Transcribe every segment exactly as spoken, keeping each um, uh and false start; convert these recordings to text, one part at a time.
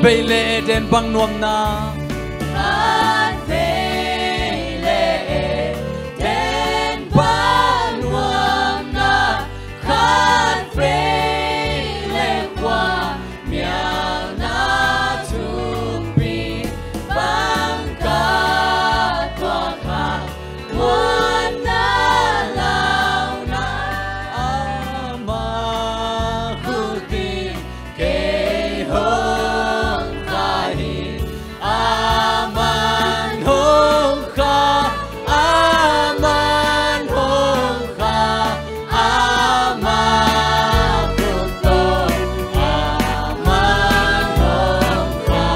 Vei le Eden bang nuamna. Khat vei le Eden bang nuamna. Khat vei le kua mialna thupi bang ka tuak kha. Muanna launa ama khutin kei hong kha hi. Aman hong kha, aman hong kha, ama khutin, aman hong kha,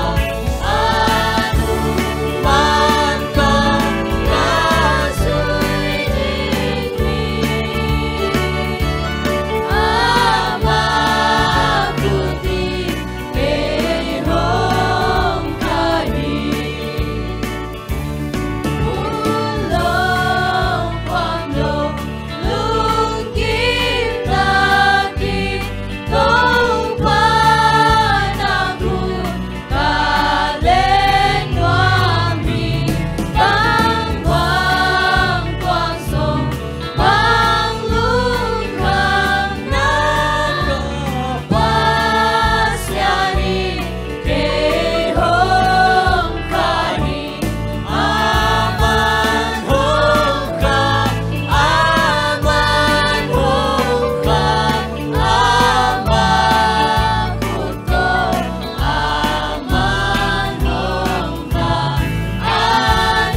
aman hong kha, ka zui ding hi. Ama khutin kei hong kha hi. Hun lo, khuam lo, lungkim takin Topa na khut ka len nuam hi. Bang bang tuang song, bang lungkham na ka Pasian in kei hong kha hi. Aman hong kha, aman hong kha, ama khut tawh, aman hong kha, a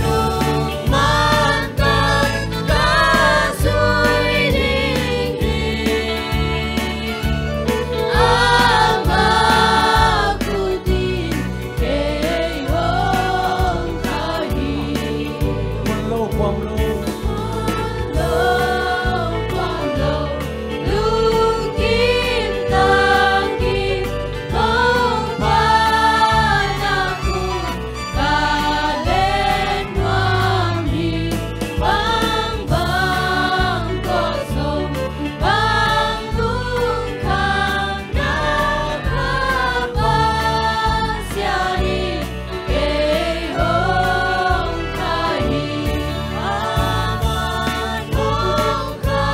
nungman tawh ka zui ding hi. Ama khutin kei hong kha hi. Hun lo, khuam lo, hun lo, khuam lo, lungkim takin Topa na khut ka len nuam hi. Bang bang tuang song, bang lungkham na ka Pasian in kei hong kha hi. Aman hong kha,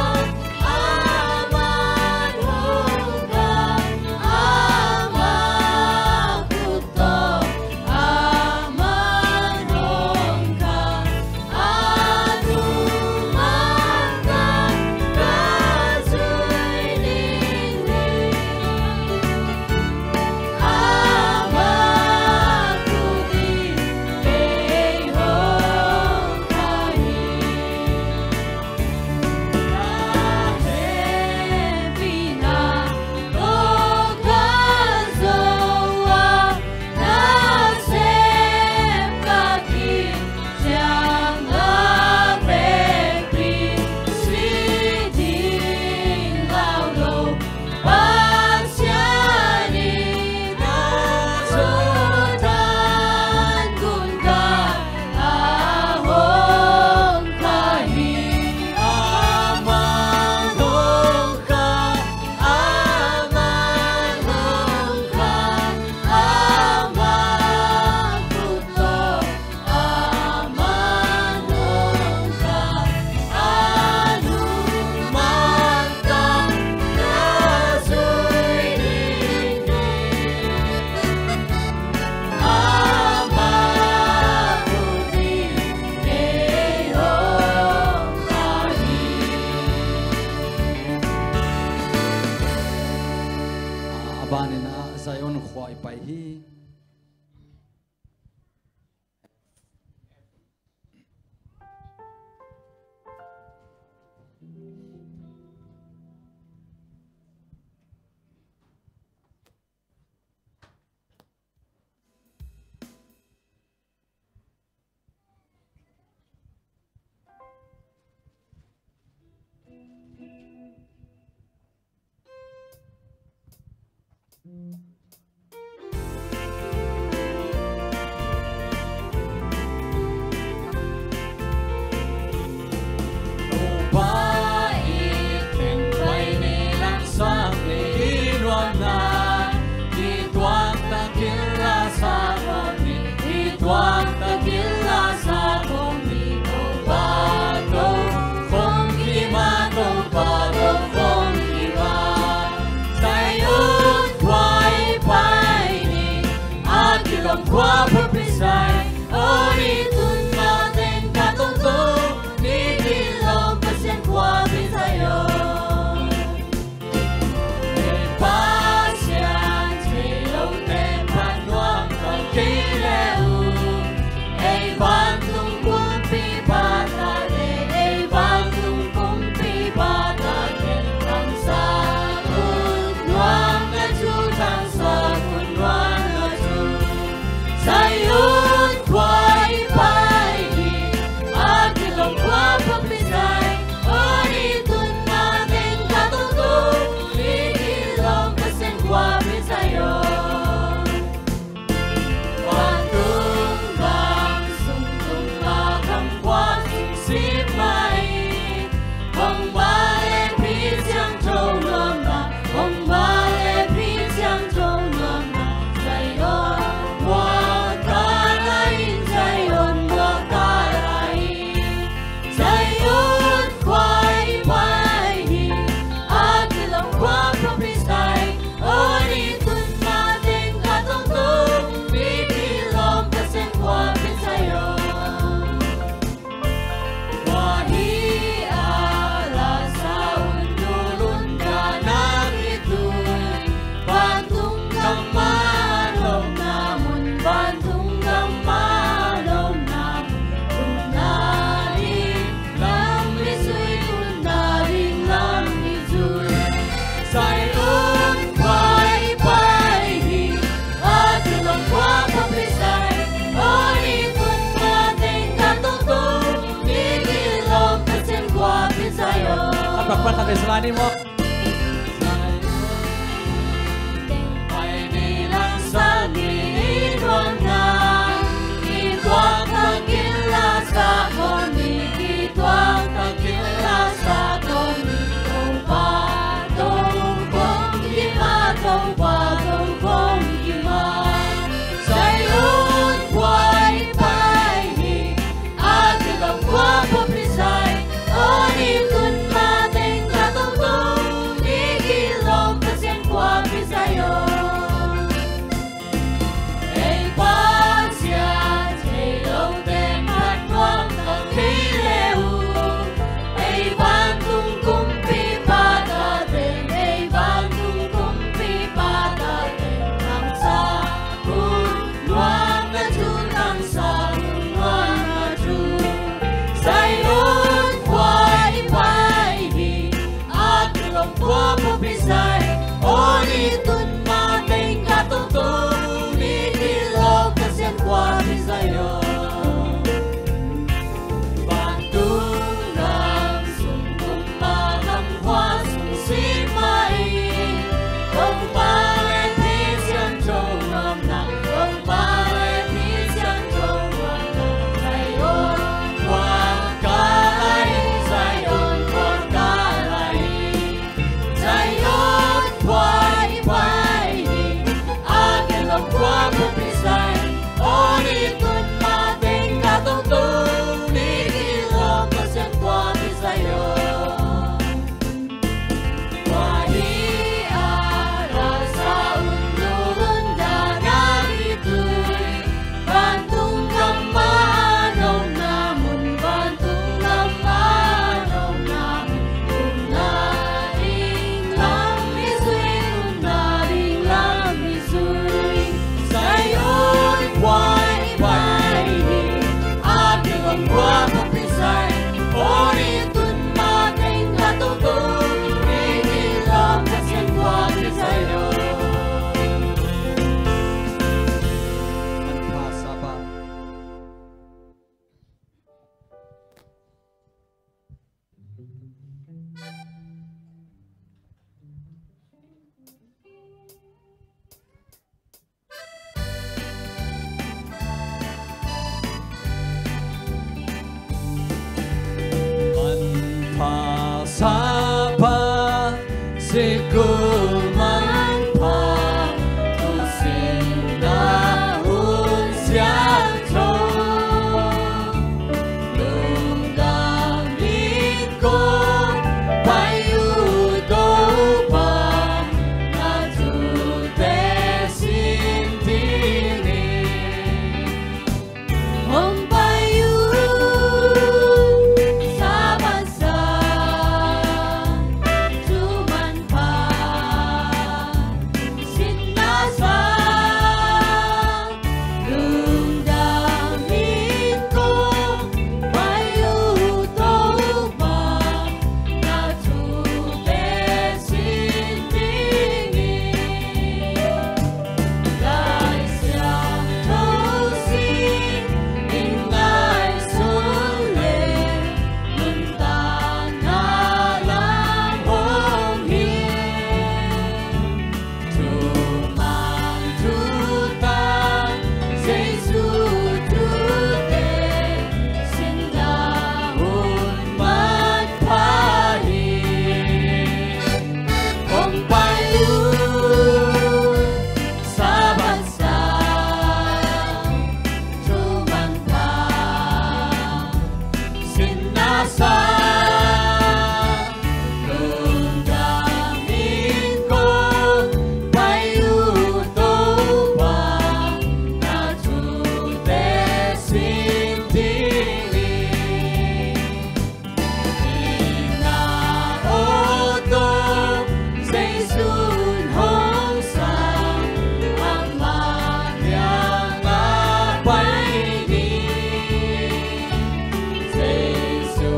aman hong kha, ama khut tawh, aman hong kha, a nungman tawh ka zui ding hi. Ama khutin kei hong kha hi. Ka hehpihna tawh ka zo a, nasem ka khit ciang a vekpi sui ding lau lo. Pasian in a zawhtan gun kah a hong kha hi. Aman hong kha, aman hong kha, ama khut tawh, aman hong kha, a nungman tawh ka zui ding hi. Ama khutin kei hong kha hi. A ban in ah Zion khua i pai hi. Topa i teng pai ni, langsang ni i nuamna, i tuakna kila khua pha pi sai, aw ni tun ma teng ka tongtong, ni kilawm Pasian khua pi sai aw. Ei Pasian thei lote phat nuam ta kei le uh. Ei vantung kumpipa tate, ei vantung kumpipa tate, thangsak un nuam na thu, thangsak un nuam na thu. Zion khua i pai hi, a kilawm khua pha pi sai, aw ni tun ma teng ka tongtong, ni kilawm Pasian khua pi sai aw. Vantung gam sung tung ma kham khua sing sip mai. Hong ba le phi siang tho nuam na, hong ba le phi siang tho nuam na, Zion khua ka la in, Zion khua ka la in. Zion khua i pai hi, a kilawm khua pha pi sai, aw ni tun ma teng ka tongtong, ni kilawm Pasian khua pi sai aw. Khua hi a la sa un, dul un ka na kitun, vantung gam a lawmna mun, vantung gam a lawmna mun, lungna ding lam i zui, lungna ding lam i zui. Zion khua i pai hi, a kilawm khua pha pi sai, aw ni tun ma teng ka tongtong, ni kilawm Pasian khua pi sai aw. A pak pan khat vei sa lai ni maw. Pai ni lang sa ni i nuam na, i tuak takin la sa khawm ni, i tuak takin la sa khawm ni, Topa Tokhom kim a, Topa Tokhom kim a. Zion khua i pai hi, a kilawm khua pha pi sai, aw ni tun ma teng ka tongtong, Sa lungdam in kong pai uh Topa, na thute sin ding hi. Ina aw Topa Jesu'n hong sang, amah liang a pai ni. Jesu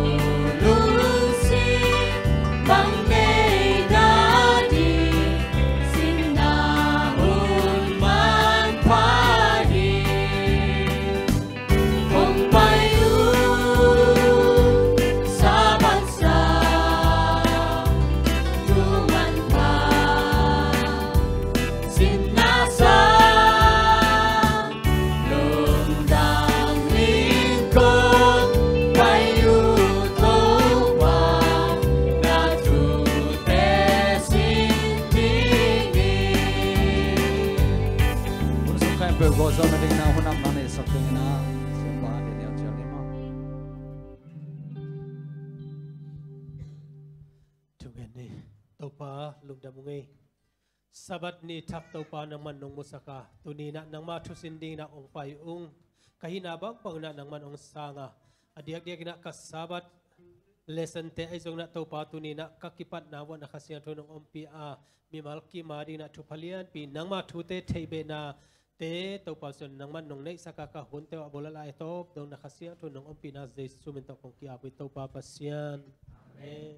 lungsim bang nei na ding, sinna hun manpha hi. Hong pai uh Sabbath sang, thu manpha, sinna sang, lungdam in kong pai uh Topa, na thute sin ding hi. Hun sung khempeuh gualzawhna dingin ah hun amna nei sak dingin ah Siapa Daniel cial ni maw. Thungen ni. Topa lungdam ung ei. Sabbath ni thak Topa nangman nong musak a, tuni in ah nangma thusin dingin ah ong pai ung. Ka hihna bangbang in ah nangman ong sang a, a diakdiak in ah ka Sabbath lesson te ahi zongin ah Topa tuni in ah ka kipatna vuah na Kha Siangtho nong ompih a, mimal kim a dingin ah thupha lianpi, nangma thute theihbehna te Topa Pasian nangman nong neihsak a, ka hunte uh a bawlal a, a tawp dong na Kha Siangtho nong ompihna Jesu min tawh kong ki-ap uh hi Topa Pasian. Amen.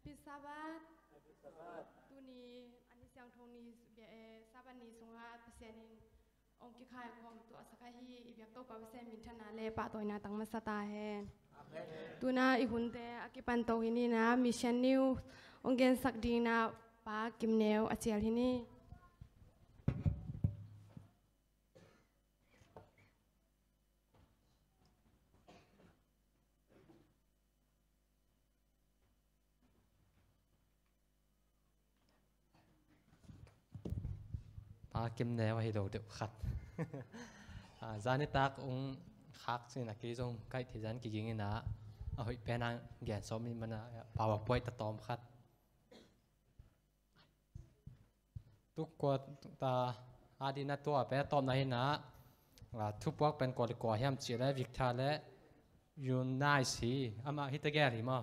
Happy Sabbath. Happy Sabbath. Tuni a ni siangtho ni, eh, Sabbath ni sungah Pasian in ong kikhai khawm tuahsak ahi i biak Topa Pasian minthanna le pahtawina tang masa ta hen. Amen. Tuna i hunte a kipan to hi ni in ah Mission News ong gensak dingin ah Pa Kim Neu a cial hi ni. Pa Kim Neu ahi lo deuh khat. Ah, zan nitak ung khak sin a, kei zong kaih thei zan kiging in ah, a hoih pen a gen sawm in man a, PowerPoint ta tawm khat. Tuk kua ta a dina tua pen a tawpna hi in ah, ah, thupuak pen kua le kua hiam cih leh Victor le Eunice hi. Amah hi tegel hi maw.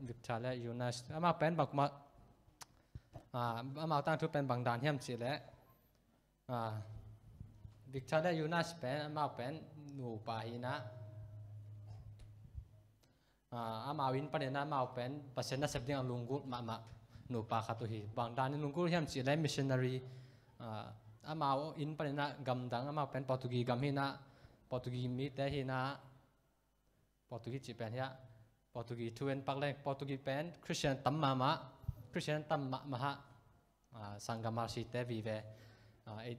Victor le Eunice. Amah pen bangmah, ah, amah tangthu pen bangdan hiam cih leh, ah, Victor le Eunice pen amah pen nupa hi in ah, ah, amau inn panin amau pen Pasian nasep ding a lunggulh mahmah nupa khat uh hi. Bangdan in lunggulh hiam cih leh missionary, ah, amau inn panin ah gamdang, amau pen Portuguese gam hi in ah, Portuguese mite hi in ah, Portuguese cih pen hi ah, Portuguese thu en pak leng, Portuguese pen Christian tam mahmah, Christian tam mahmah ah, ah, sanggam R C te vive, ah, ei,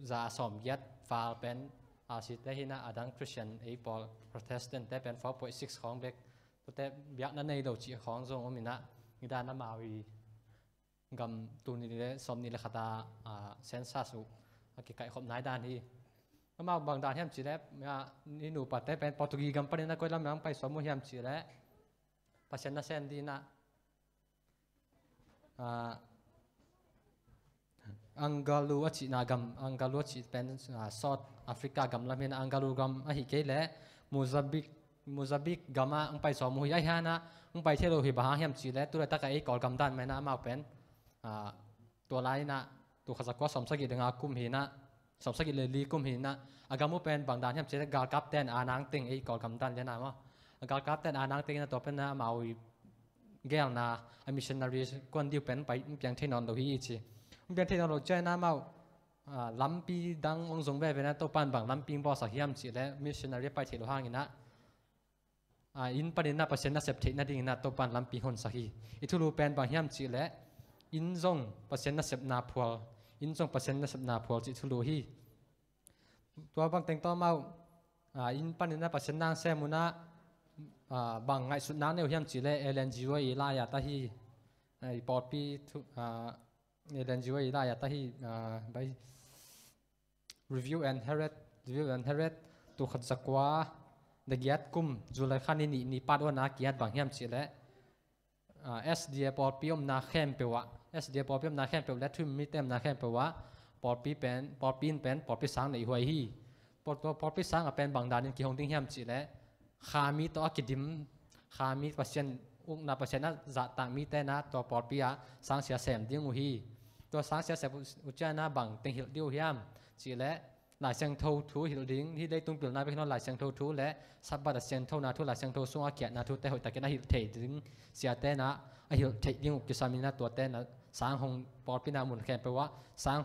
za sawmgiat val pen R C te hi in ah, a dang Christian ei pawl Protestant te pen four point six khawng bek. Tuate biakna nei lo cih khawng zong om in ah, nidang amau i gam tul nih le sawmnih le khat a, ah, census uh a kikaihkhop nai dan hi. Amau bangdan hiam cih leh, ah, i nupate pen Portuguese gam panin a koi lam a pai sawm uh hiam cih leh Pasian nasem ding in ah, ah, Angalu a cihna gam, Angalu a cih pen, ah, South Africa gam lam hi in ah, Angalu gam ahi kei leh Mozambique, Mozambique gam ah hong pai sawm uh hi. Ahi hang ah hong pai thei lo hi, bang hang hiam cih leh tu laitak a ei Kawlgam dan mah in ah amau pen, ah, tua lai in ah, tul khat za kua sawmsagih le nga kum hi in ah, sawmsagih le li kum hi in ah, a gam uh pen bangdan hiam cih leh galkapte'n a nang teng, ei Kawlgam dan lian a maw. A galkapte'n a nang teng in ah tua pen ah amau i gelna, a missionary kuan ding uh pen pai, piang thei nawn lo hi i ci. Piang thei nawn lo ciang in ah amau, ah, lampi dang hong zong veve in ah, Topa'n bang lampi hong bawlsak hiam cih leh missionary pai theih loh hang in ah, ah, inn panin ah Pasian nasep theih nading in ah Topa'n lampi hong honsak hi. I thulu pen bang hiam cih leh, inn zong Pasian nasepna phual, inn zong Pasian nasepna phual cih thulu hi. Tua bang teng tawh amau, ah, inn panin ah Pasian na sem un ah, ah, bang ngaihsutna nei uh hiam cih leh Ellen G. White i lai-at ahi, ah, i pawlpi thu, ah, Ellen G. White i lai-at ahi, ah, bai, Review and Herald, Review and Herald, tul khat za kua za giat kum, July kha ni nih ni part one ah kiat bang hiam cih leh, ah, S D A pawlpi omna khempeuh ah, S D A pawlpi omna khempeuh leh thuim mite omna khempeuh ah, pawlpi pen, pawlpi in pen pawlpi sang neih huai hi. Pawl-, tua pawlpi sang ah pen bang danin kihong ding hiam cih leh, kha mi tawh a kidim, kha mi, Pasian ukna, Pasian a zahtak mite in ah tua pawlpi ah sangsia sem ding uh hi. Tua sangsia sem uh ciangin ah bang teng hilh ding uh hiam cih leh, Lai Siangtho thu hilh ding, hih leitung pilna bek hi lo, Lai Siangtho thu leh Sabbath a siangthona thu, Lai Siangtho sunga khiatna thute hoihtakin a hilh thei ding, siate in ah a hilh theih ding uh kisam in ah, tuate in ah sang hong, pawlpi na mun khempeuh ah sang,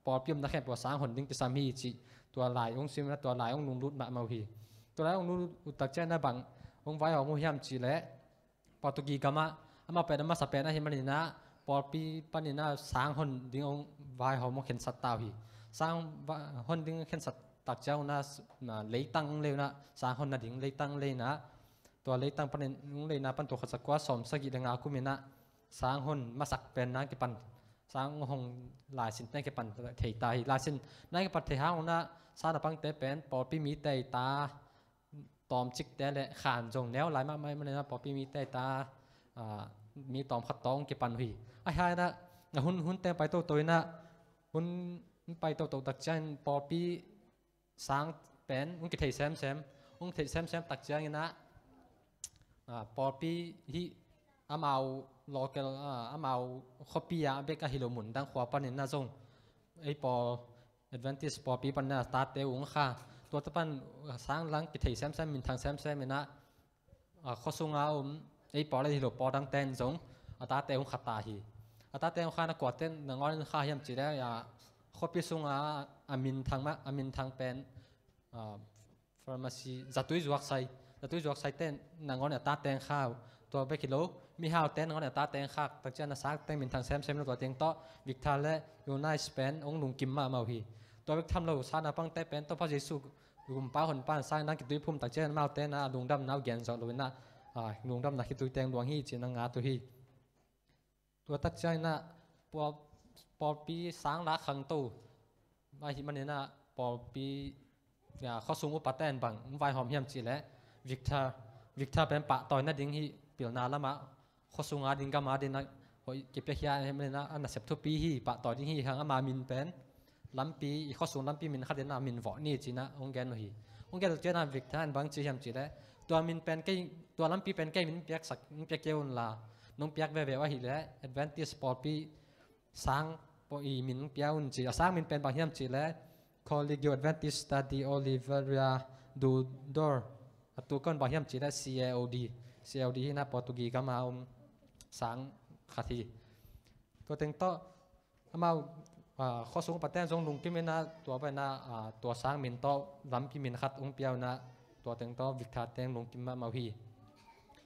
pawlpi omna khempeuh ah sang hon ding kisam hi cih tua lai hong sim in ah, tua lai hong lunglut mahmah uh hi. Tua lai hong lunglut uh tak ciangin ah bang hong vaihawm uh hiam cih leh, Portugi gamah, amah pen a masa pen ahih manin ah, pawlpi panin ah sang hon ding hong vaihawm, hong khensat ta uh hi. Sang va-, hon ding khensat tak ciang un ah, na, leitang hong lei un ah, sang hon nading leitang hong lei in ah, tua leitang panin hong lei in ah pan tul khat za kua sawm sagih leh nga kum in ah sang hon masak pen na kipan, sang hong laisin te kipan thei ta hi. Laisin na kipan thei hang un ah, sang naupangte pen pawlpi mite i ta, tawmcikte leh khan zong neu lai mahmah ahih manin ah pawlpi mite i ta, ah, mi tawmkhat tawh hong kipan uh hi. Ahih hang in ah, a hun, hun teng pai toto in ah, hun pai toto tak ciangin pawlpi sang pen hong kithei semsem, hong thei semsem tak ciangin ah, ah, pawlpi hih amau local, ah, amau khuapi ah bek ahi lo, mun dang khua panin ah zong ei pawl Adventist pawlpi panin ah a tate uh hong kha. Tuate pan sang lang kithei semsem, minthang semsem in ah, ah, khua sunga om ei pawl ahi lo pawl dangte in zong a tate hong kha ta hi. A tate hong kha in ah kuate nangawn in kha hiam cih leh, ah, khuapi sunga a minthang mah, a minthang pen, ah, pharmacy, zatui zuaksai, zatui zuaksaite nangawn in a tate hong kha uh. Tua bek hi lo, mihaute nangawn in a tate hong khak tak ciang a sangte minthang semsem lo. Tua teng tawh Victor leh Eunice pen hong lungkim mahmah uh hi. Tua bek tham lo, sang naupangte pen Topa Jesu Gumpa Honpa in sang in ah kituiphum tak ciang amaute in ah lungdamna uh gen zawh lo in ah, ah, lungdamna khitui teng luang hi ci-in ah ngat uh hi. Tua tak ciangin ah pawl-, pawlpi sang la khangto ahih manin ah pawlpi, ya, khuasung upate in bang hong vaihawm hiam cih leh, Victor, Victor pen pahtawi nading hih pilna lamah, khuasunga ding, gama ding ah hoih kipiakhia ahih manin ah a nasep thupi hi, pahtawi ding hi hang, ama min pen lampi, i khuasung lampi min khat in ah min vawh ni ci-in ah hong gen uh hi. Hong gen uh ciangin ah Victor in bang ci hiam cih leh, tua min pen kei, tua lampi pen kei min piaksak, hong pia kei un la, nong piak veve uh ahih leh Adventist pawlpi sang pawh i min hong pia un ci. A sang min pen bang hiam cih leh, Colegio Adventista de Oliveira do Douro. A tul kon bang hiam cih leh C A O D. C A O D hi in ah Portugi gama om sang khat hi. Tua teng tawh amau, ah, khuasung upate in zong lungkim in ah, tua bang in ah, ah, tua sang min tawh lampi min khat hong pia uh in ah, tua teng tawh Victor te in lungkim mahmah uh hi.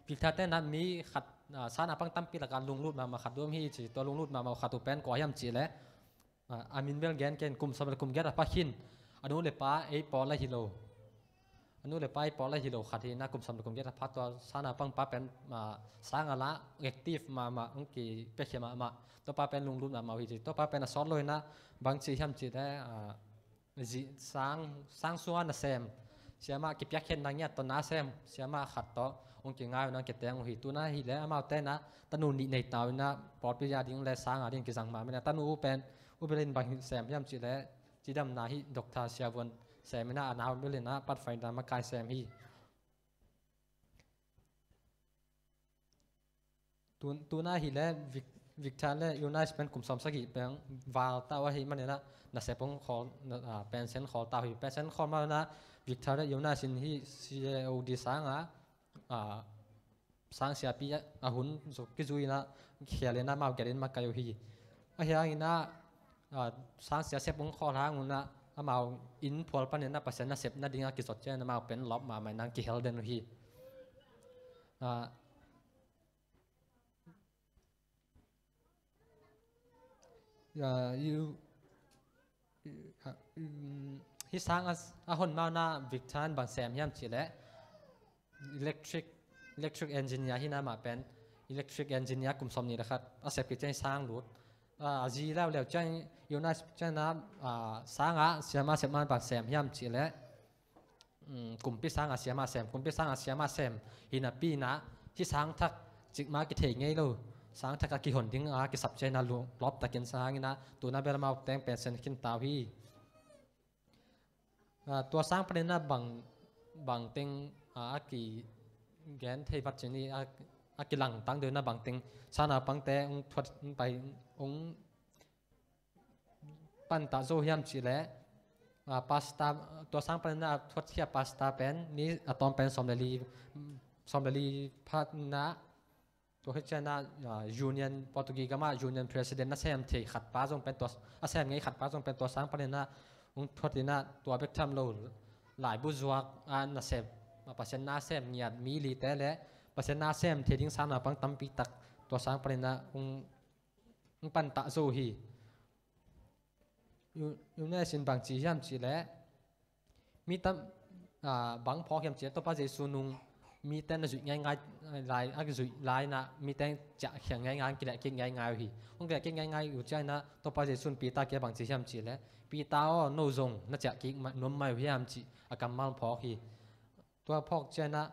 Victor te in ah mi khat, ah, sang naupang tampi lakah lunglut mahmah khat om hi ci. Tua lunglut mahmah khat uh pen kua hiam cih leh, ah, a min bel gen kei ing, kum sawm leh kum giat a pha khin, a nu leh pa ei pawl ahi lo, a nu leh pa ei pawl ahi lo khat hi in ah, kum sawm leh kum giat a pha. Tua sang naupang pa pen, ah, sang a la active mahmah, hong kipiakhia mahmah. Tua pa pen lunglut mahmah uh hi ci. Tua pa pen a sawt lo in ah bang ci hiam cih leh, ah, zi-, sang, sang sunga nasem, siamah kipiakkhiatna ngiat tawh na sem siamah khat tawh hong kingai uh in ah kiteng uh hi. Tu-in ah ahih leh amaute in ah tanu nih nei ta uh in ah, pawlpi a ding leh sang a ding kizang mahmah in ah, tanu uh pen, u bel in bang sem hiam cih leh, cidamna hih doctor, siavuan sem in ah, a nau bel in ah Pathfinder makai sem hi. Tu-, tu-in ah ahih leh Vic-, Victor leh Eunice pen kum sawm sagih pen val ta uh ahih manin ah nasep hong khawl, na, ah, pension khawl ta uh hi. Pension khawl ma-in ah Victor leh Eunice in hih C A O D sang a, ah, sang siapi a, a hun zong kizui in ah, khial in ah amau gelh in makai uh hi. Ahih hangin ah, ah, sang sia sep hong khawl hang un ah, amau inn phual panin ah Pasian nasep nading a kizot ciangin amau pen lawp mahmah in ah kihel den uh hi. Ah, Ah, you, ah, um, hih sang a, a hon mauna Victor in bang sem hiam cih leh electric, electric engineer hi na, mah pen electric engineer kum sawm nih le khat a sep kik ciang hih sang lut. Ah, a zi leuleu ciang Yunai ciang na, ah, sang a siama sep man bang sem hiam cih leh, um, kumpi sang a siama sem, kumpi sang a siama sem hi napi in ah hih sang thak cikmah kithei ngei lo, sang thak a kihon ding a kisap ciang na lu-, lawp takin sang in ah tu na bel amau teng pension khin ta uh hi. Ah, tua sang panin ah bang, bang teng, ah, a kigen thei vat cih ni, a, a kilang tang deuh na bang teng sang naupangte hong thuat, hong pai, hong pantah zo hiam cih leh, ah, pastor, tua sang panin ah a thuatkhia pastor pen ni a tawm pen sawm le li, sawm le li phat na, tua khit ciang ah, ah, Union, Portuguese gam ah Union President nasem thei khat pa zong pen tua, a sem ngei khat pa zong pen tua sang panin ah hong thuat in ah tua bek tham lo, laibu zuak a nasem, ah, Pasian na sem ngiat mi lite le Pasian na sem thei ding sang naupang tampi tak tua sang panin ah hong, hong pantah zo hi. Yu-, Yunai in bang ci hiam cih leh, mi tam, ah, bang phawk hiam cih leh, Topa Jesu nung mite na zuih ngaingai lai, a zuih lai in ah mite ciah khiang ngaingai, kileh kik ngaingai uh hi. Hong kileh kik ngaingai uh ciang in ah Topa Jesu in Peter kiang bang ci hiam cih leh, Peter aw, no zong na ciah kik ma-, nuam mai uh hiam cih a kammal phawk hi. Tua phawk ciang ah,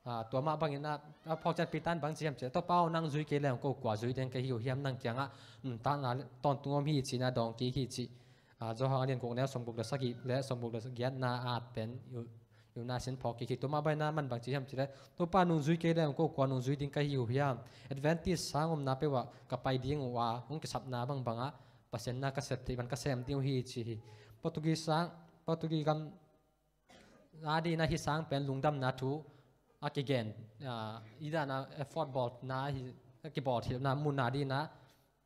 ah, tua mah bangin ah, a phawk ciang Peter in bang ci hiam cih leh, Topa aw, nang zui kei leng ko kua zui ding ka hi uh hiam, nang kiangah nuntakna tawntung om hi ci-in ah dawng kik hi ci. Ah, Johan a lian guk neu sawmguk le sagih le sawmguk le giatna at pen Yu-, Yunai in phawk kik hi. Tua mah bangin ah aman bang ci hiam cih leh, Topa nung zui kei leng ko kua nung zui ding ka hi uh hiam? Adventist sang omna peuh ah ka pai ding uh a, hong kisapna bangbang ah Pasian na ka sep thei bang ka sem ding uh hi ci hi. Portuguese sang, Portuguese gam a ding in ah hih sang pen lungdamna thu a kigen, ah, i dan a effort bawlna hi, a kibawlthilhna mun a ding in ah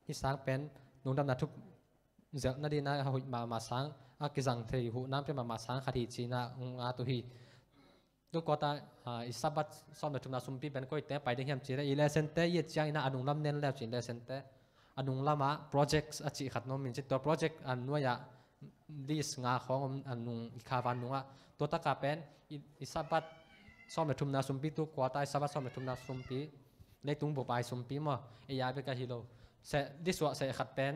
hih sang pen lungdamna thu zelhna ding in ah a hoih mahmah sang, a kizang thei, huhna pia mahmah sang khat hi ci-in ah hong at uh hi. Tu kuata, ah, i Sabbath sawm le thumna sumpi pen koite pai ding hiam cih leh, i lesson te i et ciang in ah a nunglam nen leu cin lesson te a nunglam ah projects a cih khat na om in ci, tua project a nuai ah list nga khawng om, a nung i kha van nung ah. Tua tak ah pen i, i Sabbath sawm le thumna sumpi, tu kuata i Sabbath sawm le thumna sumpi, leitung bup a i sumpi maw, ei a bek ahi lo. Seh, list uah seh khat pen,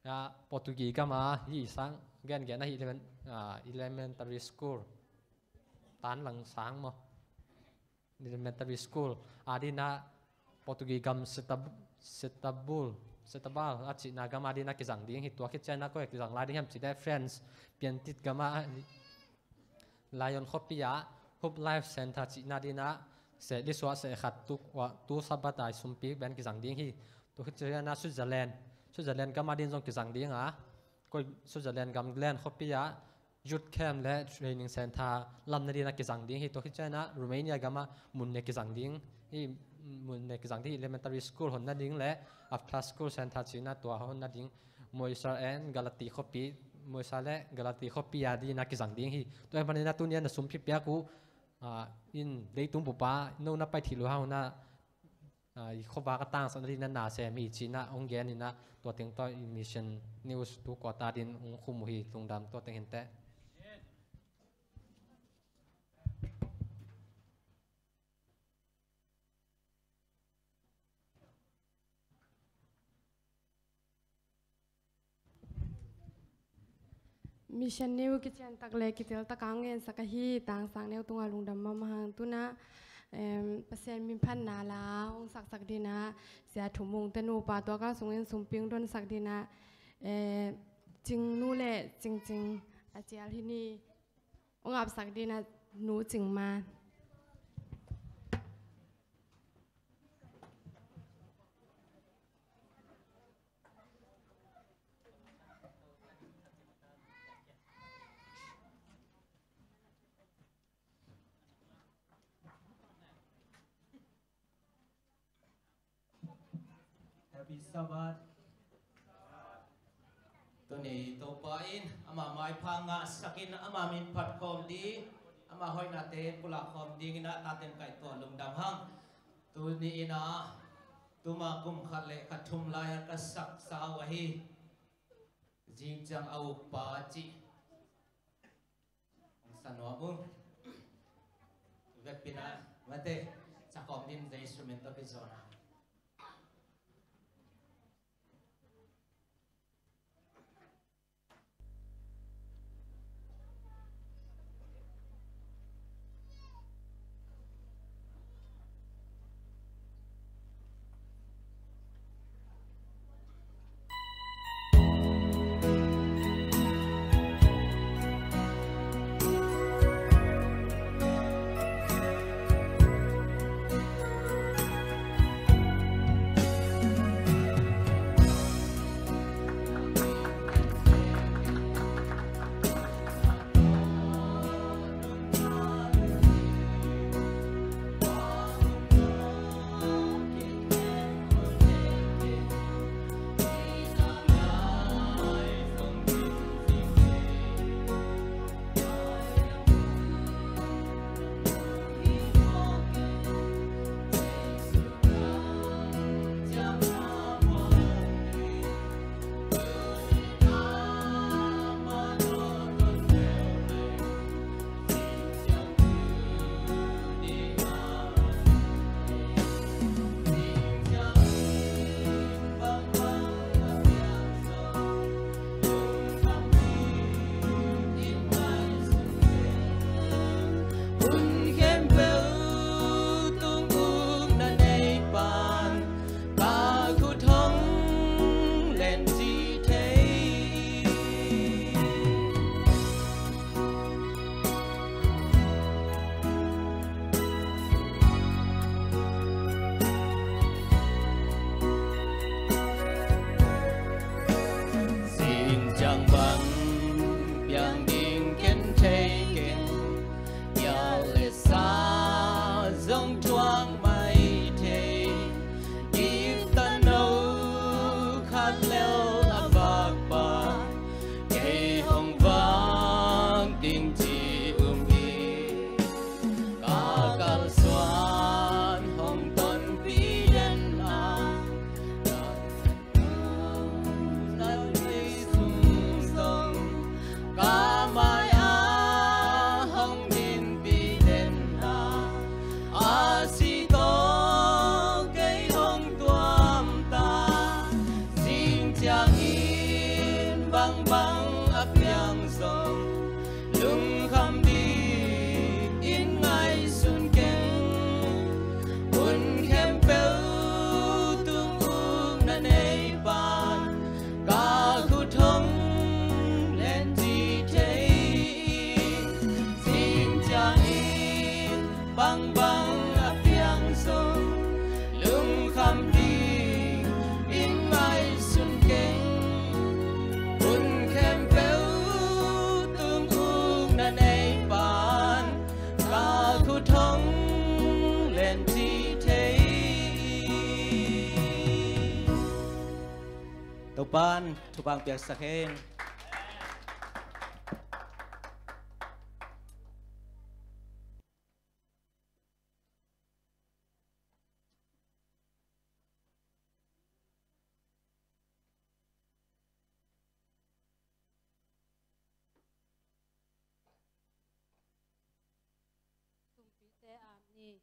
ah, Portuguese gam a hih sang gengen ahih leh, ah, elementary school, tan lang sang maw, elementary school a ding in ah Portuguese gam Setab-, Setabul, Setabal a cihna gam a ding in ah kizang ding hi. Tua khit ciang ah koi ah kizang lai ding hiam cih leh, France piantit gam a Lyon khuapi ah Hope Life Center cihna ding in ah seh, list uah seh khat tu, tu Sabbath a i sumpi pen kizang ding hi. Tua khit ciang ah Switzerland, Switzerland gam a ding zong kizang ding a, koi Switzerland gam Glen khuapi ah youth camp le training center lamna ding in ah kizang ding hi. Tua khit ciang ah Romania gam ah mun nih kizang ding hi, mun nih kizang ding hi, elementary school honna ding le after school center cihna tua honna ding, Moisa and Galati khuapi, Moisa le Galati khuapi a ding in ah kizang ding hi. Tua ahih manin ah tuni a na sumpi piak uh, ah, in leitung bup a no na pai thei lo hang un ah, ah, i khuavak a tangsakna ding in ah na sem hi ci-in ah hong gen in ah, tua teng tawh i Mission News tu kuata ding hong khum uh hi. Lungdam, tua teng hi inteh. Mission News kician tak le kitel tak a hong ngensak ahi Tang Sang Neu tungah lungdam mahmah hang. Tu-in ah, em, Pasian min phatna la hong saksak ding in ah Sia Thum Mung te nupa, tua kal sungin sumpi hong donsak ding in ah, eh, Cing nu le Cing Cing a cial hi ni. Hong apsak ding in ah Nu Cing Man. Happy Sabbath. Tuni Topa in ama maipha ngahsak in ama min phat khawm ding, ama hoihnate pulak khawm ding in ah taten kaihtuah lungdam hang. Tuni in ah tuma kum khat le kha thum lai-a ka saksa uh ahi Zing ciang a ukpa cih hong sa nuam uh. Vekpi-in ah mate, sa khawm ding, Jesu min tawh kizawn a. Zing ciang bang piang ding ken thei keng, gial le sa zong thuak mai thei. Gifta no khat lel a vak pa, kei hong vak ding ci um hi. Ka kalsuan hong tonpih den a, na neisung zong ka mai-ah hong dinpih den a, a si tawh kei hong tuam ta. Zing ciangin bangbang a piang zong, lungkham dingin ngaihsun keng. Hun khempeuh tung ukna nei pan, ka khut hong lenci thei. Zing ciangin bangbang a piang zong, lungkham dingin ngaihsun keng. Hun khempeuh tung ukna nei pan, ka khut hong lenci thei. Topa'n thupha piaksak hen. Sumpite aam ni.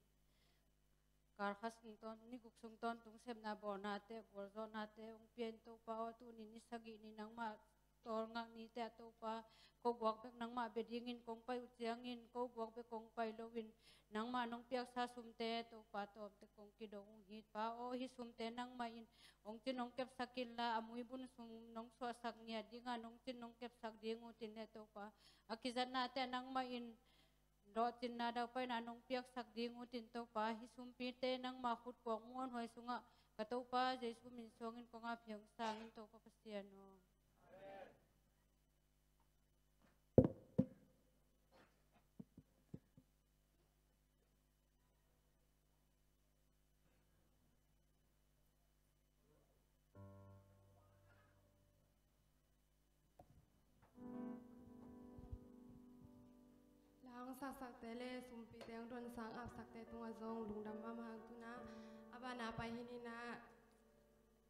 Kal khat sung tawn, ni guk sung tawntung sepna bawlnate, gualzawhnate hong pia in Topa aw, tuni ni sagih ni nangmah tawlngak nite ah Topa, ko guak bek nangmah bia dingin kong pai uh ciangin, ko guak bek kong pai loin, nangmah nong piaksa sumte Topa, tawmte kong kidong uh hi. Pa aw, hih sumte nangmah in hong cin hong kepsak inla, a muibun sung nong suahsak ngiat dingah nong cin nong kepsak ding uh tin le Topa, a kizatnate nangmah in lawhcinna daupaina nong piaksak ding uh tin Topa, hih sumpite nangmah khut puak muanhuai sungah ka Topa Jesu min suangin kong ap hi hong sang in Topa Pasian aw. La hong saksakte le sumpite hong don sang apsakte tungah zong lungdam mahmah hang. Tu-in ah a banah pai hi ni-in ah,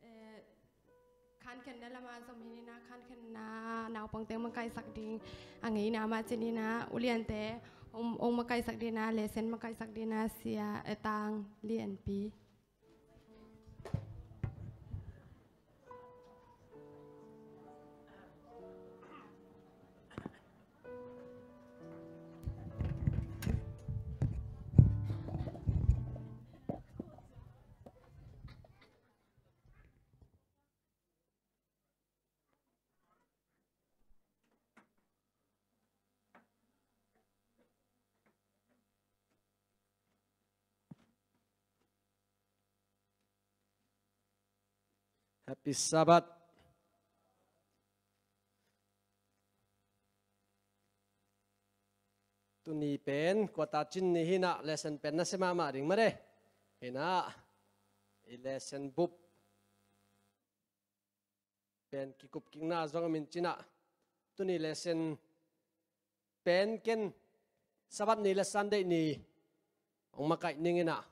eh, Khankhenna lama zom hi-in ah, khankhenna naupangte makaihsak ding a ngeina mah ci-in ah, uliante hong, hong makaihsak ding ah, lesson makaihsak ding ah, Sia, eh, Tang Lianpi. Happy Sabbath. Tuni pen kuata cin ni hi-in ah, lesson pen nasia mahmah ding mah de. Hi-in ah, i lesson bup pen kikup kikna zong om in ci-in ah, tuni lesson pen ken Sabbath ni le Sunday ni hong makaih ning in ah,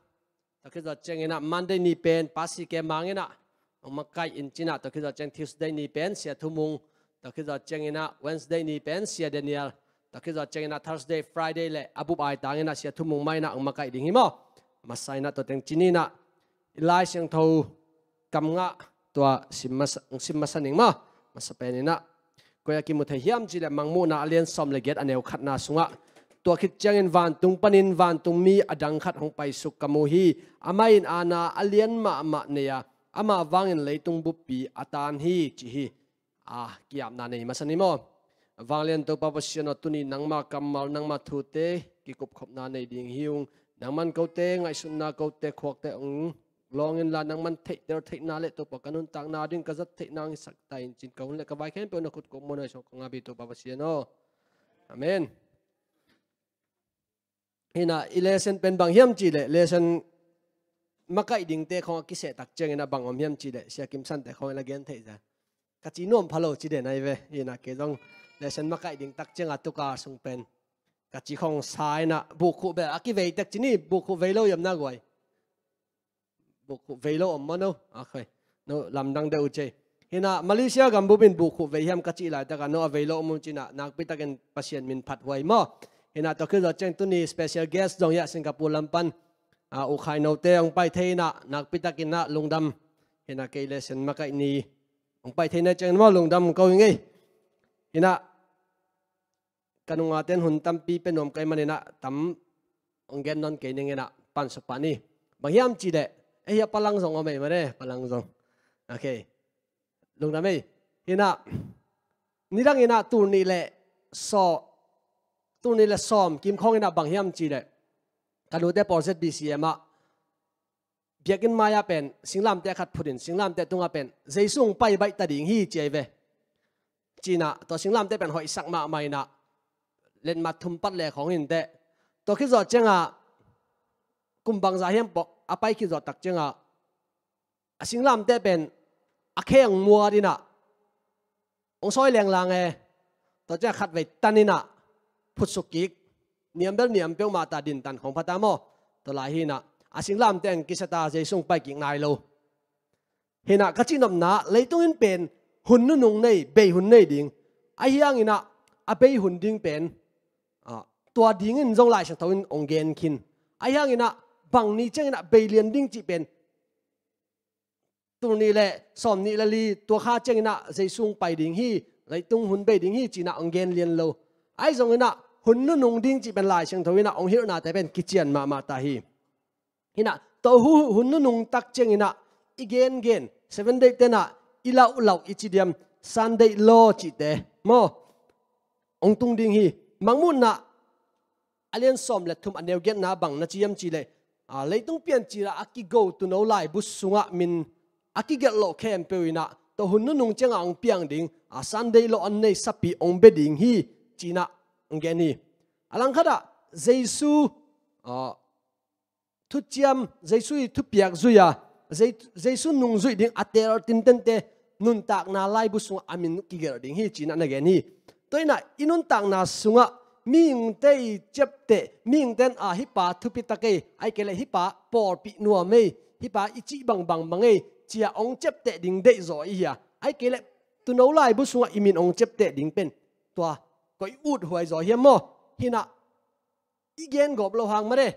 tua khit zawh ciangin ah Monday ni pen Pastor K Mang in ah hong makaih in ci-in ah, tua khit zawh ciang Tuesday ni pen Sia Thu Mung, tua khit zawh ciangin ah Wednesday ni pen Sia Daniel, tua khit zawh ciangin ah Thursday, Friday le a bup aitang in ah Sia Thu Mung mah in ah hong makaih ding hi maw. Masa in ah tua teng ci-in ah, i Lai Siangtho kam ngah tua sim masa, sim masa ning maw. Masa pen in ah koi-ah kimu thei hiam cih leh Mangmuhna a lian sawm le giat a neu khatna sungah, tua khit ciangin vantung panin vantung mi a dang khat hong paisuk ka mu hi. Amah in aana a lian mahmah nei a, amah vangin leitung buppi a tan hi, ci hi. A, ki-apna nei masa ni maw. Vanglian Topa Pasian aw, tuni nangma kammal, nangma thute kikupkhopna nei ding hi ung. Nangman kote ngaihsutna, kote khuakte hong lawng inla, nangman theihtel theihna le Topa ka nuntakna ding ka zat theihna hong hisak ta in, ci-in ka hun le ka vai khempeuh na khut kong muanhuai sung kong ap hi Topa Pasian aw. Amen. Hi-in ah, i lesson pen bang hiam cih leh, lesson makaih dingte khawng a kiseh tak ciangin ah bang om hiam cih leh, Sia Kim Sante khawng in la gen thei zia. Ka ci nuam pha lo ci den ahi ve. Hi-in ah kei zong lesson makaih ding tak ciang a tuka sung pen ka ci khawng sa in ah, bukhuh bel a kivei tek ci ni, bukhuh vei lo hiam na guai. Bukhuh vei lo om maw no? A khoi. No, lamdang deuh uh cei. Hi-in ah Malaysia gambup in bukhuh vei hiam ka cih laitak ah, no, a vei lo om uh ci-in ah, nakpi takin Pasian min phat huai maw. Hi-in ah tua khit zawh ciang tuni special guest zong hi-a Singapore lam pan, a, U Khai Note hong pai thei in ah, nakpi takin ah lungdam. Hi-in ah kei lesson makaih ni hong pai thei na ciangin maw lungdam ko ing ei. Hi-in ah ka nunga ten hun tampi pia nuam ka hih manin ah tam hong gen nawn kei ning in ah, pan suk pah ni. Bang hiam cih leh, eh, hi-a Palang zong om ei mah de, Palang zong. Ok. Lungdam ei. Hi-in ah, nidang in ah tul nih le saw, tul nih le sawm kim khawng in ah bang hiam cih leh, ka nute pawl Z B C M ah biakinn mai-ah pen singlamteh khat phut in, singlamteh tungah pen Jesu hong pai baih ta ding hi, ci ahi ve. Ci-in ah tua singlamteh pen hoihsak mahmah in ah, letmat thum pat le khawng hi inteh. Tua khit zawh ciangah, kum bangzah hiam pawh a pai khit zawh tak ciangah, a singlamteh pen a khe hong muat in ah, hong sawi lenglang e. Tua ciang khatvei tan in ah, phutsuk kik. Niam bel niam peuhmah ta, dintan khawng pha ta maw. Tua lai hi-in ah, a singlamteh hong kisia ta, Jesu hong pai kik nai lo. Hi-in ah ka cihnopna, leitung in pen hun nunung nei, bei hun nei ding. Ahi hangin ah, a bei hun ding pen, a, tua dingin zong Lai Siangtho in hong gen khin. Ahi hangin ah, bang ni ciangin ah bei lian ding cih pen, tul nih le sawm nih le li, tua kha ciangin ah Jesu hong pai ding hi, leitung hun bei ding hi, ci-in ah hong gen lian lo. Ahi zongin ah hun nunung ding cih pen Lai Siangtho in ah hong hilhnate pen kician mahmah ta hi. Hi-in ah tua hu-, hun nunung tak ciangin ah i gengen, Seven Day ten ah i lauhlauh, i ci diam, Sunday Law cihte maw, hong tung ding hi. Mangmuhna a lian sawm le thum a neu giatna bang na ci hiam cih leh, a, leitung piancil ah a kigo tuuno laibu sungah min a kigelh loh khempeuh in ah, tua hun nunung ciangah hong piang ding, a, Sunday Law an nei sapi hong bia ding hi, ci-in ah hong gen hi. A langkhat ah Jesu, a, thuciam, Jesu i thupiak zui a, Je-, Jesu nungzuih ding a teel tintente nuntakna laibu sungah a min kigelh ding hi, ci-in ah na gen hi. Tua hi-in ah i nuntakna sungah mihingte i ciapteh, mihingte in, a, hih pa thupi tak ei, ahih kei leh hih pa pawlpih nuam ei, hih pa i cih bangbang bang ei, ci-a hong ciapteh ding deih zaw i hi a, Ahih kei leh tuuno laibu sungah i min hong ciapteh ding pen tua koi ut huai zaw hiam maw? Hi-in ah i gen gawp loh hang mah de.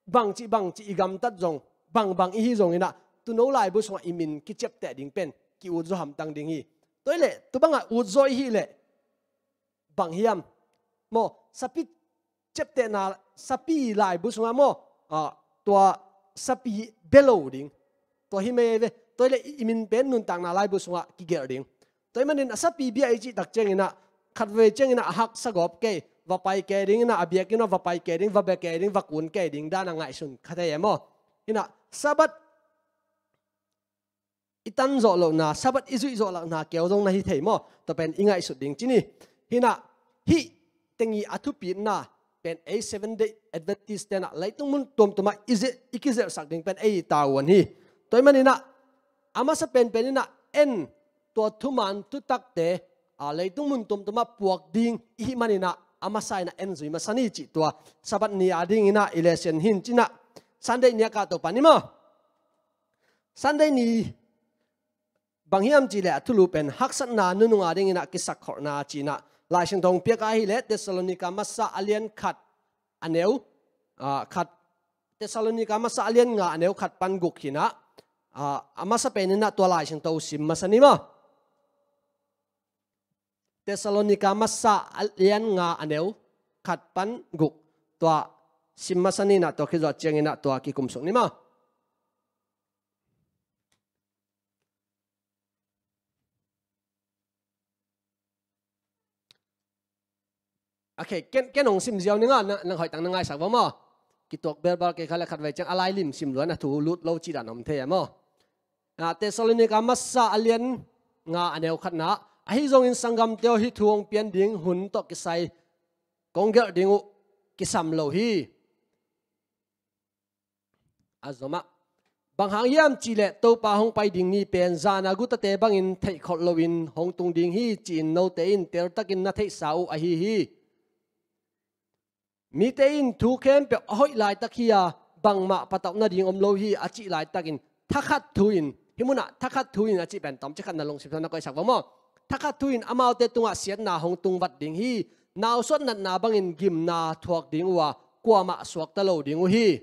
Bangci bangci i gamtat zong, bangbang i hi zongin ah tuuno laibu sungah i min kiciapteh ding pen ki-ut zaw hamtang ding hi. Tua hi leh tu bangah ut zaw i hih leh bang hiam? Maw, sapi ciaptehna, sapi laibu sungah maw, ah, tua sapi bia lo ding. Tua hi mai ve. Tua hi leh i min pen nuntakna laibu sungah kigelh ding. Tua ahih manin a sapi bia i cih tak ciangin ah khatvei ciangin ah a haksa gawp kei, va pai kei dingin ah, a biakinn ah va pai kei ding, va bia kei ding, va kun kei ding dan a ngaihsun kha thei e maw? Hi-in ah Sabbath i tan zawh lohna, Sabbath i zuih zawh lohna keu zong na hi thei maw? Tua pen i ngaihsut ding ci ni. Hi-in ah hih teng i a thupitna pen ei Seventh Day Adventist te'n ah leitung mun tuamtuam ah i ze-, i kizelhsak ding pen ei tavuan hi. Tua ahih manin ah a masa penpen in ah en, tua thuman thutakte, a, leitung mun tuamtuam ah puak ding i hih manin ah a masa in ah en zui masa ni cih tua Sabbath ni a dingin ah i lesson hi-in ci-in ah Sunday ni a kahto pah ni maw? Sunday ni bang hiam cih leh a thulu pen haksatna nunung a dingin ah kisakkholhna ci-in ah Lai Siangtho hong piak ahih leh Thessalonika masa a lian khat a neu, ah, khat, Thessalonika masa a lian nga a neu khat pan guk hi-in ah, ah, a masa pen in ah tua Lai Siangtho sim masa ni maw? Thessalonika masa a lian nga a neu khat pan guk, tua sim masa ni-in ah tua khit zawh ciangin ah tua kikum suk ni maw? Ok, ken, ken hong sim ziau ning a, na, nang hoih tak na ngaisak vo maw? Kituak belbal kei kha leh khatvei ciang a lai lim sim lua-in a thu lut lo cih dan om thei e maw? Ah, Thessalonika masa a lian nga a neu khatna. Ahi zongin sanggamte aw, hih thu hong pian ding hun tawh kisai kong gelh ding uh kisam lo hi. A zom ah, bang hang hiam cih leh Topa hong pai ding ni pen zan a gutate bangin theihkholh loin hong tung ding hi, ci-in note in teltakin na theihsa uh ahi hi. Mite in thu khempeuh a hoih laitak hi a, bangmah patauh nading om lo hi, a cih laitakin thakhat thu-in, hih munah thakhat thu-in a cih pen tawmcik khat na lungsim sungah na koihsak vo maw? Thakhat thu-in amaute tungah siatna hong tungvat ding hi. Nausuah natna bangin gimna thuak ding uh a, kuamah suakta lo ding uh hi.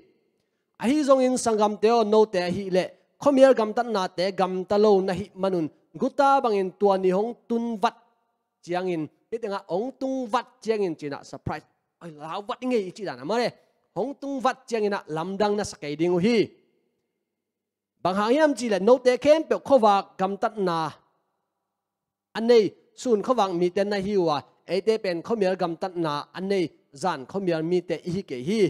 Ahi zongin sanggamte aw, note ahih leh khuamial gamtatnate gamta lo na hih manun, guta bangin tua ni hong tunvat ciangin, hih tengah hong tungvat ciangin ci-in ah surprise, oi, lauvat i ngei i cih dan a maw le, hong tungvat ciangin ah lamdang na sa kei ding uh hi. Bang hang hiam cih leh note khempeuh khuavak gamtatna a nei sun khuavak mite na hi uh a, eite pen khuamial gamtatna a nei zan khuamial mite i hi kei hi.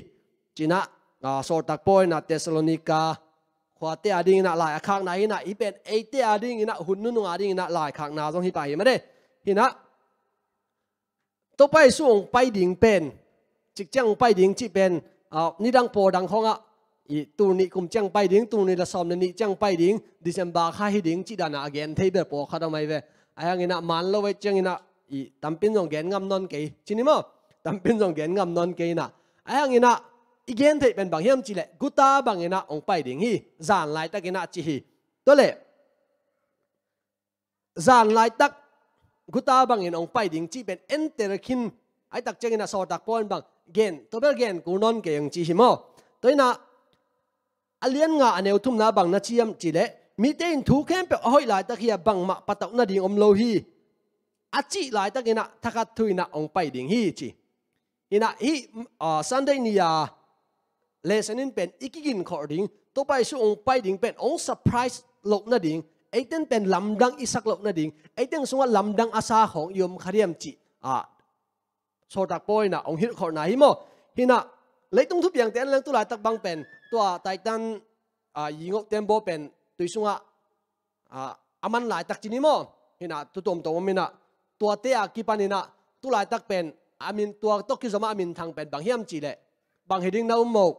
Ci-in ah, ah, sawltak Paul in ah Thessalonika khuate a dingin ah lai a khakna hi-in ah, hih pen eite a dingin ah hun nunung a dingin ah lai khakna zong hi pah hi mah de. Hi-in ah Topa Jesu hong pai ding pen, cikciang hong pai ding cih pen, ah, nidang pawldang khawngah, i, tul nih kum ciang pai ding, tul nih le sawm le nih ciang pai ding, December kha hi ding cih dan a a gen thei bel pawlkhat om ahi ve. Ahi hangin ah man lo ahih ciangin ah, i, tampi in zong gen ngam nawn kei ci ni maw? Tampi in zong gen ngam nawn kei in ah. Ahi hangin ah i gen theih pen bang hiam cih leh guta bangin ah hong pai ding hi, zan laitakin ah ci hi. Tua leh zan laitak guta bangin hong pai ding cih pen enter khin, ahih tak ciangin ah sawltak Paul in bang gen, tua bel gen kul nawn kei hong ci hi maw? Tua hi-in ah a lian nga a neu thumna bang na ci hiam cih leh, mite in thu khempeuh a hoih laitak hi a, bangmah patauh nading om lo hi, a cih laitakin ah thakhat thu-in ah hong pai ding hi ci. Hi-in ah hih, ah, Sunday ni a lesson in pen i kiginkholh ding, Topa Jesu hong pai ding pen hong surprise loh nading, eite'n pen lamdang i sak loh nading, eite'n sungah lamdang a sa khawng i om kha diam cih, ah, sawltak Paul in ah hong hilhkholhna hi maw? Hi-in ah leitung thupiangte en leng tu laitak bang pen tua Titan, ah, yingoh tembaw pen tui sungah, ah, a man laitak ci ni maw? Hi-in ah thu tuamtuam om in ah, tuate a kipan in ah tu laitak pen a min, tua tawh kizom a a minthang pen bang hiam cih leh, bang hi ding na um maw?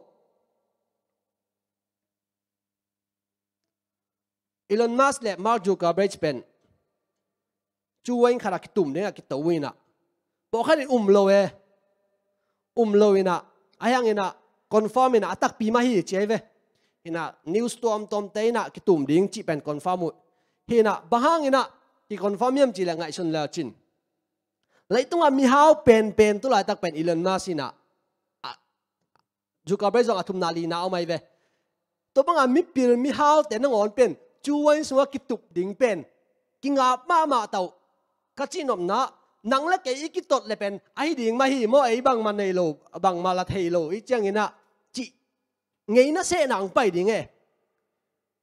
Elon Musk le Mark Zuckerberg pen cu wine khat ah kitum ding a kito uh in ah, pawlkhat in um lo e, um lo in ah, ahi hangin ah confirm in ah a takpi mah hi ci ahi ve. Hi-in ah news tuamtuamte in ah kitum ding cih pen confirm uh. Hinah, bang hanginah kiconfirm hiam cih leh ngaihsun lecin, leitungah mihau penpen tu laitak pen Elon Musk hinah, a, Zuckerberg zong a thumna lina om ahi ve. Tua bangah mipil mihaute nangawn pen cu wan sungah kitup ding pen kingap mahmah tauh. Ka cihnopna, nang le kei i kitot le pen ahi ding mah hi maw, ei bangmah nei lo, bangmah la thei lo i cianginah cih ngeina sehna hong pai ding e.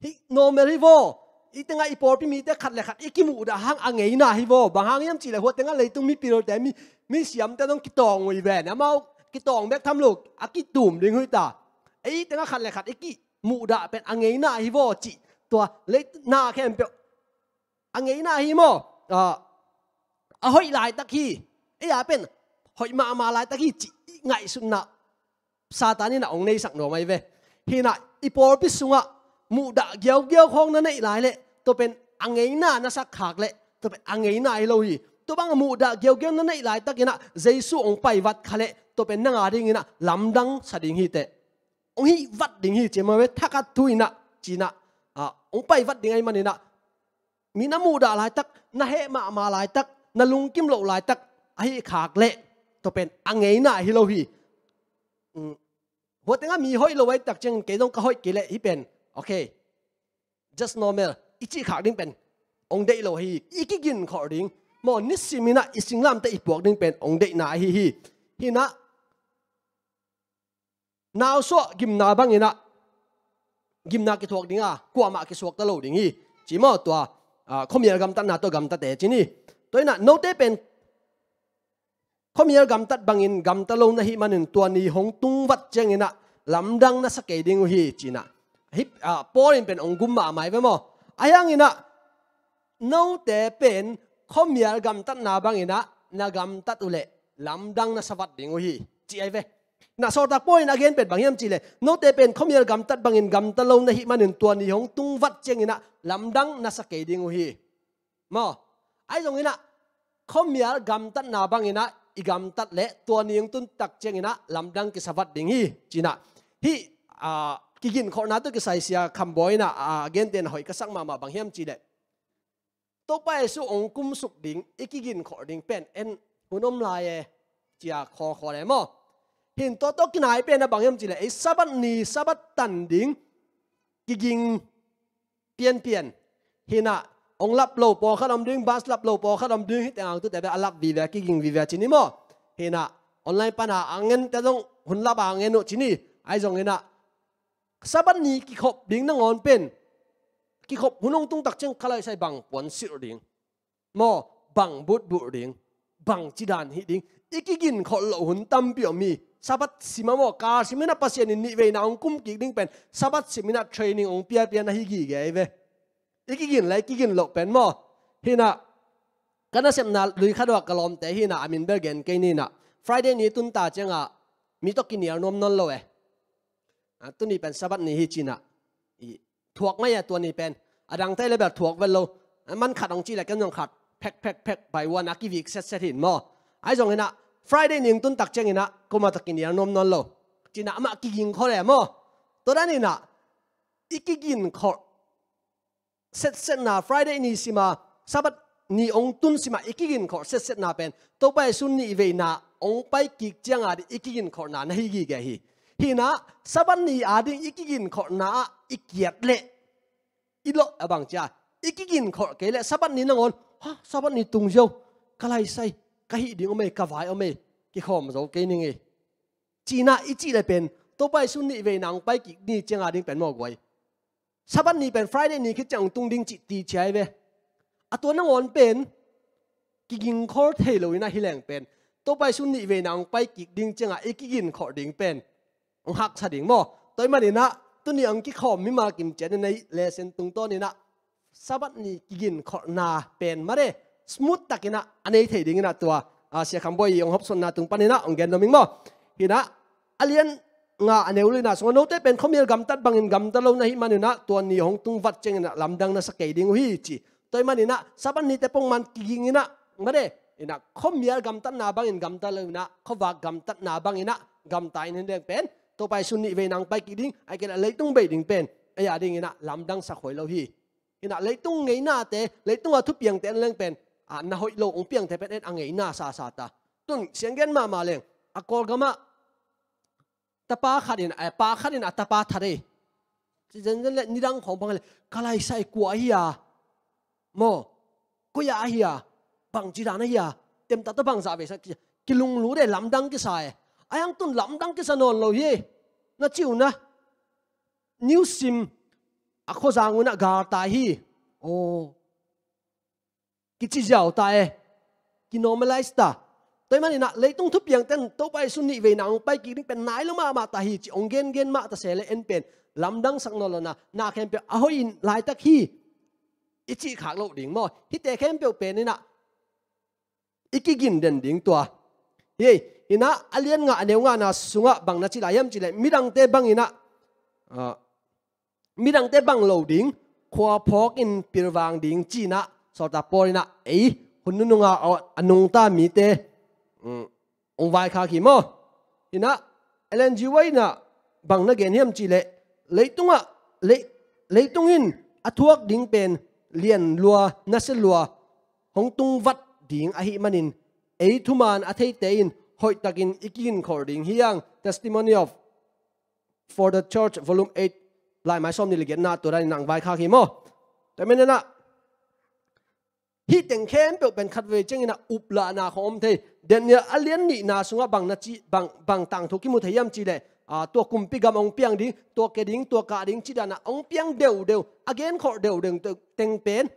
Hih normal hi vaw. I tengah i pawlpi mite khat le khat i kimuhdah hang a ngeina hi vaw. Bang hang hiam cih leh hua tengah leitung mipilte, mi, mi siamte dong kitawng uh hi ven. Amau kitawng bek tham lo, a kitum ding uh hi ta. Ei tengah khat le khat i kimuhdah pen a ngeina hi vaw cih. Tua lei na khempeuh a ngeina hi maw? A, a hoih laitak hi. Ei a pen hoih mahmah laitak hi cih i ngaihsutna Satan inah hong neisak nuam ahi ve. Hinah i pawlpi sungah muhdah giaugiau khawng na neih lai leh tua pen a ngeina na sak khak leh tua pen a ngeina hi lo hi. Tua bang a muhdah giaugiau na neih laitakinah Jesu hong pai vat kha leh tua pen nang a dinginah lamdang sa ding hi teh. Hong hih vat ding hi ci mah ve, thakhat thu inah cinah, a, hong pai vat ding ahi maninah mi na muhdah laitak, na heh mahmah laitak, na lungkim loh laitak ahi khak leh tua pen a ngeina hi lo hi. Mm. Hua tengah mi hoih lo ahi tak ciangin kei zong ka hoih kei leh hih pen, okay, just normal i cih khak ding pen hong deih lo hi. I kiginkholh ding maw, nisiminah i singlamteh i puak ding pen hong deihna ahi hi. Hinah nausuah gimna banginah gimna kithuak dinga kuamah kisuakta lo ding hi. Ci maw, tua, a, khuamial gamtatna tawh gamtate cin hi. Tua inah note pen khuamial gamtat bangin gamta lo na hih manin tua ni hong tung vat cianginah lamdang na sa kei ding uh hi cinah. Hih, a, Paul in pen hong gum mahmah hi ve maw. Ahi hanginah note pen khuamial gamtatna banginah na gamtat uh leh lamdang na sa vat ding uh hi, ci ahi ve. Na sawltak Paul in a gen pen bang hiam cih leh note pen khuamial gamtat bangin gamta lo na hih manin tua ni hong tung vat cianginah lamdang na sa kei ding uh hi. Maw? Ahi zonginah khuamial gamtatna banginah i gamtat leh tua ni hong tun tak cianginah lamdang kisa vat ding hi cinah. Hih, a, kiginkholhna tawh kisai Sia Kham Bawi inah, a, a gentehna hoih ka sak mahmah bang hiam cih leh Topa Jesu hong kumsuk ding, i kiginkholh ding pen en hun om lai e, cia khawlkhawl e maw. Hin tua tawh kinai pen a bang hiam cih leh ei Sabbath ni, Sabbath tan ding kiging pianpian. Hinah hong lap lo pawlkhat om ding, bus lap lo pawlkhat om ding, hih teng a tute bek a lap vive, kiging vive cin hi maw. Hinah online pana a ngente zong hun lap a ngen uh cin hi. Ahi zonginah Sabbath ni kikhop ding nangawn pen kikhop hun hong tung tak ciang ka laisai bang puan silh ding maw, bang butbulh ding, bang cidan hih ding, i kiginkholh loh hun tampi om hi. Sabbath sima maw, kal siminah Pasian in nihveina hong kum kik ding pen Sabbath siminah training hong piapia na hi gige ahi ve. I kigin le i kigin loh pen maw. Hinah ka nasepna lui khat uh ah ka lawmte hinah a min bel gen kei ninah Friday ni tunta ciangah mi tawh kinial nuam nawn lo e. A, tuni pen Sabbath ni hi cinah i thuak mai a, tua ni pen a dangte le bel thuak vet lo. A, man khat hong cih le ken zong khat phek phek phek by one a kivik setset hin maw. Ahi zonginah Friday ni hong tun tak cianginah kuamah tawh kinial nuam nawn lo. Cinah amah kigingkholh e maw. Tua daninah i kiginkholh setsetna, Friday ni sima Sabbath ni hong tun sima i kiginkholh setsetna pen Topa Jesu nihveina hong pai kik cianga ding i kiginkholhna na hi gige hi. Hinah Sabbath ni a ding i kiginkholhna ah i kiat leh i lawh a bang cia i kiginkholh kei leh Sabbath ni nangawn, ha, Sabbath ni tung ziau, ka laisai, ka hih ding om ei, ka vai om ei, kikhawm zo kei ning ei. Cinah i cih le pen Topa Jesu nihveina hong pai kik ni cianga ding pen maw guai. Sabbath ni pen Friday ni khit ciang hong tung ding cih ti cia hi ve. A tua nangawn pen kigingkholh thei lo inah hi leng pen Topa Jesu nihveina hong pai kik ding ciangah i kiginkholh ding pen hong haksa ding maw. Tua ahih maninah tuni hong kikhawm mimal kim cianin ei lesson tungtawninah Sabbath ni kiginkholhna pen mare smooth takinah a nei thei dinginah tua, a, Sia Kham Bawi i hong hopsawnna tung paninah hong gen nuam ing maw. Hinah a lian nga a neu lina sungah note pen khuamial gamtat bangin gamta lo na hih maninah tua ni hong tung vat cianginah lamdang na sa kei ding uh hi ci. Tua ahih maninah Sabbath nite pongman kiginginah mare inah khuamial gamtatna bangin gamta lo inah khuavak gamtatna banginah gamta in hi leng pen Topa Jesu nihveina hong pai kik ding, ahih kei leh leitung bei ding pen ei a dinginah lamdang sa khuai lo hi. Inah leitung ngeinate, leitung a thupiangte en leng pen, a, na hoih lo hong piangte pen en a ngeina sasa ta. Tun sianggen mahmah leng, a Kawlgamah tapa khat in, a, pa khat in a tapa that ei. Zenzen le nidang khawng bang le, ka laisai kua ahi a? Maw, koi-ah ahi a? Bangci dan ahi a? Temta tawh bangzah vesa kilunglut e, lamdang kisa e. A hiang tun lamdang kisa nawn lo hi. Na ci uh na, niusim a khuazang unah galtai hi. Aw, kici ziau ta e. Kinormalize ta. Tua hi maninah leitung thupiangten Topa Jesu nih veina hong pai kik ding pen nai lo mahmah ta hi ci hong gengen mah ta se le en pen lamdangsak nawn lo na, na khempeuh a hoih in laitak hi i cih khak loh ding maw? Hihte khempeuh pen inah i kigin den ding tua. Hei, inah a lian nga a neu ngana sungah bang na ci lai hiam cih leh midangte bang inah, ah, midangte bang lo ding, khua phawk in pilvang ding ci inah Sawltak Paul inah ei hun nununga a, a nungta mite, um, hong vaikhak hi maw? Inah Ellen G. White inah bang na gen hiam cih leh, leitungah, lei, leitung in a thuak ding pen lian lua, nasia lua hong tungvat ding ahih manin, ei thuman a theite in hoihtakin i kiginkholh ding hi hang. Testimony of for the Church, Volume eight, laimai sawm nih le giatna tua danin hong vaikhak hi maw? Tua hi maninah hih teng khempeuh pen khatvei ciangin a uplahna khawng om thei. Daniel a lian nihna sungah bang na ci, bang, bang tangthu kimu thei hiam cih leh, a, tua kumpi gam hong piang ding, tua ke ding, tua kah ding cih danah hong piang deudeu, a genkholh deudeu teng pen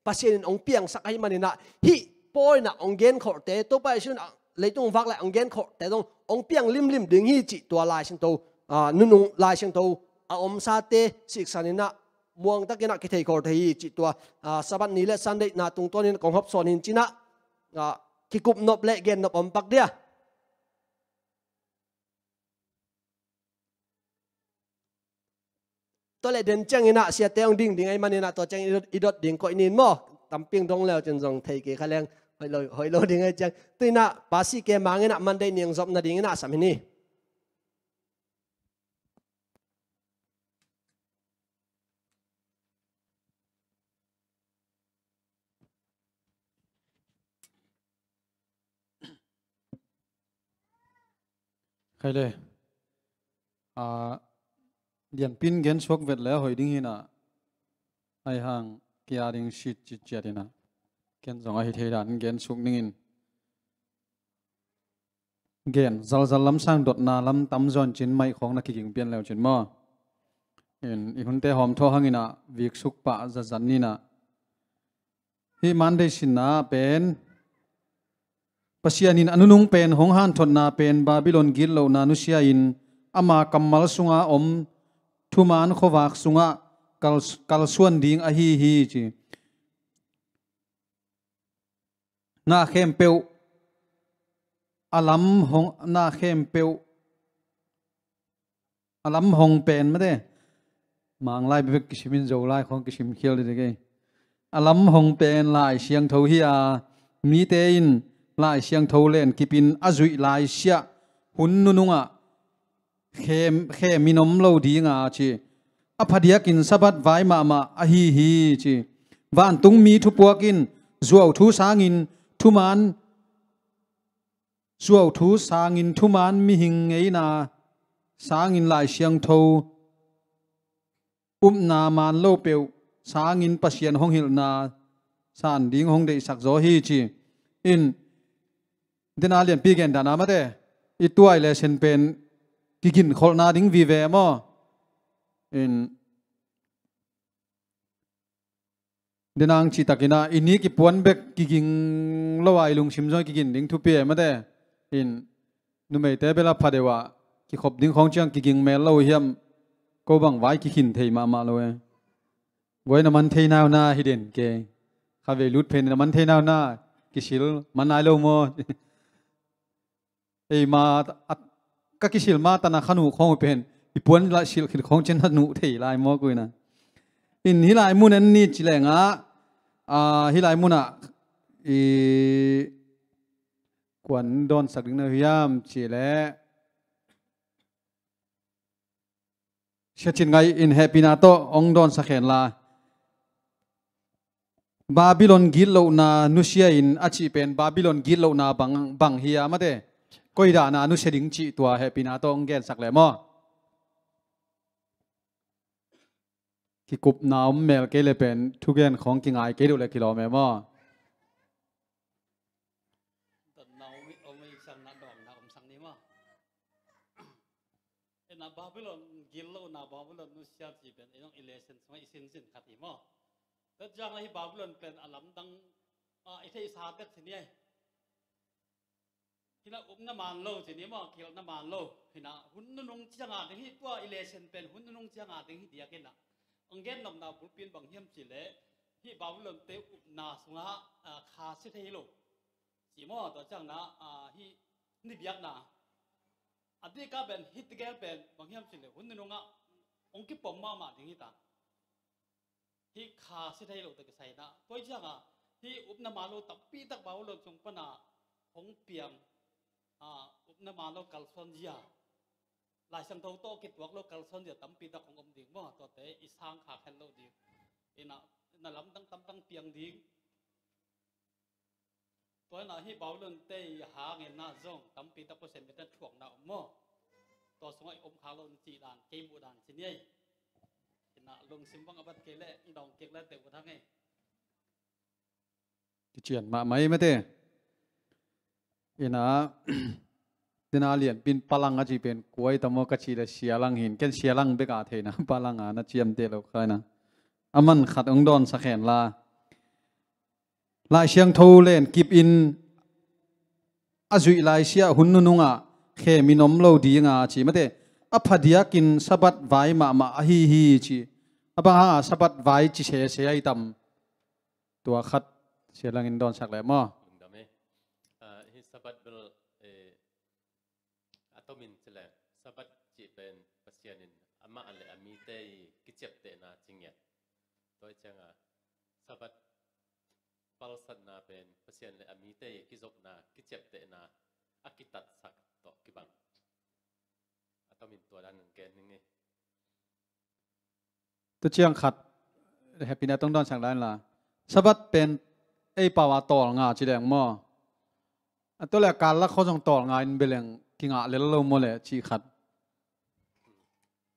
Pasian in hong piangsak ahih maninah, hih Paul inah hong genkholhte, Topa Jesu in leitung hong vak lai hong genkholhte zong hong piang limlim ding hi cih tua Lai Siangtho, a, nunung Lai Siangtho a omsate siksan inah muangtakinah kitheikhol thei hi cih tua, a, Sabbath ni le Sunday na tungtawnin kong hopsawn hi ci inah, a, kikup nop le gen nop om pak dia. Tua leh den cianginah siate hong ding ding ahih maninah tua ciangin i dot, i dot ding koih nin maw? Tamping dong leu cin zong thei kei kha leng hoih lo, hoih lo ding ahih ciang. Tu inah pasi ke manginah Monday ni hong zop nadinginah sam hi ni. Khai le, a, lianpin gensuak vet le a hoih ding hinah, ahi hang kia ding sit citciat hinah, ken zong ahi thei dan gensuak dingin gen zalzal lamsang dotna lam tam zawn cin maih khawng na kiging pian leu cin maw? In i hunte hawm thaw hanginah viksuk pah zazan ninah hih Monday sinna pen Pasian in a nunung pen hong hanthotna pen Babylon gitlohna nusia-in ama kammal sunga om thuman khuavak sungah kal, kalsuan ding ahi hi ci. Na khempeuh a lam hong, na khempeuh a lam hong pen mate. Manglai bek kisimin Zolai khong kisim khial didek ei. A lam hong pen Lai Siangtho hi a, mite in Lai Siangtho len kipin a zuih laisiah hun nunungah khem, khemin om lo dinga ci. A phadiakin Sabbath vai mahmah ahi hi ci. Vantungmi thupuak in zuauthu sangin thuman, zuauthu sangin thuman mihing ngeina sangin Lai Siangtho upna man lo peuh sangin Pasian hong hilhna san ding hong deihsak zaw hi ci. In dena lianpi gen dana mate i tuai le sen pen kiginkholhna ding vive maw? In denang cihtakinah i ni kipuan bek kiging lo a i lungsim zong kigin ding thupi e mate. In numeite bela phadeuh ah kikhop ding khawng ciang kiging mel lo hiam? Ko bang vai kikhin thei mahmah lo e. Guai na man thei nauna hi den ke. Khavei lut phen na man thei nauna kisil man nai lo maw? Eima a, ka kisil ma tana kha nuh khawng uh pen i puan lah silh khit khawng cin na nuh thei lai maw kuina. In hih lai mun en ni ci lengah, a, hih lai munah i kuan dawnsak ding na hiam ci leh Sia Cin Ngaih in hehpihna tawh hong dawnsak hen la. Babylon gitlohna nusia in a cih pen Babylon gitlohna bang, bang hi a mate. Koi dahna nusia ding cih tua hehpihna tawh hong gensak leh maw. Kikupna om mel kei le pen thugen khawng kingai kei duh le kilawm e maw. Dotna om, om i sang na dawngna om sang ni maw. Ena Babylon gitlohna Babylon nusia ci pen i nong i lesson sungah i sinsin khat hi maw. Tua ciang ahi Babylon pen a lamdang a i theihsa tek ci ni ai. Hina upna man lo ci ni maw, kihelhna man lo. Hina hun nunung cianga ding hi tua i lesson pen hun nunung cianga ding hi diak hina. Ang gen nopna bulpi in bang hiam ci le hi Babylon te upna sungah a, kha si thei lo. Ci maw, tua ciangna a, hi ni biakna. A dika pen hi tegel pen bang hiam ci le hun nunungah ong kipom mahmah ding hi ta. Hi kha si thei lo te kisai na. Tua cianga hi upna man lo tampi tak Babylon sung pana hong piang a, upna man lo kalsuan zia. Lai Siangtho tawh kituak lo kalsuan zia tampi tak hong om ding maw. Tuate i sang kha khen lo ding. Ina, na lamdang tamdang piang ding. Tua ina hi Babylon te i hangin na zong tampi tak Pasian mite thuakna om maw. Tua sungah i om khak lo ni cih dan, kei muh dan ci ni ei. Ina lungsim bang a bat kei le, i dawng kik le te ut hang ei. Kician mahmah ei mate. Ina, tina lianpin palang a ci pen kuai tamaw ka ci le sialang hin. Ken sialang beka theina palang a na ciamteh lo kha ina. A man khat hong dawnsak hen la. Lai Siangtho len kip in a zuih lai siah hun nunungah khemin om lo dinga ci mate. A phadiakin Sabbath vai mahmah ahi hi ci. A bang hanga Sabbath vai ci sese ahi tam. Tua khat sialangin dawnsak leh maw. Lungdam e. Ah, hi Sabbath bel, eh, a tomin ci leh Sabbath cih pen Pasian in amah le a mite i kiciaptehna ci ngiat. Tua i cianga Sabbath palsatna pen Pasian le a mite i kizopna, kiciaptehna a kitatsak tawh kibang. A tomin tua dan gen ning e. Tua ciang khat hehpihna tong dawnsak lai la. Sabbath pen ei pau a tawlnga ci leng maw. A tua le a kal lak khaw zong tawlnga in bia leng kingah lel lo maw le cih khat.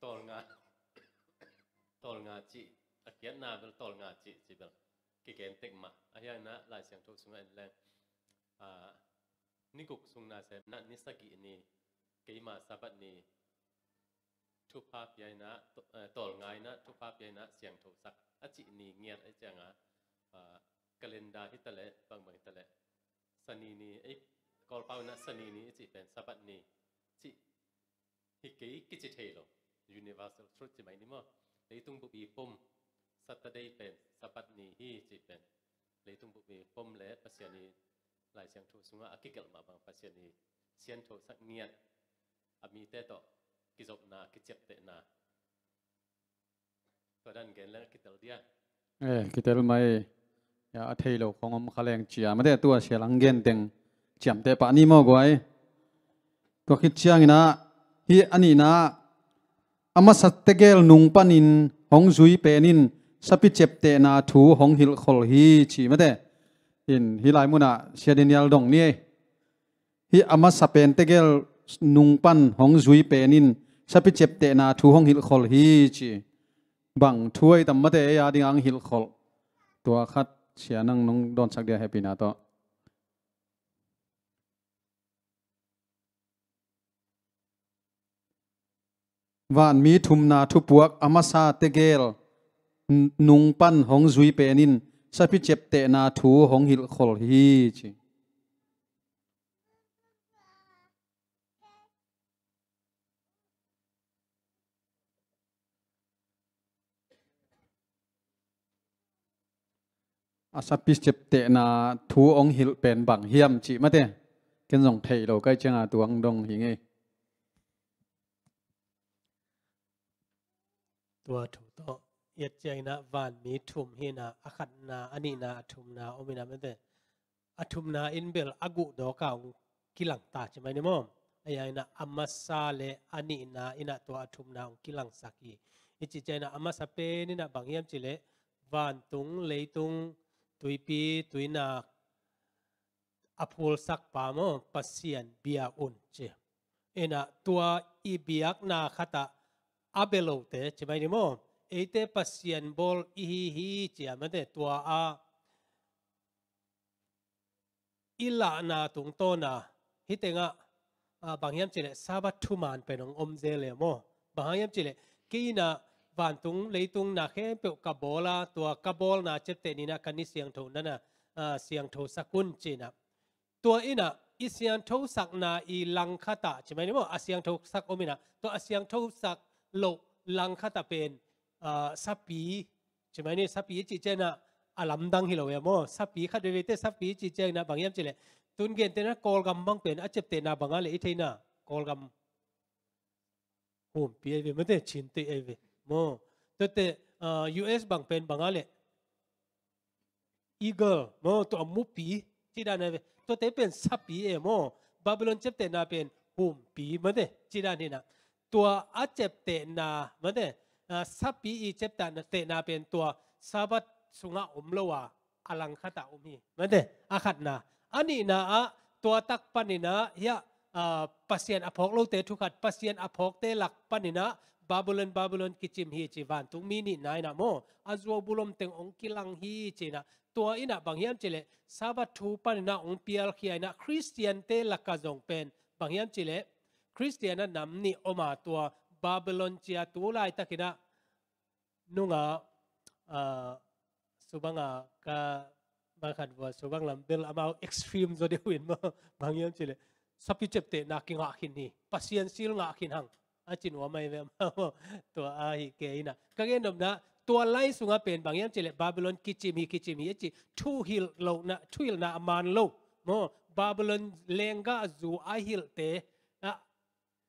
Tawlnga, tawlnga cih, a kiatna bel tawlnga cih, cih bel kigen tek mah. A hiangna Lai Siangtho sungah en leng, ah, ni guk sung na sem na ni sagih ni, keima Sabbath ni, thupha piaina, to-, eh, tawlngaina, thupha piaina, siangthosak a cih ni ngiat a cianga, ah, calendar hi ta leh, bangbang hi ta leh, Sani ni, ei, Kawlpau ina Sani ni i cih pen Sabbath ni cih hi kei kici thei lo. Universal truth ci mai ni maw. Leitung bupi pom Saturday pen Sabbath ni hi cih pen leitung bupi pom le Pasian i Lai Siangtho sungah a kigelh mah bang Pasian i siangthosak ngiat a mite tawh kizopna, kiciaptehna. Tua dan gen leng kitel dia. Eh, kitel mai. Ya, a thei lo khong om kha leng cia. Mate tua sialang gen teng ciamteh pah ni maw guai. Tua khit ciangina hi a nihna a masa tegel nung panin hong zui penin sapi ciaptehna thu hong hilhkhol hi ci mate. In hi lai munah Sia Daniel dong ni ei. Hi a masa pen tegel nung pan hong zui penin sapi ciaptehna thu hong hilhkhol hi ci. Bang thu ahi tam mate ei a dingah hong hilhkhol. Tua khat sia nang nong dawnsak dia hehpihna tawh. Vanmi thumna thupuak a masa tegel n-, nung pan hong zui penin sapi ciaptehna thu hong hilhkhol hi ci. A sapi ciaptehna thu hong hilh pen bang hiam cih mate. Ken zong thei lo kai cianga tuang dong hi ngei. Tua thu tawh i et ciangina vanmi thum hina, a khatna, a nihna, a thumna om ina mate. A thumna in bel a guh dawka hong kilang ta ci mai ni maw. A hiangina a masa le a nihna ina tua a thumna hong kilangsak hi. I cih ciangina a masa pen ina bang hiam ci le vantung leitung tuipi, tuinak a phulsak pa maw, Pasian bia un ci. Inah tua i biakna khatah a bia lote, ci mai ni maw. Eite Pasian bawl i hi hi ci a mate, tua a i lahna tungtawna, hih tengah, ah, bang hiam cihleh, Sabbath thuman pen hong om zel e maw. Bang hang hiam cihleh, kei inah vantung leitung na khempeuh ka bawl a, tua ka bawlna ciapteh ni inah ka ni siangtho nana, ah, siangthosak un ci inah. Tua inah i siangthosakna i langkhatah, ci mai ni maw, a siangthosak om inah, tua a siangthosak loh langkhatah pen, ah, sapi, ci mai ni, sapi i cih ciangin ah a lamdang hi lo e maw. Sapi khat veivei te sapi i cih ciangin ah bang hiam cihleh, tun gentehna Kawlgam bang pen a ciaptehna bang a leh i theihna, Kawlgam humpi ahi ve mate, cintih ahi ve maw. Tuate, ah, U S bang pen bang a leh eagle maw, tua a mupi cih dan ahi ve. Tuate pen sapi e maw. Babylon ciaptehna pen humpi mate, cih dan hi inah. Tua a ciaptehna mate, ah, sapi i ciaptehna pen tua Sabbath sungah om lo a, a langkhatah om hi mate, a khatna. A nihna ah tua tak panin ah hiah, ah, Pasian a phawk lote thu khat, Pasian a phawkte lak panin ah Babylon, Babylon kicim hi ci, vantungmi nihna inah maw. A zuau bulom teng hong kilang hi ci inah. Tua inah bang hiam cihleh, Sabbath thu panin ah hong pialkhia inah Khristiante lakah zong pen bang hiam cihleh, Khristian a nam nih om a, tua Babylon ci a tu laitakin ah nungah, ah, subang a ka bang khat vua, subang lam bel amau extreme zaw deuh in maw, bang hiam cihleh, sapi ciaptehna kingah khin hi, Pasian sil ngah khin hang, a ci nuam ahi ve amau. Tua ahi kei inah ka gen nopna, tua lai sungah pen bang hiam cihleh, Babylon kicim hi, kicim hi a ci, thuhilh lohna, thuhilhna a man lo maw. Babylon lenggah zu a hilhte, ah,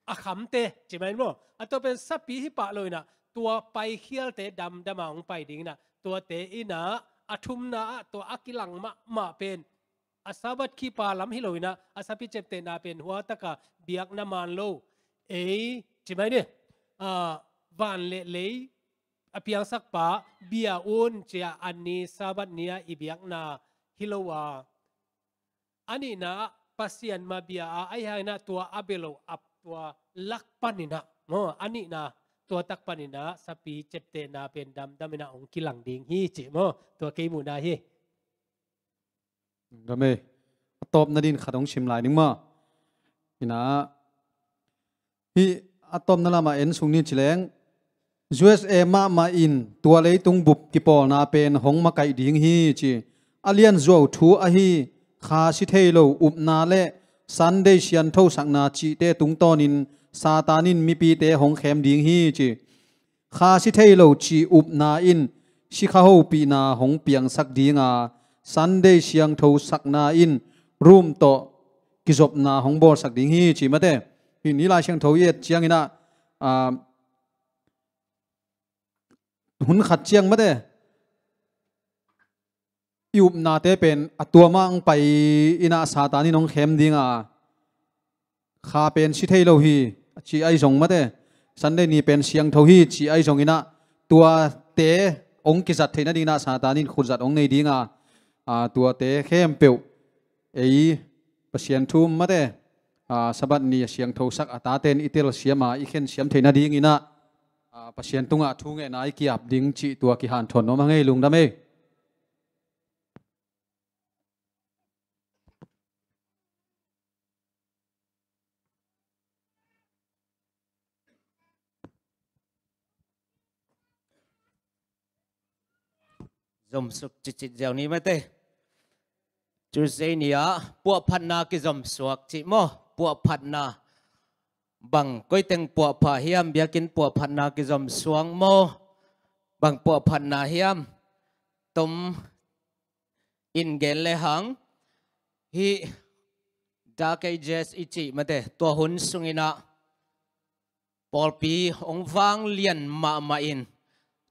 a khamte, ci mai maw. A tua pen sapi hi pah lo inah, tua paikhialte damdam a hong pai ding inah, tuate inah a thumna ah tua a kilang mahmah pen a Sabbath keeper lam hi lo inah, a sapi ciaptehna pen hua taka biakna man lo. Ei, ci mai ni, ah, van le lei a piangsak pa bia un ci a, a ni Sabbath ni a i biakna hi lo a. A nihna ah Pasian mah bia a, ahi hang inah tua a bia lo a, tua lak panin ah maw, a nihna tua tak panin ah sapi ciaptehna pen damdam inah hong kilang ding hi ci maw. Tua kei muhna hi. Dam e. A tawpna dingin khat hong sim lai ning maw. Inah, hih a tawpna lamah en suk ni ci leng, U S A mahmah in tua leitung bup kipawlna pen hong makaih ding hi ci. A lianzuau thu ahi, kha si thei lo upna le Sunday sianthosakna cihte tungtawnin Satan in mipite hong khem ding hi ci. Kha si thei lo cih upna in sikha hopihna hong piangsak ding a, Sunday siangthosakna in Rome tawh kizopna hong bawlsak ding hi ci mate. Hih ni Lai Siangtho i et ciangin ah, ah, hun khat ciang mate, i upnate pen a tua mah hong pai inah Satan in hong khem ding a, kha pen si thei lo hi, ci ahi zong mate, Sunday ni pen siangtho hi, ci ahi zong inah, tuate hong kizat theihna ding inah Satan in khutzat hong nei ding a, a, tuate khempeuh ei Pasian thu mate, a, Sabbath ni a siangthosak a taten i telsiam a, i khensiam theihna ding inah, a, Pasian tungah thu ngetna i ki-ap ding cih tua kihanthawn nuam hang ei. Lungdam ei. Zomsuk cicit ziau ni mate. Tuesday ni-ah puahphatna kizomsuak cih maw? Puahphatna. Bang koiteng puahpha hiam, biakinn puahphatna kizomsuak maw? Bang puahphatna hiam? Tom in gen le hang, hih Dark Ages i cih mate, tua hun sungin ah pawlpi hong vang lian mahmah in,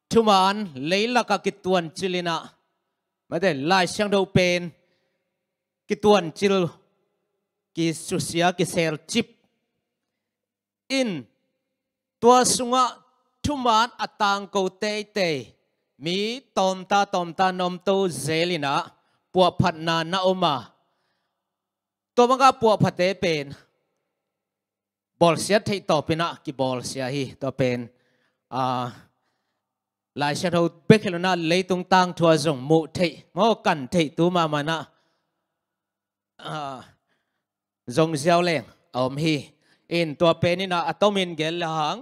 thuman leilakah kituancil in ah, mate, Lai Siangtho pen kituancil, kisusia, kiselcip in, tua sungah thuman a tangko teitei mi tawmta tawmta na omto zel in ah puahphatna na om a, tua bangah puahphatte pen bawlsiat theih tawpin ah kibawlsia hi. Tua pen, ah, Lai Siangtho bek hi lo in ah leitung tangthu ah zong muh theih, maw, kan theih tu mahmah in ah, ah, zong ziau leng a om hi. In tua pen in ah a tomin gen le hang,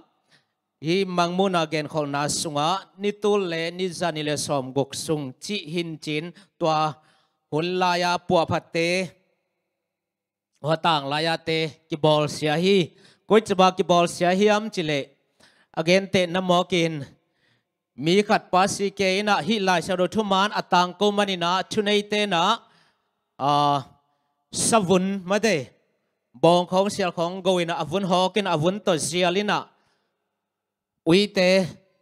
hih Mangmuhna genkholhna sungah ni tul le ni za ni le sawmguk sung cih hi in cin, tua hun lai-a puahphatte, hua tang lai-a te kibawlsia hi. Koici bang kibawlsia hiam cih leh, a gentehna mawkin, mi khat pa si ke in ah hih Lai Siangtho thuman a tangko man in ah thuneite in ah, ah, savun, mate, bawng khawng sial khawng go in ah a vun hawk in ah a vun tawh zial in ah uite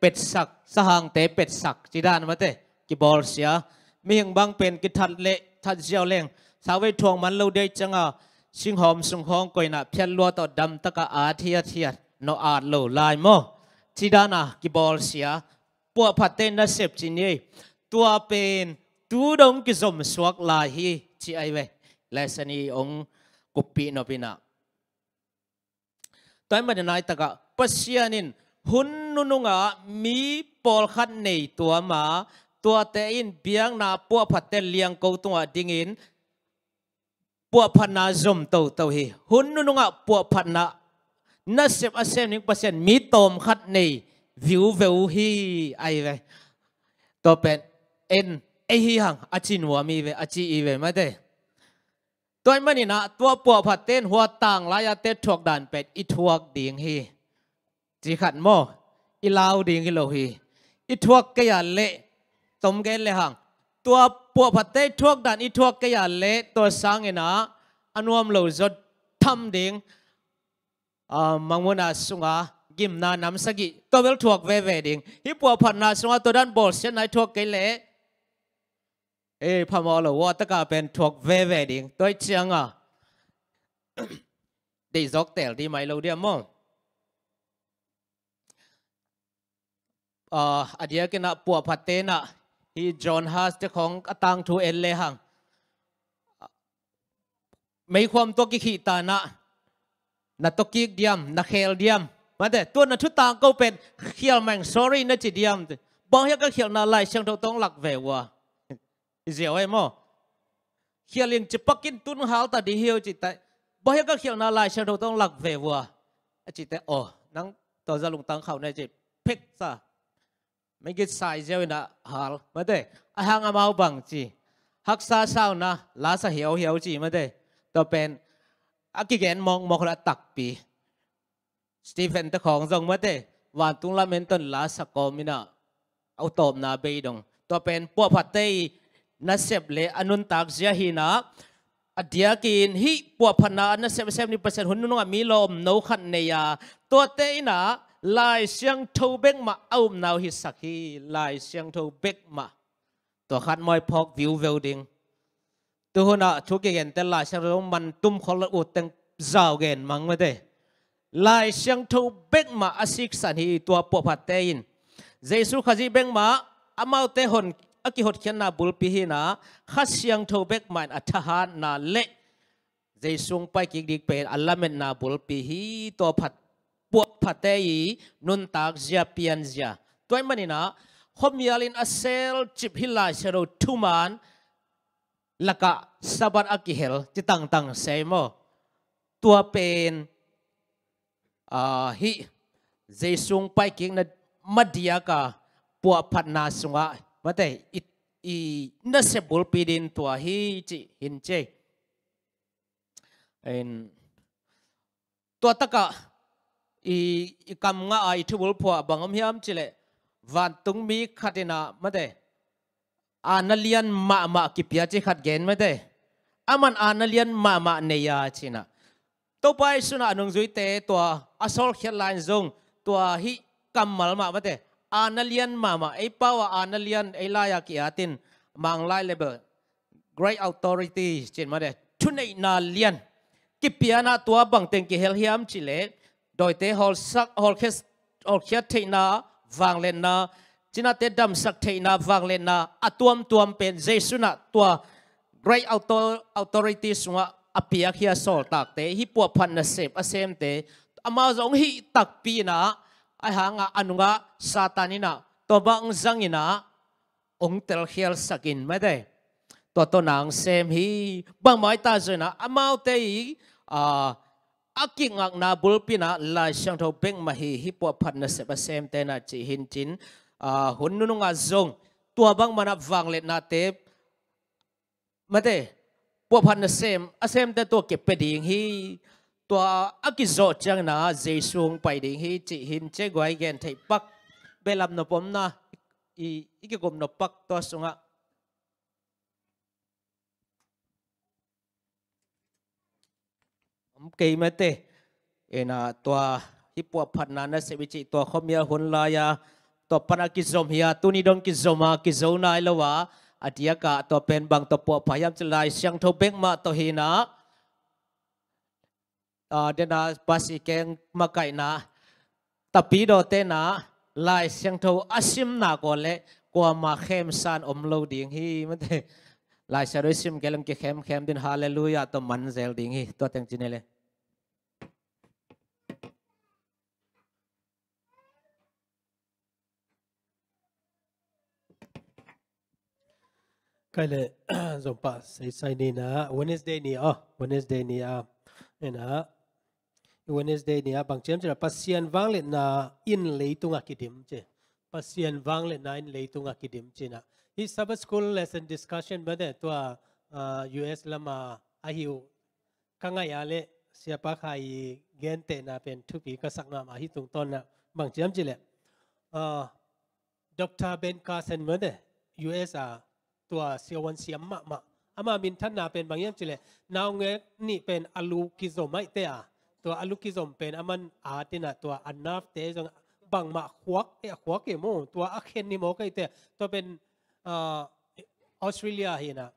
petsak, sahangte petsak, ci dan, mate, kibawlsia. Mihing bang pen kithat le that ziau leng, sauvei thuak man lo deih ciangah singhawm sung khawng koih in ah phiat lua tawh damtak a at hiathiat, nawh at lo lai maw, ci dan a kibawlsia. Puahphatte nasep ci ni ei. Tua pen tu dong kizomsuak lai hi, ci ai ve. Lesson i ong kuppih nop in ah. Tua ahih manin a nai takah Pasian in hun nunungah mi pawlkhat nei tuam a, tuate in biakna puahphatte liangko tungah dingin puahphatna zom toto hi. Hun nunungah puahphatna nasep a sem ding Pasian mi tawmkhat nei viuveu hi, ai ve. Tua pen en ei hi hang a ci nuam i ve, a ci i ve, mate. Tua ahih manin ah tua puahphatte in hua tang lai-a te thuak dan pen i thuak ding hi, ci khat maw, i lau ding hi lo hi. I thuak kei a leh, tom gen le hang, tua puahphatte i thuak dan i thuak kei a leh, tua sangin ah a nuam lo zaw tham ding, ah, Mangmuhna sunga gimna nam sagih tua bel thuak veve ding. Hih puahphatna sunga tua dan bawlsiatna i thuak kei leh, ei, phamawh lo, ua taka pen thuak veve ding. Tua ahih ciangah deihzawk tel dih mai lo diam maw? Ah, a diakin ah puahphatte in ah hih John Huss te khawng a tangthu en le hang, meikhuam tua kikhihta in ah na tua kik diam, na khel diam, mate, tua na thu tangko pen khial meng, sorry na ci diam? Bang hiam ka khialhna Lai Siangtho tawh hong lak ve ua, i ziau ei maw? Khial in cipakin tun hal ta dih hi o ci teh, bang hiam ka khialhna Lai Siangtho tawh hong lak ve ua, a ci teh, aw, nang tua zah lungtang khauh ne ci, phek sa. Mengkit sai ziau in ah hal, mate. A hang amau bang ci, haksa sauna la sa hiauhiau ci, mate. Tua pen a kigen mawkmawk la takpi. Stephen te khawng zong, mate, vantung lam en ton la sa kawm in ah a utawpna bei dong. Tua pen puahphatte i nasep le a nuntak zia hi in ah, a diakin hih puahphatna a nasep a sem ding Pasian hun nunungah mi lawmno khat nei a, tuate in ah Lai Siangtho bekmah a upna uh hisak hi. Lai Siangtho bekmah. Tua khat maw, i phawk viuveu ding. Tuhun ah thu kigente Lai Siangtho man tum khol lo, ut teng zau gen mang, mate. Lai Siangtho bekmah a siksan hi tua puahphatte in. Jesu Khazih bekmah amaute hon a kihotkhiatna bulpi hi in ah, Kha Siangtho bekmah in a thahatna le Jesu hong paikik ding pen a lametna bulpi hi. Tua phat, puahphatte i nuntak zia, pian zia. Tua ahih manin ah khuamial in a selcip hih Lai Siangtho thuman lakah Sabbath a kihel ci tangtang sei maw? Tua pen, ah, hih Jesu hong paikikna madiak a puahphatna sungah, mate, i, i nasep bulpi ding tua hi cih hi in ci ei. En, tua takah i, i kam ngah a i thubulphuh ah bang om hiam cih leh, vantungmi khat in ah, mate, aana lian mahmah kipia ci khat gen, mate. Aman aana lian mahmah nei a ci in ah, Topa Jesu in ah a nungzuite tua a sawlkhiat lai-in zong tua hih kammal mah, mate, aana lian mahmah, ei pau ah aana lian, ei lai-a ki-atin Manglai level, great authority ci in, mate, thuneihna lian kipia in ah, tua bangteng kihel hiam cih leh, dawite hawlsak, hawlkhiat, hawlkhiat theihna, vangliatna, cinate damsak theihna vangliatna a tuamtuam pen Jesu in ah tua great author-, authority sungah a piak hi a, sawltakte, hih puahphat nasep a semte, amau zong hih takpi in ah, ahi hangah a nungah Satan in ah tua bang zang in ah hong telkhialsak in, mate. Tua tawh na hong sem hi. Bangmah hi ta zong in ah amaute i, ah, a kingakna bulpi in ah Lai Siangtho bekmah hi, hih puahphat nasep a semte in ah cih hi in cin, ah, hun nunungah zong tua bangmah in ah vangliatnate, mate, puahphat nasem a semte tua kipia ding hi. Tua a kizawh ciangin ah Jesu hong pai ding hi cih hi in, ci guai gen theih pak. Behlap nop om na, i, i kigawm nop pak tua sungah. Om kei, mate. Ina tua hih puahphatna nasep i cih tua khuamial hun lai-a tua pan a kizom hi a, tuni dong kizom a, kizo nai lo a, a diakah tua pen bang tawh puahpha hiam cih leh Lai Siangtho bekmah tawh hi in ah, ah, dena basi keng makaihna, tapidawte in ah Lai Siangtho a simna kawm leh kuamah khemsan om lo ding hi, mate. Lai Siangtho i sim kei leng kikhemkhem ding, halleluiah tawh man zel ding hi. Tua teng ci ni le. Kai le, zom pah seisai ni in ah, Wednesday ni, oh, Wednesday ni a, ina, Wednesday ni a bang ci hiam cih leh Pasian vangliatna in leitungah kidim ci. Pasian vangliatna in leitungah kidim ci in ah. Hih Sabbath School lesson discussion, mate, tua, ah, U S lam a ahi uh ka ngaih a leh Siapa Khai i gentehna pen thupi ka sak mahmah hi. Tungtawn in ah bang ci hiam cih leh, ah, Doctor Ben Carson, mate, U S a tua siavuan siam mahmah. Ama minthanna pen bang hiam cih leh naungek nih pen a lu kizom ahih teh a, tua a lu kizom pen aman at in ah tua a nerve te zong bangmah khuak, eh, a khuak e maw, tua a khen hi mawk ahih teh. Tua pen, ah, Australia hi in ah,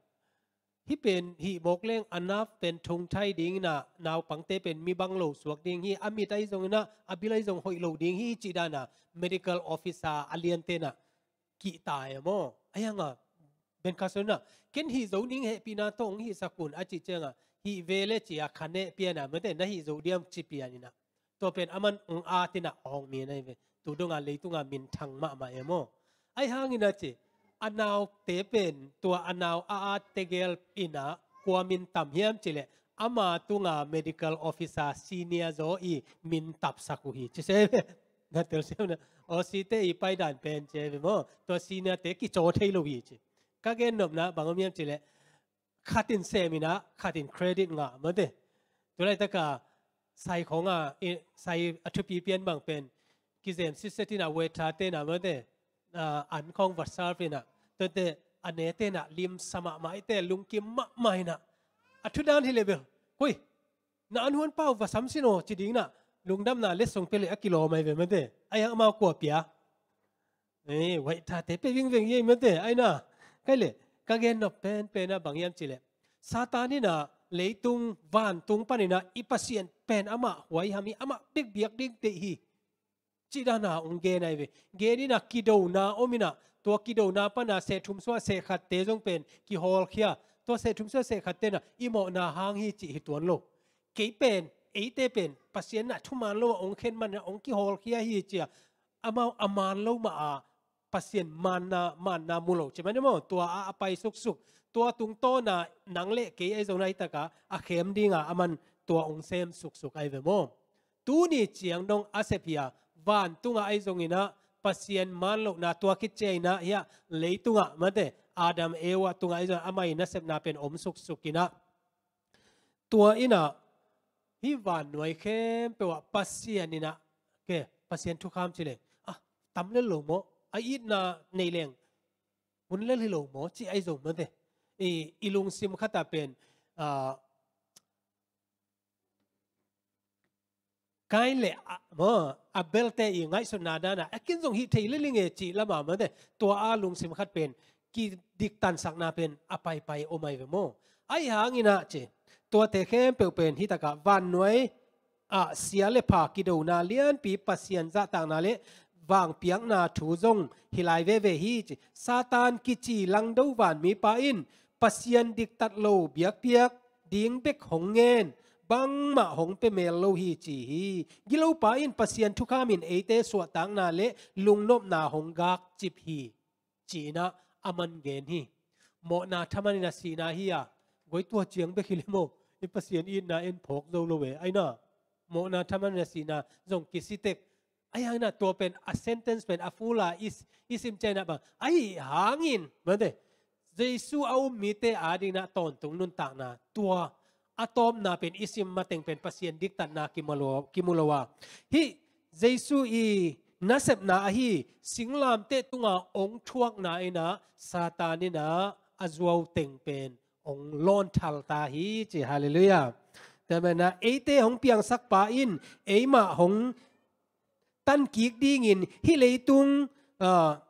hih pen hih mawk leng a nerve pen thungthai ding in ah, naupangte pen mi bang lo suak ding hi, a mit ahi zong in ah, a bil ahi zong hoih lo ding hi, cih dan a medical officer a liante in ah kihta e maw. Ahi hang a Ben Carson in ah, ken hih zo ding hehpihna tawh hong hihsak un, a cih ciang a, hih ve le ci a kha neh pian a, mate, na hih zo diam ci pian in ah, tua pen aman hong at in ah hong min ahi ve. Tu dong a leitung a minthang mahmah e maw. Ahi hangin a ci, a naute pen tua a nau a at tegel in ah kua min tam hiam cih leh ama tung a medical officer senior zaw i min tapsak uh hi ci se ve. Na telsiam na, Aussie te i paidan pen ci ve maw. Tua senior te kicaw thei lo hi ci. Ka gen nopna bang om hiam cih leh khat in sem in ah, khat in credit ngah, mate. Tulaitak a sai khawng a, i, sai a thupi pian bang pen kizem sitset in ah waiter te in ah, mate, ah, an khawng va serve in ah, tuate a nete in ah limsa mahmah ahih teh, lungkim mahmah in ah, a thu dan hi leh bel, "Koi, na an huan pau va sam sin aw," ci ding in ah, lungdamna letsong pia leh a kilawm ahi ve, mate. Ahi hang amau kua pia? Eh, waiter te pia vingveng hi ei, mate, ahi na. Kai le, ka gen nop penpen a bang hiam cih leh, Satan in ah leitung vantung panin ah i Pasian pen amah huai ham hi, amah bek biak ding deih hi, cih dan a hong gen ahi ve. Gen in ah kidona om in ah, tua kidona pan a seh thum suah seh khat te zong pen kihawlkhia. Tua seh thum suah seh khat te in ah i mawhna hang hi cih hi tuan lo. Kei pen, eite pen Pasian in ah thuman lo a hong khen man in ah hong kihawlkhia hi ci a, amau a man lo mah a Pasian manna, manna mu lo ci mah ni maw. Tua a, a pai suksuk. Tua tungtawn a nang le kei ahi zongin a hi tak a, a khem ding a aman tua hong sem suksuk ahi ve maw. Tuni ciang dong a sep hi a, vantung ah ahi zongin ah Pasian man lohna tua khit ciangin ah hi a, leitung ah mate, Adam Eva tung ah ahi zongin ah amah i nasepna pen om suksuk in ah. Tua in ah, hih vannuai khempeuh ah Pasian in ah, ke, Pasian thukham ci leng, ah, tam lel lo maw? A itna nei leng hun lel hi lo maw? Ci ahi zong mate. I, i lungsim khat ah pen, ah, Kain le, ah, maw, Abel te i ngaihsutna dan ah, a kin zong hih thei lel ing e cih lam ah mate, tua a lungsim khat pen, kidiktansakna pen a paipai om ahi ve maw. Ahi hangin ah ci, tuate khempeuh pen hi tak a vannuai ah sia le pha kidona lianpi Pasian zahtakna le vangpiakna thu zong hi lai veve hi ci. Satan kici langdo vanmipa in Pasian diktat lo biakpiak ding bek hong ngen, bangmah hong pia mel lo hi ci hi. Gilopa in Pasian thukhamin eite suahtakna le lungnopna hong gakcip hi, ci-in ah a man gen hi. Mawhna thaman in a sihna hi a, guai tua ciang bek hi le maw, i Pasian itna en phawk zo lo e, aina. Mawhna thaman in a sihna zong kisitek. Ahi hangin ah tua pen a sentence pen a full a i, i sim ciangin ah bang, ahi hangin, mate, Jesu a um mite adingin ah tawntung nuntakna, tua a tawpna pen i sim mateng pen Pasian diktatna kimu lo, kimu lo a. Hih Jesu i nasepna ahi singlamteh tunga ong thuakna in ah Satan in ah a zuau teng pen ong lawn thal ta hi ci, halleluiah. Tua manin ah eite hong piangsak pa in eimah hong tankik dingin hih leitung, ah,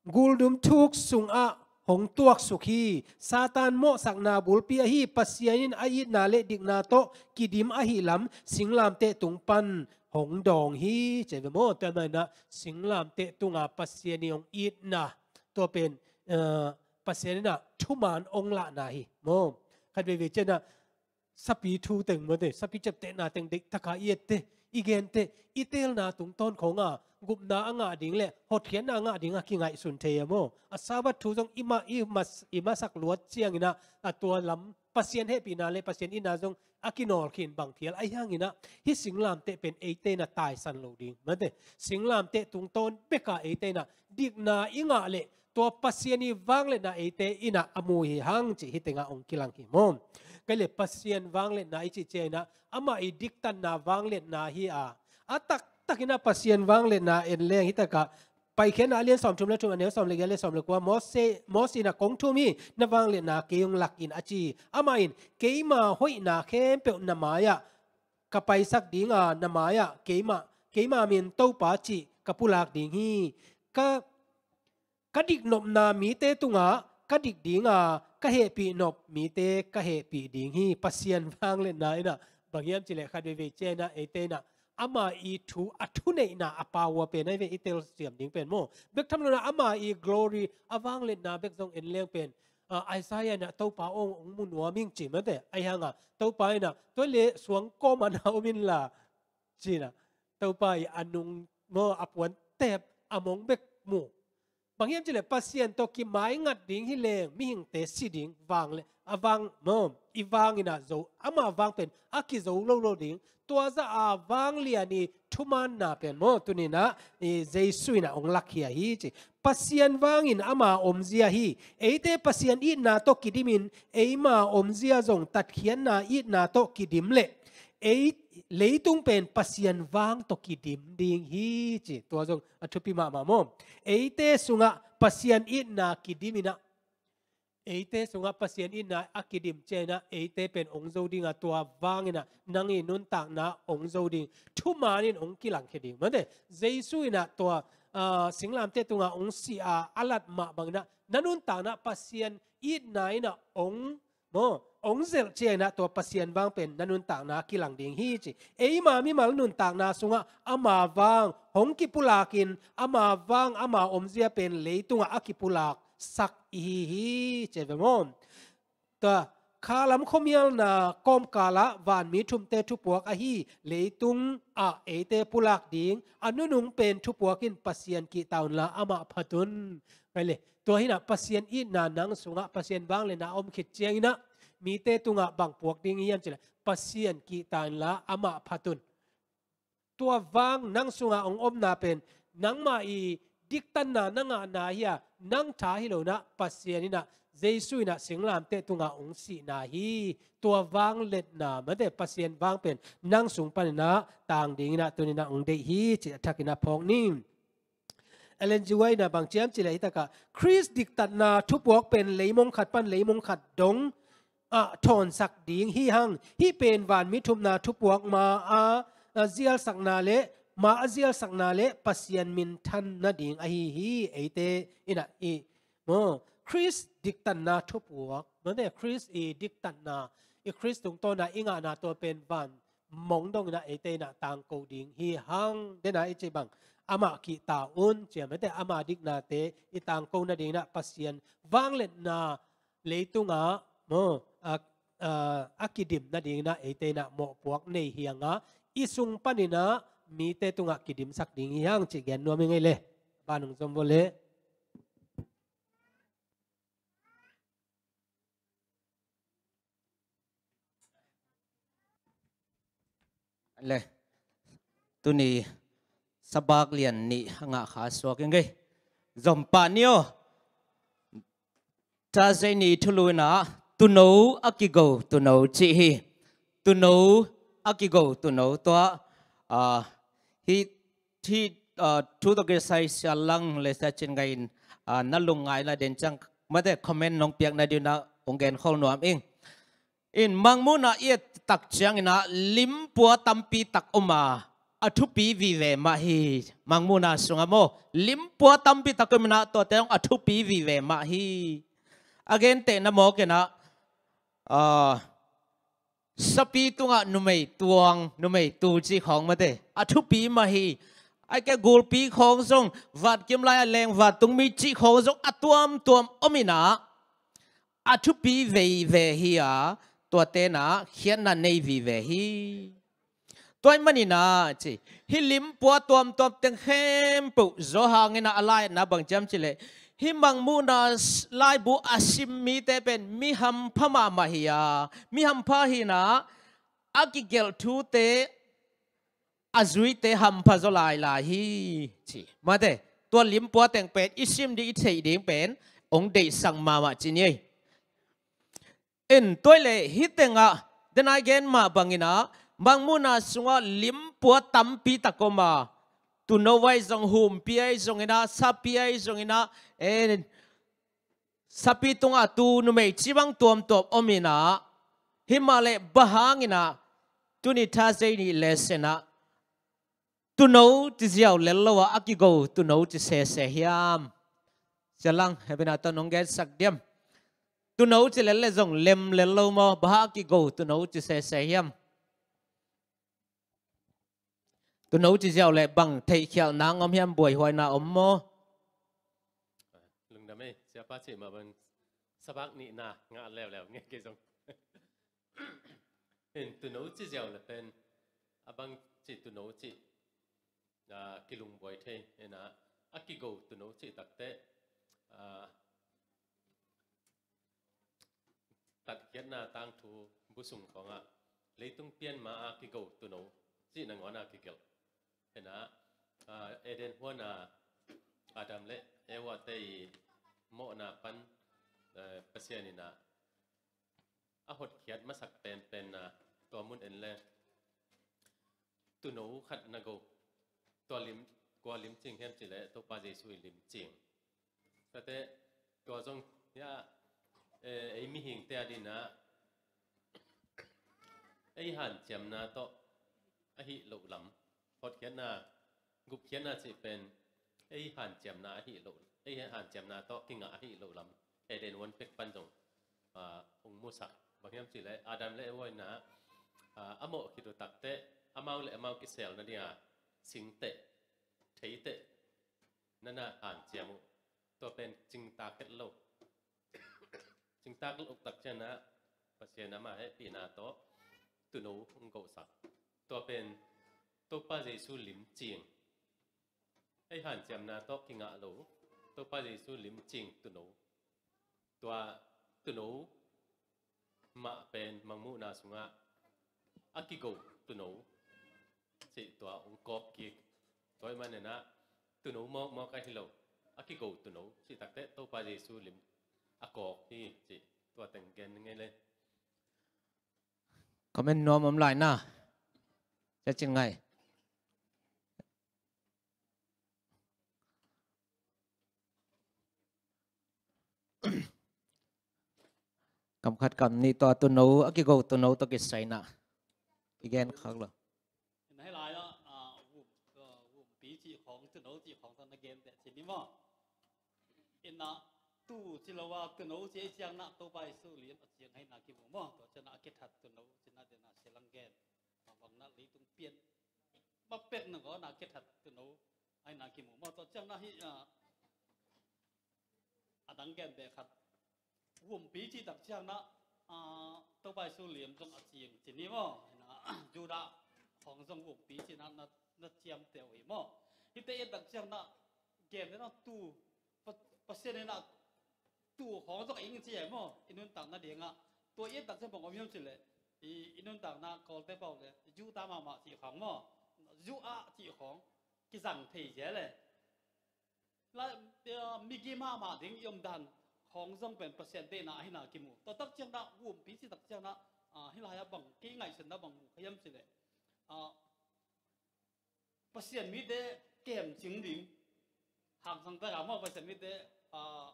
guldum thuk sungah hong tuaksuk hi. Satan mawhsakna bulpi ahi Pasian in a itna le dikna tawh kidim ahi lam singlamteh tung pan hong dawng hi ci ve maw. Tua manin ah singlamteh tunga Pasian i hong itna, tua pen, ah, Pasian in ah thuman ong lahna hi maw. Khat veivei ciangin ah sapi thu teng mate, sapi ciaptehna teng deih taka i etteh, i genteh, i teelna tungtawn khawng a gupna a ngah ding le hotkhiatna a ngah ding a kingaihsun thei a maw. A Sabbath thu zong i ma, i mas, i masak luat ciangin ah a tua lam Pasian hehpihna le Pasian itna zong a kinawl khin bang phial. Ahi hangin ah hih singlamteh pen eite in ah taisan lo ding mate, singlamteh tungtawn bek a eite in ah dikna i ngah le tua Pasian i vangliatna eite in ah a mu hi hang cih hih tengah ong kilang hi maw. Kei le Pasian vangliatna i cih ciangin ah amah i diktatna vangliatna hi a, a taktakin ah Pasian vangliatna en leng hih takah Paikhiatna a lian sawmthum le thum, a neu sawm le giat le sawm le kua, Mose, Mose in ah kong thum hi, na vangliatna kei ong lak in a ci. Amah in keima hoihna khempeuh na mai-ah ka paisak ding a, na mai-ah keima, keima min Topa cih ka pulak ding hi. Ka ka diknopna mite tungah ka dik ding a, ka hehpih nop mite ka hehpih ding hi. Pasian vangliatna in ah bang hiam cih leh khat veivei ciangin ah eite in ah ama i thu, a thuneihna, a power pen ahi ve i telsiam ding pen maw. Bek tham lo in ah ama i glory, a vangliatna bek zong en leng pen, ah, Isaiah in ah Topa ong, ong mu nuam ing ci mate. Ahi hang a Topa in ah tua le suang kawm ah na om inla ci-in ah Topa i a nung maw, a puan tep, a mong bek mu. Bang hiam cih leh Pasian tawh kimaingat ding hi leng mihingte si ding, vang le, a vang maw, i vang in ah zo, ama vang pen a kizo lo lo ding. Tua zah a vanglian i thumaanna pen maw, tuni in ah i Jesu in ah ong lakkhia hi ci. Pasian vangin ama omzia hi. Eite Pasian itna tawh kidimin eima omzia zong tatkhiatna itna tawh kidim leh ei leitung pen Pasian vang tawh kidim ding hi ci. Tua zong a thupi mahmah maw. Eite sungah Pasian itna kidim in ah, eite sungah Pasian itna a kidim ciangin ah eite pen ong zo ding a, tua vangin ah nang i nuntakna ong zo ding, thuman in ong kilangkhia ding. Mate, Jesu in ah tua, ah, singlamteh tungah ong si a, a lat mah bangin ah na nuntakna Pasian itna in ah ong maw, ong zelh ciangin ah tua Pasian vang pen na nuntakna kilang ding hi ci. Eima mimal nuntakna sungah ama vang hong kipulakin, ama vang, ama omzia pen leitungah a kipulaksak i hi hi ci ve maw. Tua khalam khuamialna kawmkalah vanmi thumte thupuak ahi leitung ah eite pulak ding a nunung pen thupuak in Pasian kihta unla amah phat un. Kei le, tua hi in ah Pasian itna nang sungah, Pasian vangliatna a om khit ciangin ah mite tungah bang puak ding hiam cih leh Pasian kihta inla amah phat un. Tua vang nang sungah ong omna pen nangmah i diktatna na ngahna hi a, nang tha hi lo in ah Pasian in ah, Jesu in ah singlamteh tungah ong sihna hi. Tua vangliatna, mate, Pasian vang pen nang sung panin ah tang dingin ah tuni in ah ong deih hi cih a thakin ah phawk ning. Ellen G. White in ah bang ci hiam cih leh hih takah Khrist diktatna thupuak pen leimong khat pan leimong khat dong ah thawnsak ding hi hang. Hih pen vanmi thumna thupuak ma a, a zialsakna le, ma a zialsakna le Pasian minthan nading ahi hi. Eite in ah i maw, Khrist diktatna thupuak, mate, Khrist i diktatna, i Khrist tungtawna i ngahna tua pen van mong dong inah eite inah tangko ding hi hang. Dena i ci bang amah kihta un, ciamete ama diknate i tangko nading inah Pasian vangliatna leitungah maw, a, a, a kidim nading inah eite inah mawhpuak nei hi hang a, i sung pan inah mite tungah kidimsak ding hi hang cih gen nuam ing ei le. Ban hong zom vo le. Le, tuni sabak lian nih a ngah kha suak ing ei. Zom pah ni aw. Thursday ni thulu inah tuuno a kigo tuuno cih hi. Tuuno a kigo tuuno tua, ah, hi, hi, ah, thu tawh kisai Sia Lang le Sia Cin Ngai in, ah, na lungngai la den ciang mate comment nong piak nading inah hong gen khol nuam ing. In Mangmuhna i et tak ciang inah limpua tampi tak om a, a thupi vive mah hi. Mangmuhna sungah maw, limpua tampi tak om inah tuate zong a thupi vive mah hi. A gentehna mawk inah, ah, sapi tungah numei tuang, numei tu cih khawng mate, a thupi mah hi. Ahih kei leh gulpi khawng zong, vatkim lai-a leng vantung mi cih khawng zong a tuamtuam om inah, a thupi vive hi a, tuate inah khiatna nei vive hi. Tua ahih man inah ci, hih limpua tuamtuam teng khempeuh Johan inah a lai-atna bang ci hiam cih leh, hih Mangmuhna s-, laibu a sim mite pen mi hampha mahmah hi a, mi hampha hi inah a kigelh thute a zuite hampha zaw lailai hi ci. Mate, tua limpua teng pen i sim ding i theih ding pen hong deihsak mahmah ci ni ei. In tua ahih leh hih tengah dena i gen mah bang inah Mangmuhna sungah limpua tampi tak om a, tuuno ahi zong, humpi ahi zong inah, sapi ahi zong inah, eh, sapi tungah tu numei cih bang tuamtuam om inah, himahleh bang hang inah tuni Thursday ni lesson ah tuuno ci ziau lel lo a, a kigo tuuno ci sese hiam? Sia Lang, hepina tawh nong gensak diam? Tuuno ci lel le zong lem lel lo maw, bang hang a kigo tuuno ci sese hiam? Tuuno ci ziau le bang theihkhialhna om hiam, buaihuaina om maw? Lungdam ei, siapa cih mah bang sabak nihna ngah leuleu ngei kei zong. Hin tuuno ci ziau le pen a bang cih tuuno cih, ah, kilungbuai thei inah, a kigo tuuno cih takteh, ah, tatkhiatna tangthu bu sung khawngah leitung pian ma a kigo tuuno cih nangawn a kigelh. Hinah, ah, Eden huan a Adam le Eva te i mawhna pan, eh, Pasian inah a hotkhiat masak penpen a tua mun en le tuuno khat na go. Tua lim, kua lim cing hiam cih leh Topa Jesu i lim cing. Tate tua zong hia, eh, ei mihingte a dinah ei hanciamna tawh ahi loh lam, hotkhiatna, gupkhiatna cih pen ei hanciamna ahi loh, ei hanciamna tawh kingah ahi loh lam Eden huan pek pan zong, ah, hong musak. Bang hiam cih leh Adam le Eva inah, ah, a mawh khit uh takteh amau le amau kisel nadinga singteh, theiteh nana hanciam uh. Tua pen cingtak het lo. Cingtak lo tak cianah Pasian ama hehpihna tawh tuuno hong gohsak. Tua pen Topa Jesu lim cing. Ei hanciamna tawh kingah lo, Topa Jesu lim cing tuuno. Tua tuuno mah pen Mangmuhna sungah a kigo tuuno cih tua hong kawk kik. Tua ahih manin ah tuuno mawkmawk ahi lo, a kigo tuuno cih takteh Topa Jesu lim a kawk hi cih tua teng gen ngei le. Comment nuam om lai na. Sia Cin Ngai. Kam khat kam nih tawh tuuno, a kigo tuuno tawh kisai na i gen khak lo. Na hih lai ah, ah, vum, ah, vumpi cih khawng, tuuno cih khawng tawh na gen teh cih ni maw? Inah tu ci lo a, tuuno ci ei ciang na Topa Jesu lim a ciang hi na kimu maw? Tua ciang a kithat tuuno ci na dena silang gen. Mah bang na ma pek na gawna ke that tuno ai na kimu maw. Tua ciang na hi a, a dang gen beh khat. Gumpi cih tak ciang na, ah, Topa Jesu lim zong a cing ci ni maw. Hi na, Judah khawng zong gumpi cih na, na, na ciamteh uh hi maw. Hihte i et tak ciang na, gen na tu, Pa-, Pasian in a tu khawng zong a ing ci ai maw. I nuntak na ding a. Tua i et tak ciang bang om hiam cih leh, i, i nuntak na Kawlte pau leh, Judah mahmah cih khawng maw. Judah cih khawng, kizang thei zel e. La, eh, migi mahmah ding i omdan khawng zong pen Pasian deihna ahi na kimu. Tua tak ciang na gumpi cih tak ciang na, ah, hih lai-ah bang kei ngaihsutna bang mu kha hiam cih leh, ah, Pasian mite kemcing ding, hangsan tak a maw Pasian mite, ah,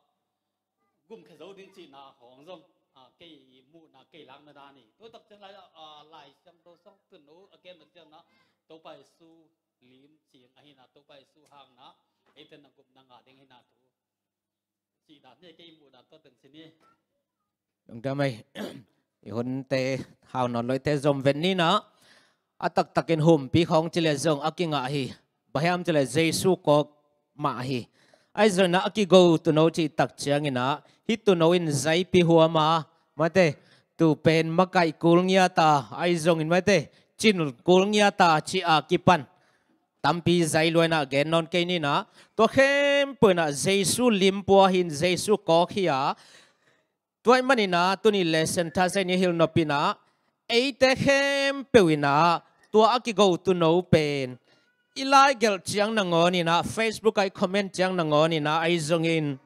gumkhia zo ding cihna khawng zong, ah, kei muhna kei lakna dan hi. Tua tak ciang lai, ah, Lai Siangtho sung tuno a gen tak ciang na Topa Jesu lim cing ahi na, Topa Jesu hang na eite na gupna ngah ding hi na thu. Cih dan hi, kei muh dan tua teng ci ni. Lungdam ei. I hunte hau nawn lo, eite zom ven ni na. A taktakin humpi khawng ci leh zong a kingah hi. Bang hiam cih leh Jesu kawk mah hi. Ahi zongin na a kigo tuno cih tak ciangin na, hih tuno in zaipi huam a, mate, tu pen makaih kul ngiat a, ahi zongin mate, cin kul ngiat a cih a kipan tampi zai lua in na gen nawn kei ni na. Tua khempeuh in na Jesu lim pua hi in, Jesu kawk hi a. Tua ahih manin na tuni lesson thazai ni hilh nop in na, eite khempeuh in na tua a kigo tuno pen i laigelh ciang nangawn in na, Facebook ah i comment ciang nangawn in na, ahi zongin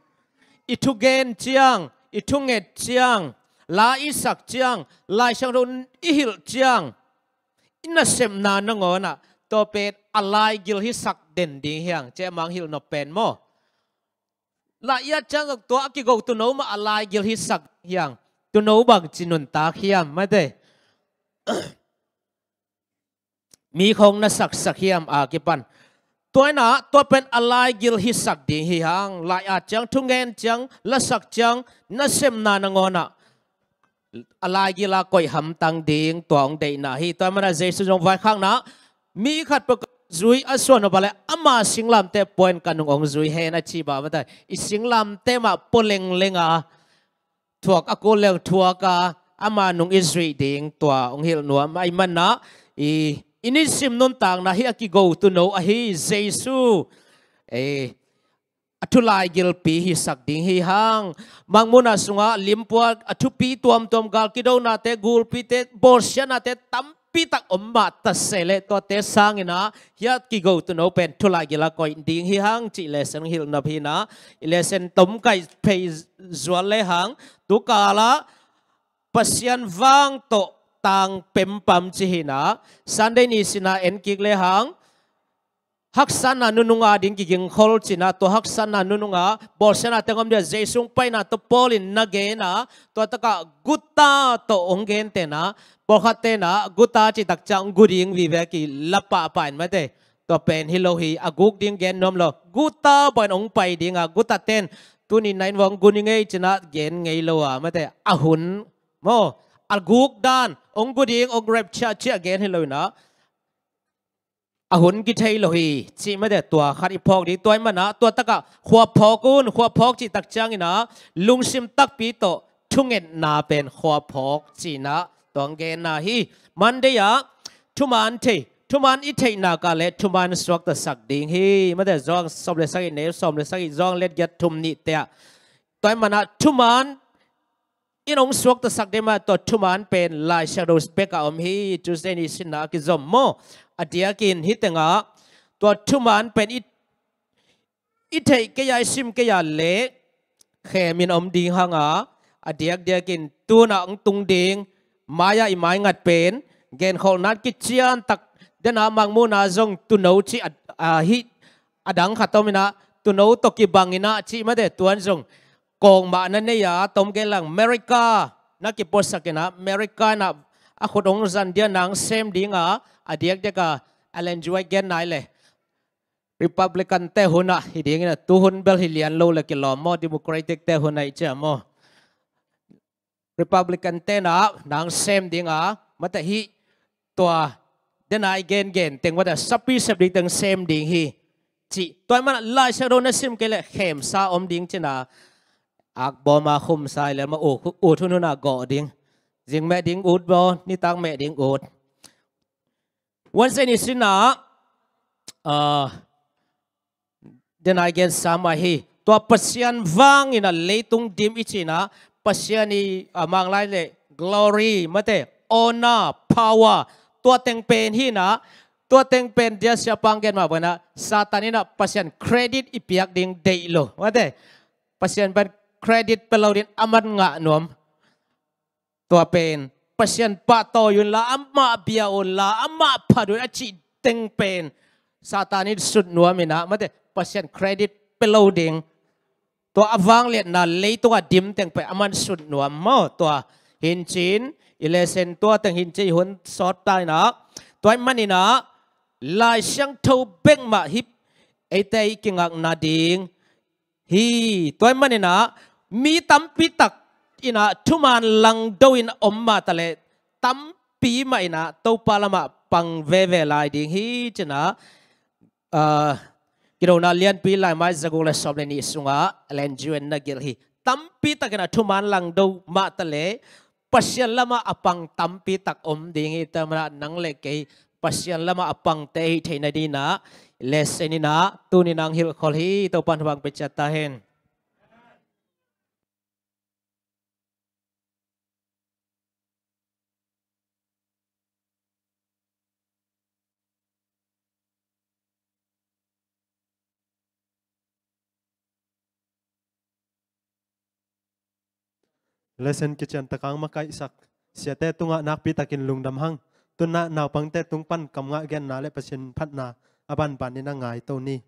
i thugen ciang, i thunget ciang, la i sak ciang, Lai Siangtho i hilh ciang, i nasepna nangawn ah tua pen a laigil hisak den ding hi hang, ci a mang hilh nop pen maw. La i at ciang zong tua a kigo tuno mah a laigil hisak hi hang. Tuno bangci nuntak hiam, mate. Mi khawng na saksak hiam a kipan. Tua in na tua pen a laigil hisak ding hi hang. La i at ciang, thungen ciang, la sak ciang, nasepna nangawn ah a laigil a koih hamtang ding tua hong deihna hi. Tua ahih manin na Jesu zong vaikhakna, mi khat peuh ka zui a suan uh bang leh ama singlamteh pua in ka nung hong zui hen a ci bang mate. I singlamteh mah pua lengleng a, thuak a kul leng thuak a, ama nung i zuih ding tua hong hilh nuam ahih manin na, i, i nisim nuntakna hih a kigo tuno ahi Jesu, eh, a thu laigilpi hisak ding hi hang. Mangmuhna sungah lim pua a thupi tuamtuam, gal kidonate, gulpite, bawlsiatnate tampi tak om mah ta se leh tuate sangin na hih a kigo tuno pen thu laigil a koih ding hi hang cih lesson hilh nop hi na. I lesson tom kaih phei zual le hang. Tu kal ah Pasian vang tawh tang pempam ci hi na. Sunday ni sin na en kik le hang. Haksatna nunung a ding kigingkhol ci na, tua haksatna nunung a bawlsiatna teng om ding a, Jesu hong paina tawh Paul in na gen a, tua tak ah guta tawh hong gentehna, pawlkhatte na guta cih tak ciang gu ding vive a kila pahpah in mate. Tua pen hi lo hi, a guk ding gen nuam lo. Guta bang in hong pai ding a, guta ten tuni na inn uah hong gu ning ei ci na gen ngei lo a, mate, a hun maw, a guk dan, hong gu ding, hong rapture cih a gen hi lo in na, a hun kithei lo hi cih mate, tua khat i phawk ding. Tua ahih manin na tua tak ah khua phawk un, khua phawk cih tak ciangin na lungsim takpi tawh thungetna pen khua phawk cihna tua hong genna hi. Monday ah thuman thei, thuman i theihna kah leh thuman suaktasak ding hi. Mate, Johan sawm le sagih, neu sawm le sagih, Johan liat giat, thum, nihte ah. Tua ahih manin na thuman in hong suaktasak ding mah, tua thuman pen Lai Siangtho bek ah om hi. Tuesday ni sin na a kizom maw. A diakin hih teng ah tua thuman pen i, i theih kei a, i sim kei a leh khem in om ding hang a, a diakdiakin tu-in ah hong tung ding, mai-ah i maingat pen genkholhna kician tak, den a Mangmuhna zong tuuno cih a, a, hih a dang khat om in ah, tuuno tawh kibang in ah cih mate, tuan zong kawkmah na nei a, tom gen lang, America na kipuaksak in ah, America in ah a khut hong zan ding a, na hong sem ding a, a diakdiak a Ellen G. White gen nai leh Republican te hun ah hi ding in ah, tu hun bel hi lian lo leh kilawm maw, Democratic te hun ah i cih maw. Republican te in ah na hong sem ding a, mate, hih tua den a i gengen teng mate, sapi sep ding teng sem ding hi. Cih, tua ahih manin Lai Siangtho na sim kei leh khemsa om ding ci-in ah, akbawm a khumsa hi leh mah, ut, ut hun hun a gawh ding. Zing meh ding ut baw, nitak meh ding ut. Wednesday ni sin ah, ah, den a i gensa mah hi. Tua Pasian vang in ah leitung dim i cih in ah, Pasian i, ah, Manglai leh glory mate, honor, power, tua teng pen hi in ah, tua teng pen dia siapa in gen mah bangin ah, Satan in ah Pasian credit i piak ding deih lo mate. Pasian pen credit pe lo ding, aman ngah nuam. Tua pen Pasian pahtawi un la, amah bia un la, amah phat un a cih teng pen Satan in sut nuam in ah mate, Pasian credit pe lo ding. Tua a vangliatna leitung a dim teng pen aman sut nuam maw. Tua hi in cin, i lesson tua teng hi in cin, i hun sawt ta in ah. Tua ahih manin ah Lai Siangtho bek mah hi, eite i kingakna ding hi. Tua ahih manin ah mi tampi tak in ah thuman langdo in om mah taleh, tampi mah in ah Topa lamah pang veve lai ding hi ci-in ah, ah, Kidona Lianpi laimai zaguk leh sawm leh nih sungah Ellen G. White in na gelh hi. Tampi tak in ah thuman langdo mah taleh, Pasian lamah a pang tampi tak om ding hi. Tua ahih manin ah nang leh kei Pasian lamah a pangte i hih theihna dingin ah lesson in ah tuni-in ah hong hilhkhol hi. Topa'n thupha hong pia ciat ta hen. Lesson kician tak hong makaihsak siate tungah nakpi takin lungdam hang. Tu-in ah naupangte tung pan kamngah genna leh Pasian phatna a banban in ah ngaito ni.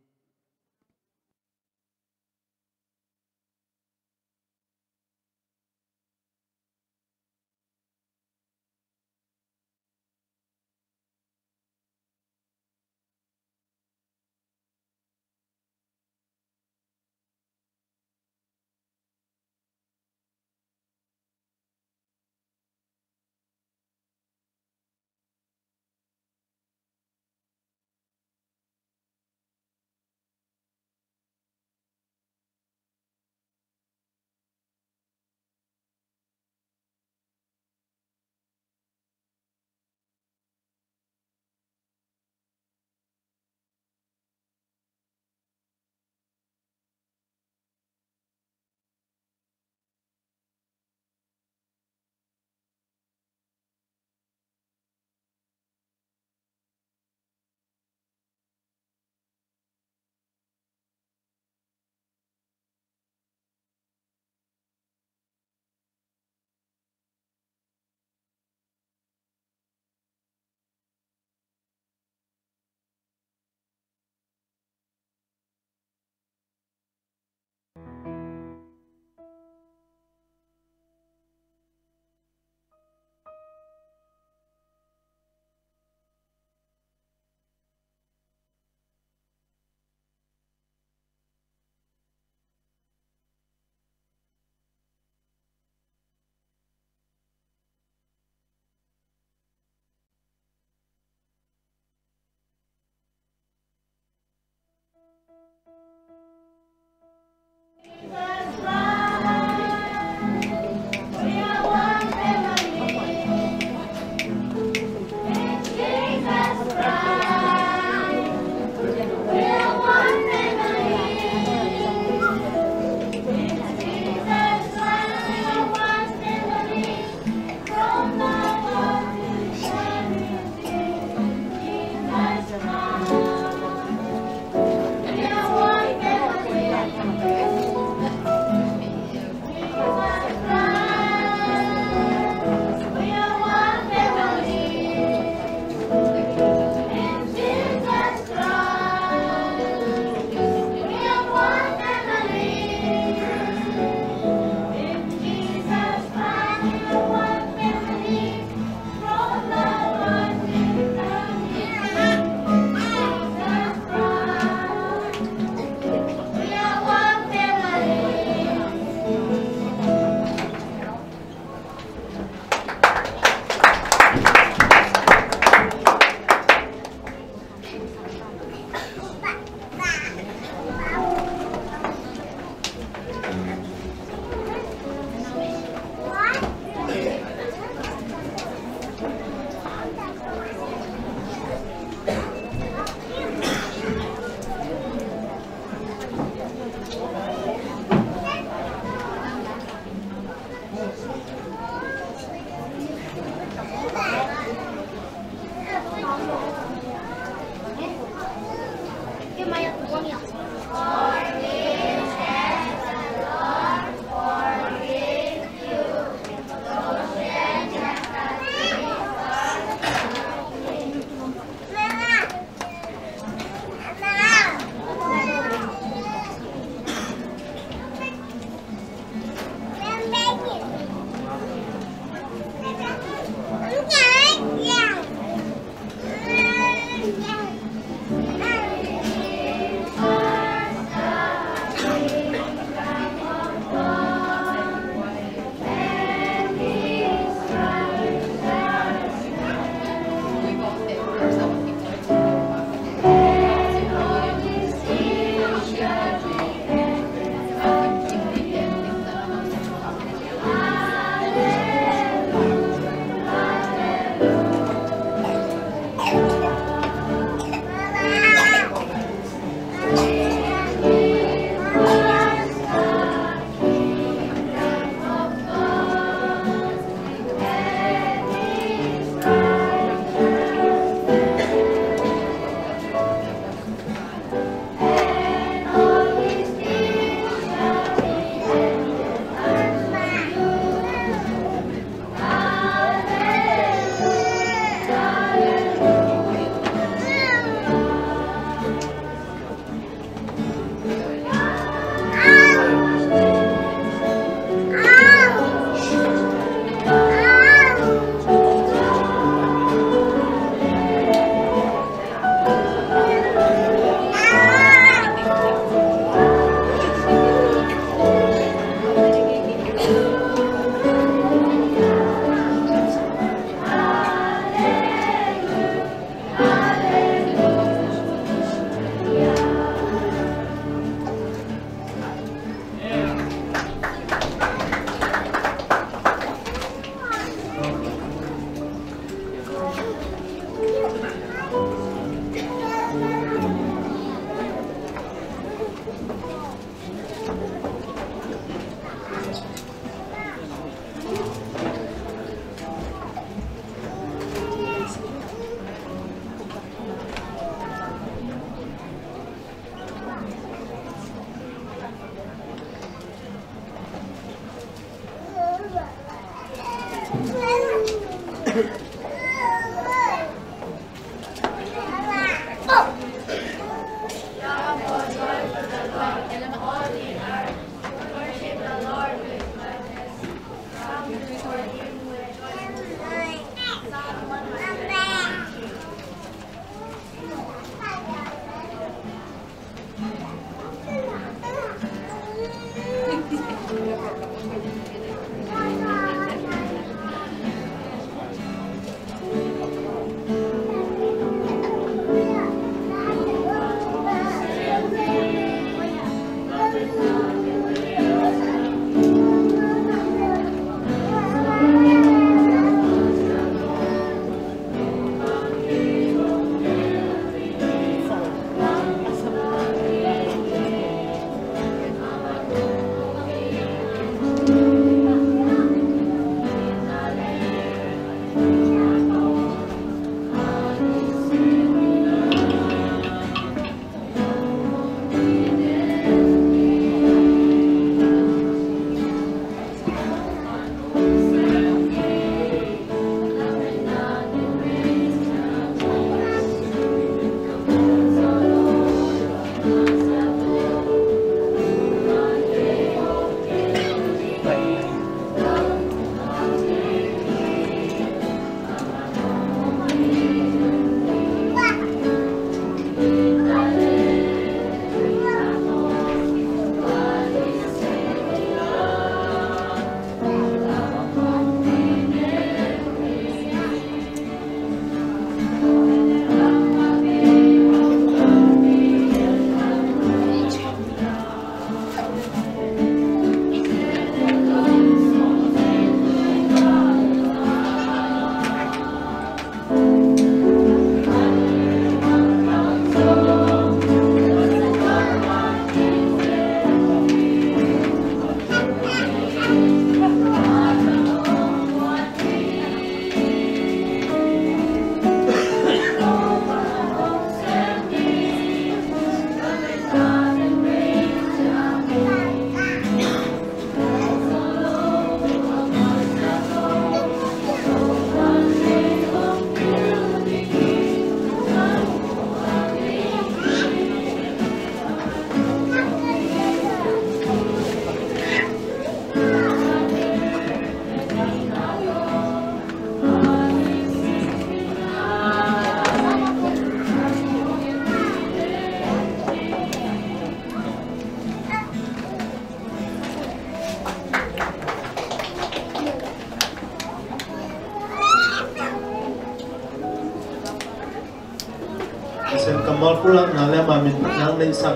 Sen kammal pulakna le ama min nang neihsak,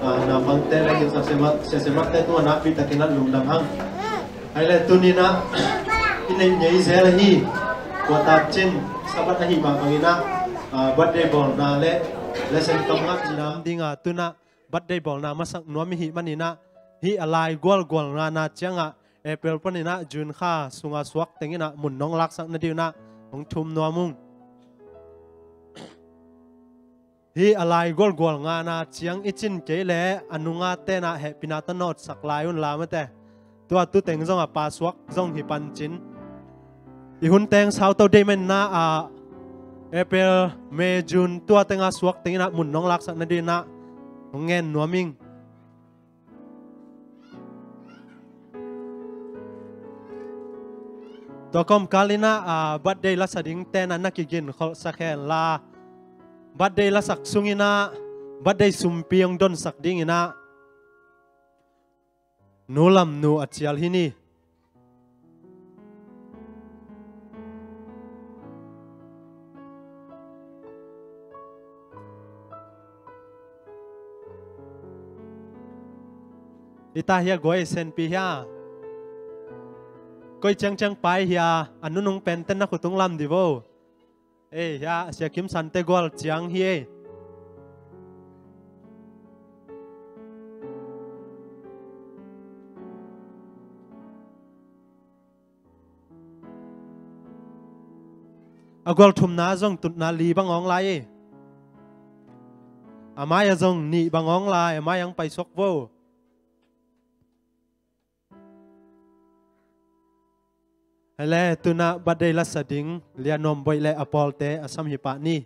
ah, naupangte le gilsak siasemate tungah nakpi takin ah lungdam hang. Hai le tuni-in ah i neih ngei zel ahi, tua tak ciang Sabbath ahih mah bangin ah, ah, birthday bawlna le lesson kam ngah cih nam dingin ah tu-in ah birthday bawlna masak nuam i hih manin ah, hih a lai gualgual ngana ciangah April panin ah June kha sunga suak tengin ah mun nong laksak nadingin ah hong thum nuam ung. Hih a lai gualgual ngana ciang i cin kei leh a nungate in ah hehpihna tawh nawtsak lai un la mate. Tua tu teng zong a pasuak zong hi pancin. I hun teng sauto deih manin ah, ah, April, May, June tua tenga suak tengin ah mun nong laksak nadingin ah hong ngen nuam ing. Tua kawmkal in ah, ah, birthday lasa dingte in ah na kiginkholhsak hen la, birthday lasak sungin ah birthday sumpi hong donsak dingin ah Nu Lam Nu a cial hi ni. Hita hia guai senpi hia? Koi ciangciang pai hia? A nunung pente na khut tung lam di vo. Ei hia, Sia Kim Sante gual ciang hi ei. A gual thumna zong tutna li bang awng lai ei. A mai-ah zong nih bang awng lai, a mai-ah hong paisuak vo. Hele, tu-in ah birthday lasa ding Lia Nuam Boih le a pawlte a sam hi pah ni.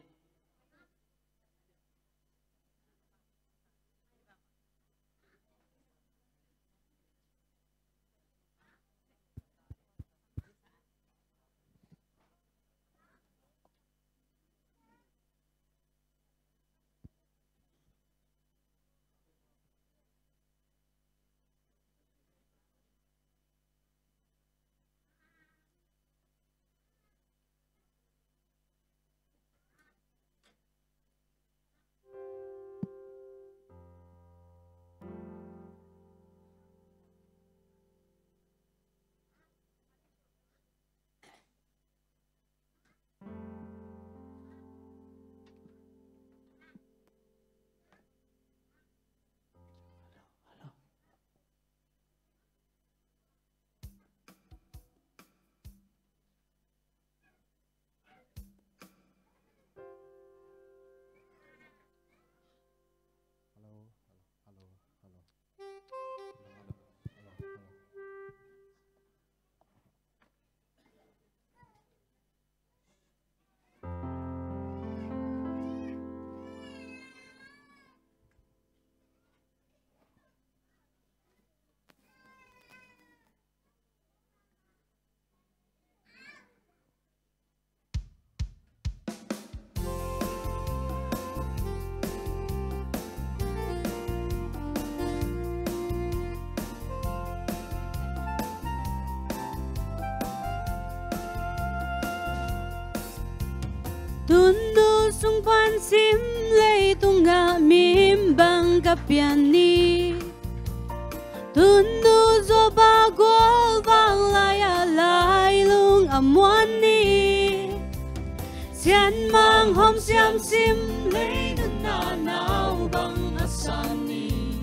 Tunu sung pan sim, leitung ah mim bang ka pian ni. Tunu Job a gual vang lai-ah lailung a muan ni. Sianmang hawm siam sim, lei nunna nau bang a san ni.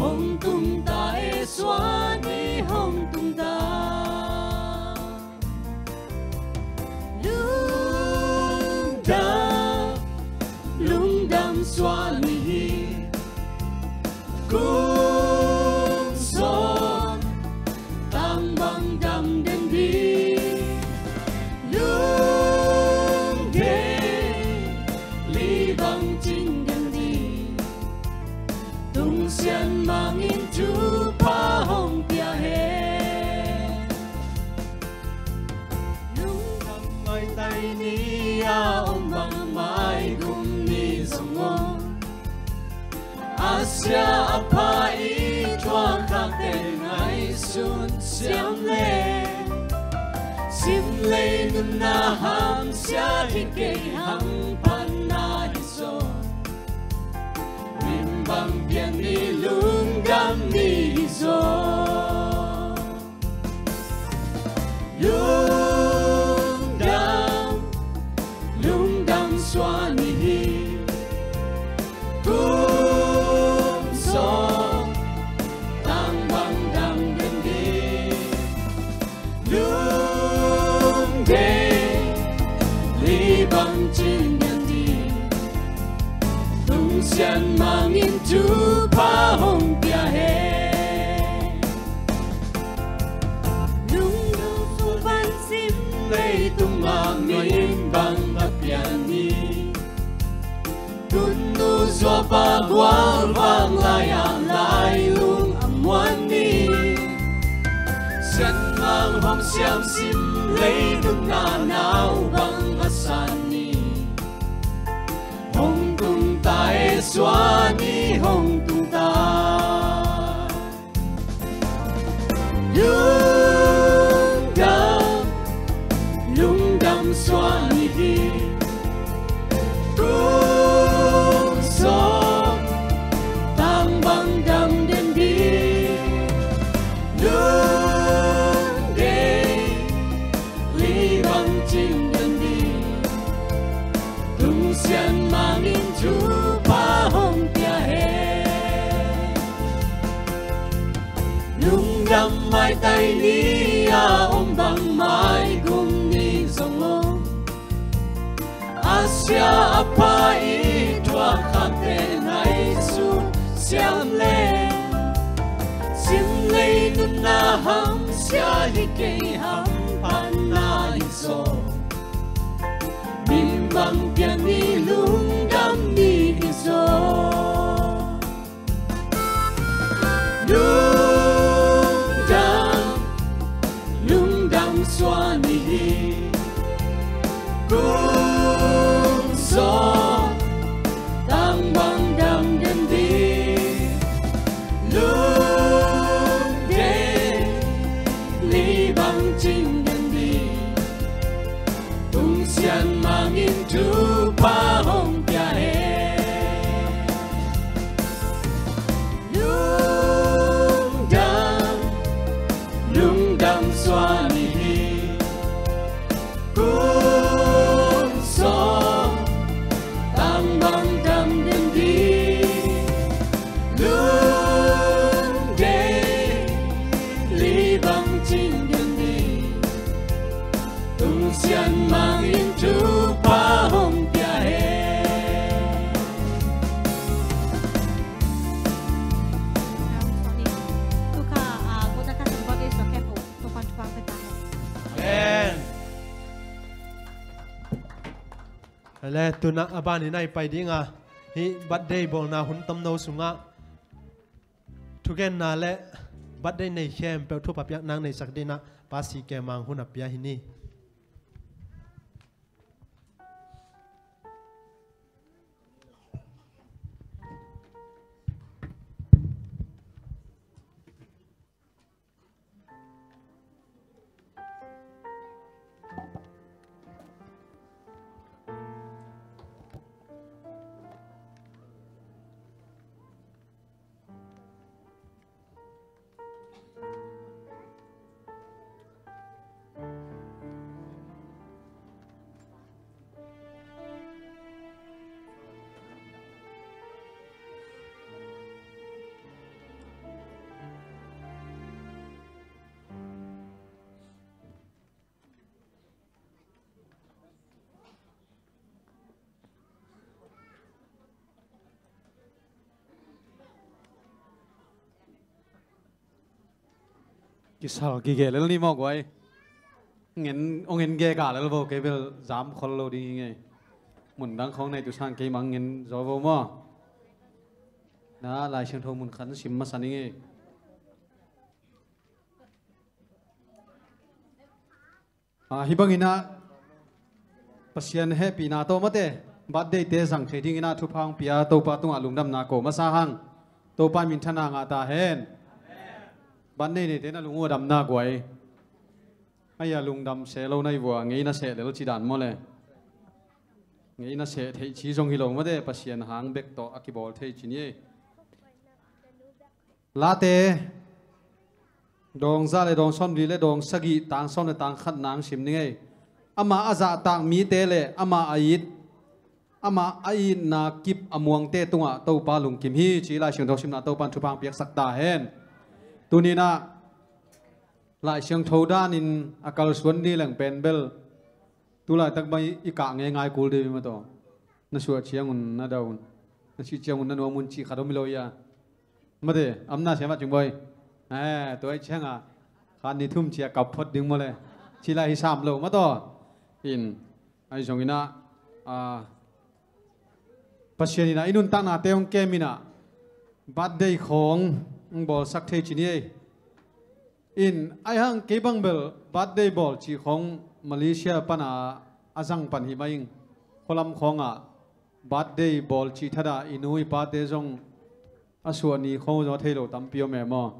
Hong tung ta e, suan ni hong tung ta. Lungdam, lungdam suan ni hi. Kum sawm tang bang dam den ding. Lungdam, li bang cing den ding. Tung Sianmang in thupha hong pia hen. Lungdam ngaitai ni a om bang mai gum ni zong om. A sia a pha i thuak khakte ngaihsun siam le. Sim lei nunna hamsia hi kei hang panna Bang pian ni lungdam ni hi zaw. Lungdam, lungdam suan ni hi. Kum sawm tang bang dam den ding. Lungdam, li bang cing den ding. Tung Sian Mang in thupha hong pia hen. Lungdam suan sim leitung a min bang a pian ni. Tunnu zuapa gual vang lai-ah lailung a muan ni. Sian Mang hong siam sim lei nunna nau bang a san ni. Hong tung ta e, suan ni hong tung ta. Lungdam, lungdam suan ni hi. Kum sawm tang bang dam den ding. Lungdam, li bang cing den ding. Tung Sian Mang in thupha hong pia hen. Lungdam maitai ni a om bang mai gum ni zong om. A sia a pha i thuak khamte nai sun siam le. Sim lei nunna hamsia hi kei, hamphatna hi zaw. Min bang pian ni lungdam ni hi zaw. Lungdam, lungdam suan ni hi. Kum sawm tang bang dam den ding. Lungdam, li bang cing den ding. Tung Sian Mang in thupha hong pia hen. Lungdam, lungdam suan ni hi. Kum sawm tang bang dam den ding. Lungdam, li bang cing den ding. Tung Sian Mang in thupha hong pia hen. Amen. Ele, tuna a banin a i pai dinga, hih birthday bawlna hun tomno sungah thugenna le birthday nei khempeuh thupha piak nang neisak dinah Pa C K Mang hun a pia hi ni. Kisal kige lel ni maw guai. Ngen, ong en ge ka lel vo, kei bel zam khol lo ding hi ngei. Mun dang khong nei tu sang kei mang ngen zo vo maw. Na Lai Siangtho mun khat sim masa ni ngei. Ah, hih banginah Pasian hehpihna tawh mate birthday-te zang thei dinginah thupha hong pia Topa tungah lungdamna ko masa hang. Topa minthanna ngah ta hen. Birthday neite na lung uh a damna guai. Aia lungdam se lo nai vua, ngei na seh lel ci dan maw le. Ngei na seh theih ci zong hi lo mate, Pasian hang bek tawh a kibawl thei ci ni ei. Late dawng za le dawng sawmli le dawng sagih, tang sawm le tang khat nang sim ning ei. Amah a zahtak mite le amah a it, amah a itna kip a muangte tungah Topa lungkim hi, ci Lai Siangtho simna Topa in thupha piaksak ta hen. Tuninah Lai Siangtho danin a kalsuan ni leng pen bel tulaitak bang i kah ngeingai kul dih mataw. Na suah ciangun na daun, na sih ciangun na nuamun cih khat om hi lo ia. Mate, amna siam ah cingbawi. Eh, tua i cianga khan ni thum cia kap phot ding mawle. Ci lai hi sam lo mataw. In, ai zonginah, ah, Pasian inah i nuntaknate hong keminah birthday khawng hong bawlsak thei ci ni ei. In, ai hang kei bang bel birthday bawl cih khawng Malaysia pana a zang pan hi mah ing. Khualam khawngah birthday bawl cih thadah i nu i pate zong a suah ni khawng zong a thei lo tampi om e maw.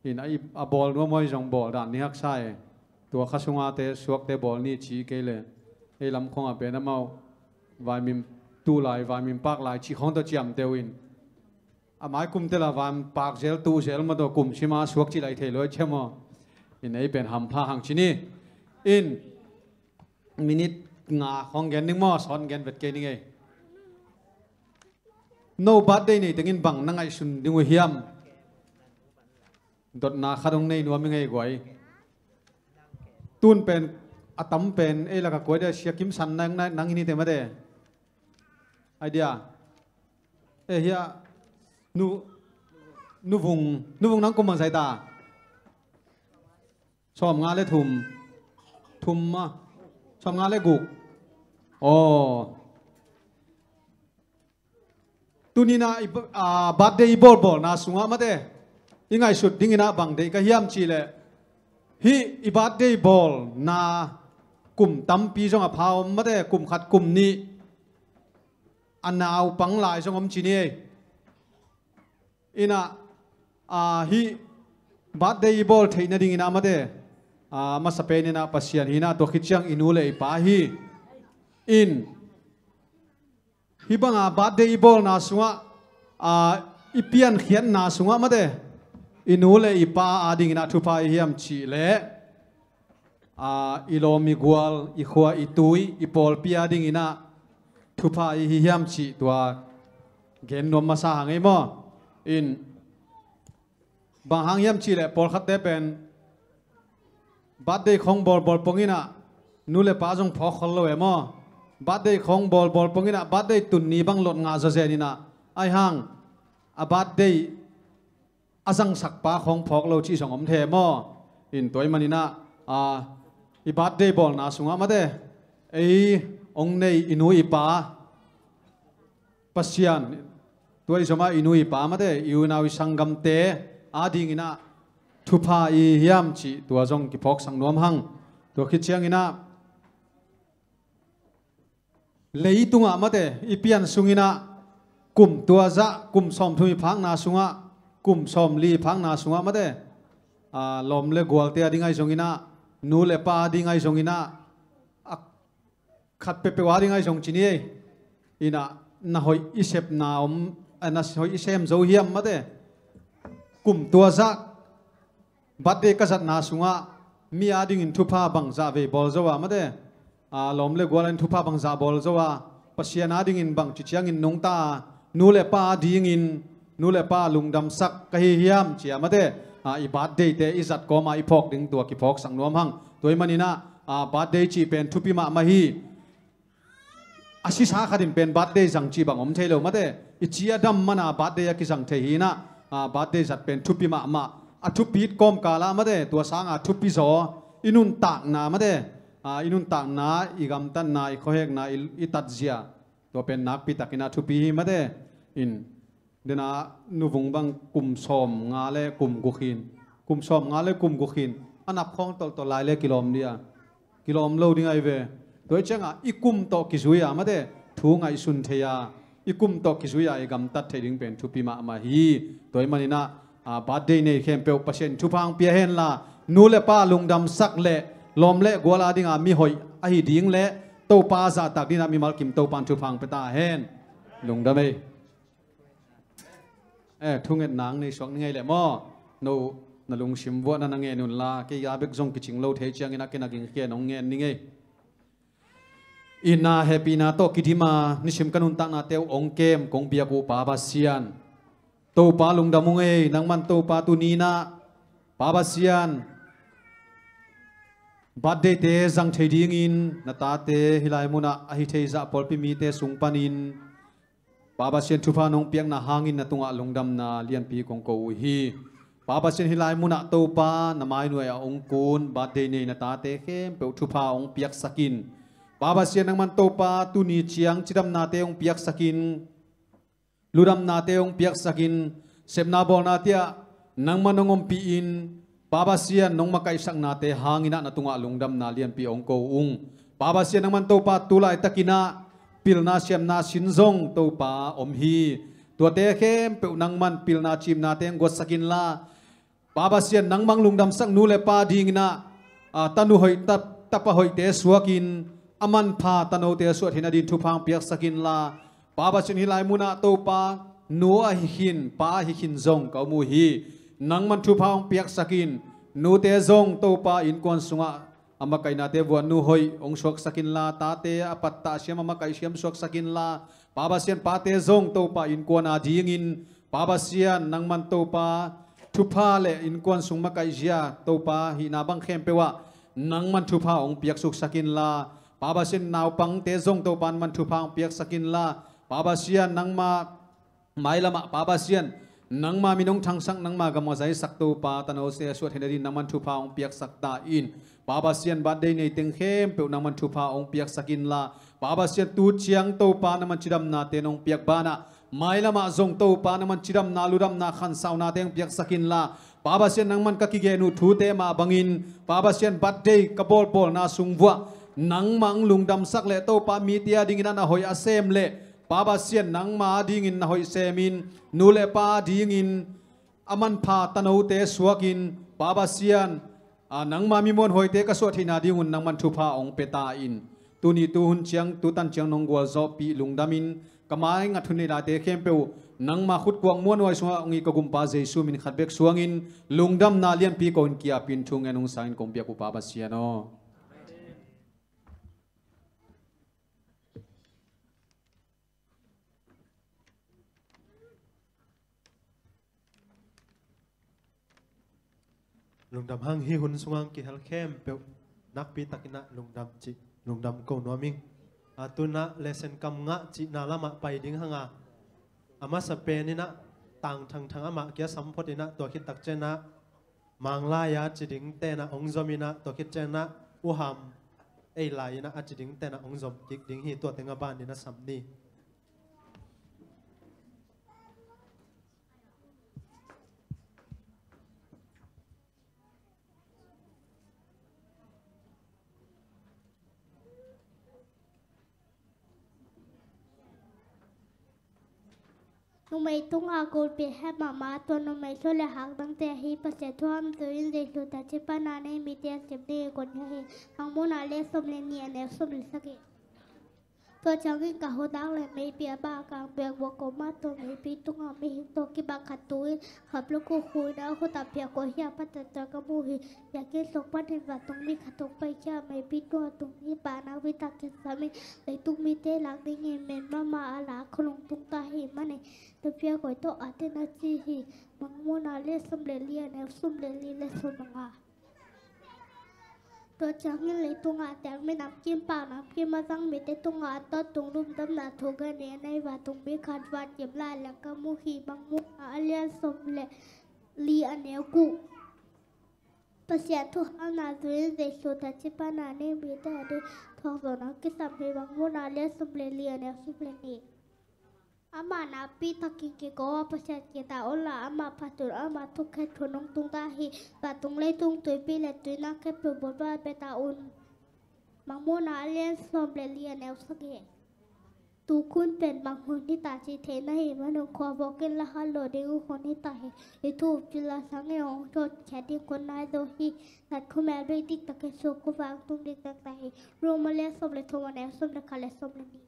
In, a, a bawl nuam aw i zong bawl dan ni haksa e. Tua kha sungate suakte bawl ni ci kei le ei lam khawngah pen amau vaimim tuh lai, vaimim pak lai cih khawng tawh ciamteuh in a mai kum tela van pak zel tuh zel mataw, kum sima suak cih lai thei lo i ciam aw. In ei pen hampha hang ci ni. In minit nga khawng gen ning maw, sawn gen vet kei ning ei. No birthday nei tengin bang na ngaihsun ding uh hiam? Dotna khat hong nei nuam i ngei guai. Tun pen a tam pen ei laka kuai dia sia kimsan nang, nang, nang hi ni te mate. Idea. Eh, hia, nu, nuvung, nuvung nang kum bang zai ta? Sawm nga le thum. Thum ma. Sawm nga le guk. Aw. Tunina i ba-, ah, birthday i bawlbawlna sungah mate. I ngaihsut dinginah bang deih ka hiam cihleh. Hih i birthday bawlna kum tampi zong a pha om mate, kum khat kum nih. A naupang lai zong om ci ni ei. Inah, ah, hih birthday i bawl theih nadinginah mate, ah, masa peninah Pasian hinah tua khit ciang i nu le i pa hi. In, hih banga birthday i bawlna sungah, ah, i piankhiatna sungah mate, i nu le i pa adinginah thupha i hiam cihleh, ah, i lawm i gual, i khua i tui, i pawlpi adinginah thupha i hi hiam cih tua gen nuam masa hang ei maw. In, bang hang hiam cihleh pawlkhatte pen birthday khawng bawlbawl ponginah nu le pa zong phawk khol lo e maw. Birthday khawng bawlbawl ponginah birthday tun ni bang lot ngah zawzeninah ai hang a birthday a zangsak pa khawng phawk lo cih zong om thei maw. In tua i maninah, a, i birthday bawlna sungah mate, ei hong nei i nu i pa Pasian, tua i zomah i nu i pa mate, i unau i sanggamte adinginah thupha i hiam cih tua zong kiphawksak nuam hang. Tua khit cianginah leitungah mate, i pian sunginah kum tua zah, kum sawmthum i phakna sungah, kum sawmli i phakna sungah mate, a, lawm le gualte ading ai zonginah, nu le pa ading ai zonginah, a, khat peuhpeuh ading ai zong ci ni ei. Inah na hoih i sepna om, a, na hoih i sem zo hiam mate. Kum tua zah birthday ka zatna sungah mi adingin thupha bangzah vei bawl zo a mate, a, lawm le gual in thupha bangzah bawl zo a, Pasian adingin bangci ciangin nungta a, nu le pa adingin, nu le pa lungdamsak ka hi hiam cia mate, a, i birthday te i zat kawma i phawk ding tua kiphawksak nuam hang. Tua i maninah, a, birthday cih pen thupi mahmah hi. A sisa khatin pen birthday zang cih bang om thei lo mate. I ci a dam mana birthday a kizang thei hinah, a, birthday zat pen thupi mahmah. A thupit kawmkalah mate, tua sanga thupi zaw i nuntakna mate, a, i nuntakna, i gamtatna, i khuahekna, i, i tatzia, tua pen nakpitakinah thupi hi mate. In, dena nuvung bang kum sawm nga le kum gukhin, kum sawm nga le kum gukhin a nap khawng tolhtolh lai le kilawm dia, kilawm lo ding ai ve. Tua i ciangah i kum tawh kizui a mate, thu ngaihsun thei a, i kum tawh kizui a i gamtat thei ding pen thupi mahmah hi. Tua i maninah, a, birthday nei khempeuh Pasian thupha hong pia henla, nu le pa lungdamsak le lawm le gual adinga mi hoih ahi ding le Topa zahtak dinah mimal kim Topa in thupha hong pia ta hen. Lungdam ei. Eh, thungetna ang nei suak ni ngei leh maw? No, na lungsim vuahna na ngen unla, kei a bek zong kicing lo thei ciangin a kei na gingkhia in hong ngen ni ngei. Itna hehpihna tawh kidim a nisim ka nuntaknate uh hong kem kong biak uh Pa Pasian, Topa lungdam ung ei. Nangman Topa tuni-in ah Pa Pasian, birthday-te zang thei dingin na tate hih lai munah a hi thei zah pawlpi mite sung panin Pa Pasian thupha nong piakna hangin na tungah lungdamna lianpi kong ko uh hi. Pa Pasian hih lai munah Topa na mainuai a hong kun birthday nei na tate khempeuh thupha hong piaksak in. Pa Pasian nangman Topa tuni ciang cidamnate hong piaksak in. Ludamnate hong piaksak in, sepna bawlnate ah nangman hong ompih in, Pa Pasian nong makaihsaknate hangin ah na tungah lungdamna lianpi hong ko ung. Pa Pasian nangman Topa tu laitakin ah pilna siamna sin zong Topa om hi. Tuate khempeuh nangman pilna cimnate hong guatsak inla, Pa Pasian nangmah hong lungdamsak nu le pa dingin ah, a, tanu hoih, ta, tapa hoihte suakin, a manpha tanote suah theihna dingin thupha hong piaksak inla, Pa Pasian hih lai munah Topa nu ahi khin, pa ahi khin zong ka om uh hi. Nangman thupha hong piaksak in, nute zong Topa innkuan sungah a makaihnate vuan nu hoih hong suaksak inla, tate a pattah siam a makaih siam suaksak inla, Pa Pasian pate zong Topa innkuan a dingin, Pa Pasian nangman Topa thupha le innkuan sung makaihzia Topa hihna bang khempeuh ah nangman thupha hong piaksuksak inla, Pa Pasian naupangte zong Topa nangman thupha hong piaksak inla, Pa Pasian nangma mailamah Pa Pasian nangma min hong thangsak, nangma gam hong zaisak Topa tanote a suah theihna dingin nangman thupha hong piaksak ta in. Pa Pasian birthday nei teng khempeuh nangman thupha hong piaksak inla, Pa Pasian tu ciang Topa nangman cidamnate nong piak banah mailamah zong Topa nangman cidamna, ludamna, khansaunate hong piaksak inla, Pa Pasian nangman ka kigen uh thute mah bangin, Pa Pasian birthday ka bawlbawlna sung vuah nangmah hong lungdamsak le Topa mite a dingin ah na hoih a sem le Pa Pasian nangma a dingin na hoih semin, nu le pa a dingin a manpha tanote suakin, Pa Pasian, a, nangma mi muanhuaite ka suah theihna dingun nangman thupha hong pia ta in. Tuni tuhun ciang, tutan ciang nong gualzawhpih lungdamin, ka mai ngat hun nei laite khempeuh nangma khutkuak muanhuai sungah hong it ka gumpa Jesu min khat bek suangin lungdamna lianpi ko-in kiapin thu ngen hong sangin kong biak uh Pa Pasian aw. Lungdam hang, hih hun sungah kihel khempeuh nakpi takin ah lungdam cih, lungdam ko nuam ing. A, tu-in ah lesson kam ngah cihna lamah pai ding hang a, a masa pen in ah Tang Thang Thang amah kia sam phot in ah, tua khit tak ciang ah Mang Lai a ci dingte in ah hong zom in ah, tua khit ciang ah U Ham Ei Lai in ah a ci dingte in ah hong zom kik ding hi. Tua teng a ban in ah sam ni. Numei tungah gulpi het mahmah, tua numei thu le hakdangte ahi Pasian thu hamtui in Jesu teci pana nei mite a sim ding i kon hi hi. Mangmuhna lian sawm le nih, a neu sawm le sagih. Tua ciangin ka khut dak le meipi a bah a kang biakbuk ka om a, tua meipi tungah mihing tawh kibang khat tu in, khapluk khuh in a khut ah phiak kawh hi a, pata tua ka mu hi. Biakinn sung panin vantung mi khat hong paikhia a, meipi tungah tung in, pa nakpi takin sam in, leitung mite lak dingin men mahmah a, la khua lungtung ta ahih manin, tua phiak kawh tawh a ten a ci hi. Mangmuhna lian sawm le li, a neu sawm le li le sawm le nga. Tua ciangin leitungah a teng mi namkim, pak namkim a zang mite tungah a tawntungin lungdamna thu gen in, a nei vantung mi khat van kim lai leng ka mu hi. Mangmuhna a lian sawm le li, a neu guk. Pasian thu hamna zui in Jesu teci pana nei mite a ding thuakzawhna kisam hi. Mangmuhna a lian sawm le li, a neu sawm le nih. Amah nakpi takin kiko a, Pasian kiang ta unla, amah phat un, ama thukhen thu hong tung ta hi. Vantung leitung tuipi le tuinak khempeuh buaibawm pia ta un. Mangmuhna a lian sawm le li, a neu sagih. Tu hun pen bang hun hi ta cih theih na hih manun khuavawk in la khat lo ding uh hun hi ta hi. I thu uh cila sangin hong thawhkhiat ding hun nai zo hi. Nat khua mel bek diktakin suk khua vang tung diktak ta hi. Rom a lian sawm le thum, a neu sawm le khat le sawm le nih.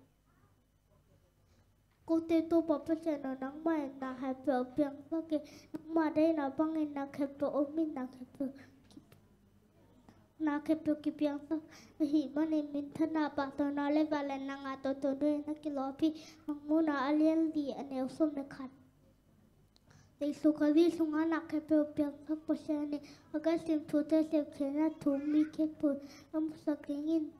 Amaute Topa Pasian aw, nangmah in na khempeuh piangsak hi. Nangmah deihna bangin na khempeuh om hi. Na khempeuh na khempeuh kipiangsak ahih manin minthanna, pahtawina le vangliatna ngah toto dingin na kilawm hi. Mangmuhna a lian li, a neu sawm le khat. Leitungah a om na khempeuh piangsak Pasian in, a ka sim thute sepkhiatna thu mi khempeuh a musak dingin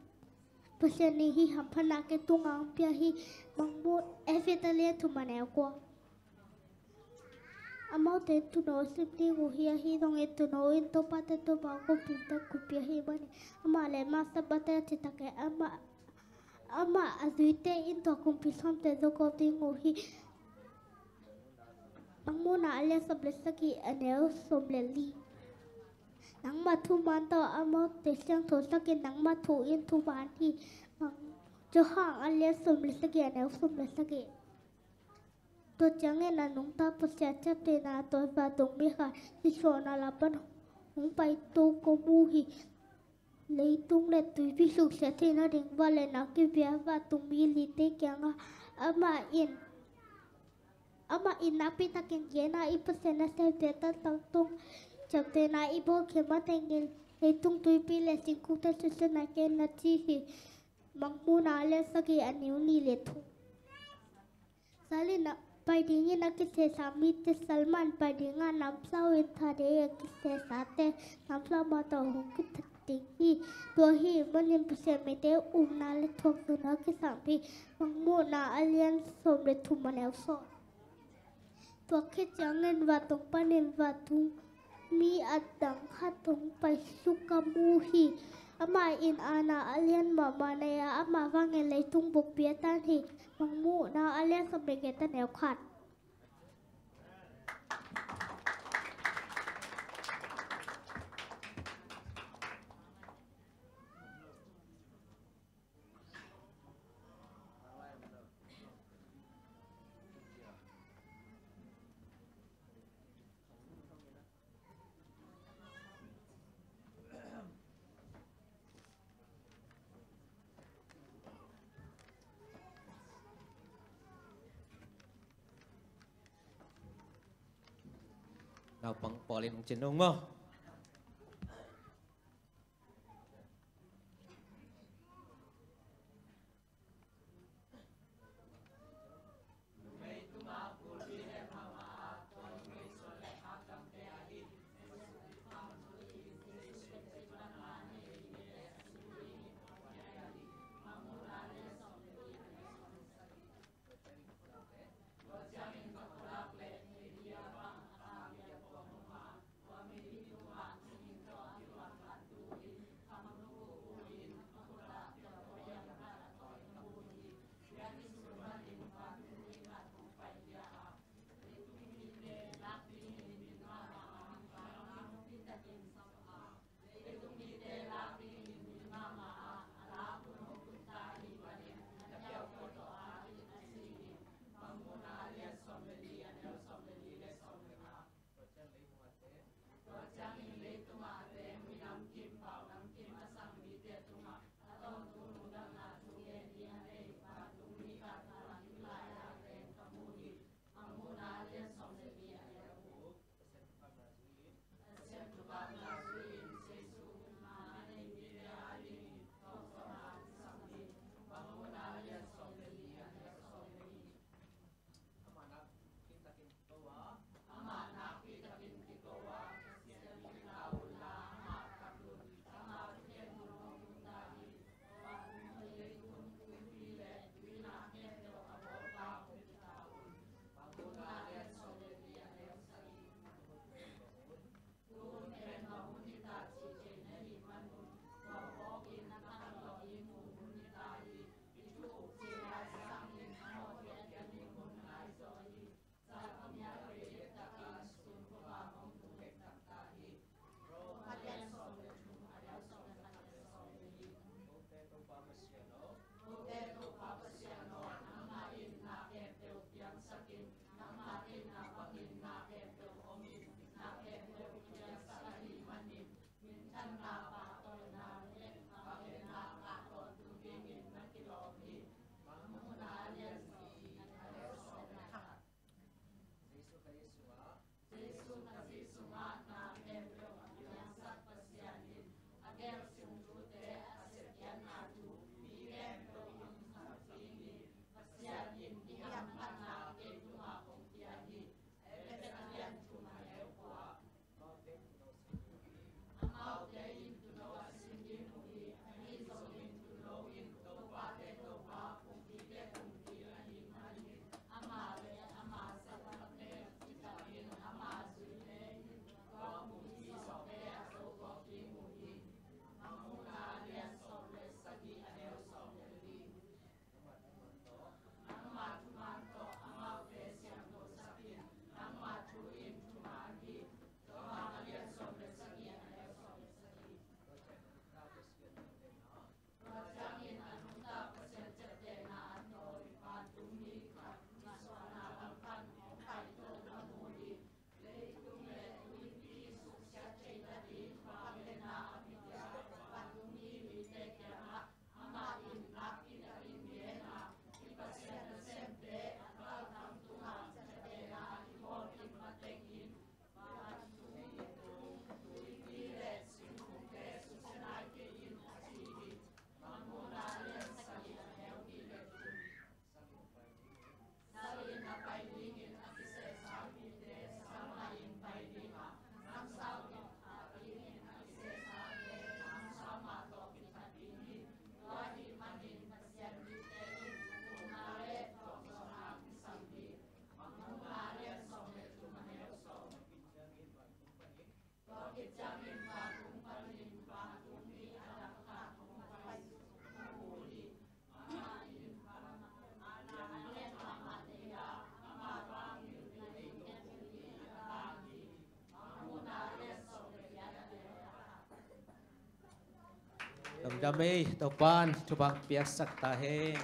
Pasian in hih hamphatna kei tungah hong pia hi. Mangmuhna, Efesa a lian thum, a neu kua. Amaute in tuuno a sim ding uh hi. Ahi zongin tuuno in Topate Topa, kumpite kumpi ahih manin amah le amah Sabbath-te a citak kei. Amah, amah a zuite in tua kumpi sawmte zogawp ding uh hi. Mangmuhna a lian sawm le sagih, a neu sawm le li. Nangmah thuman tawh amaute siangthosak in, nangmah thu in thuman hi. Mang-, Johan a lian sawm le sagih, a neu sawm le sagih. Tua ciangin a nungta Pasian ciaptehna tawh vantung mi khat, sihluahna lam pan hong paito kong mu hi. Leitung le tuipi suksiat theihna ding vangliatna kipia vantung mi lite kiangah amah in, amah in nakpi takin gen a, i Pasian nasemte tangtang tung ciaptehna i bawl khia matengin leitung, tuipi le singkungte suksiat nai kei in, na ci hi. Mangmuhna a lian sagih, a neu nih le thum. Sal in a pai dingin a kisesa mite sal mah in pai ding a, namsau in thadei a kisesate namsau mah tawh hong kithat ding hi. Tua ahih manin Pasian mite upna le thuakzawhna kisam hi. Mangmuhna a lian sawm le thum, a neu sawm. Tua khit ciangin vantung panin vantung mi adang khat hong paisuk ka mu hi. Amah in aana a lian mahmah nei a, amah vangin leitung bukpi a tan hi. Mangmuhna a lian sawm le giat, a neu khat. Naupang pawl in hong cin ung maw. Lungdam ei, Topa'n thupha piaksak ta hen.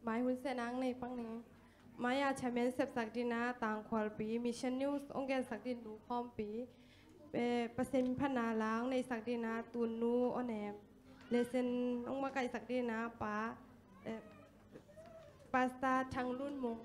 Mai hun sena ang nei pak ning. Mai a chairman sepsak dingin a Tangkhualpi Mission News hong gensak dingin nu Khawmpi, eh, Pasian phatna la hong neihsak dingin a Tunnu Aw Nem, lesson hong makaihsak dingin a pa, eh, Pastor Thang Lun Mung,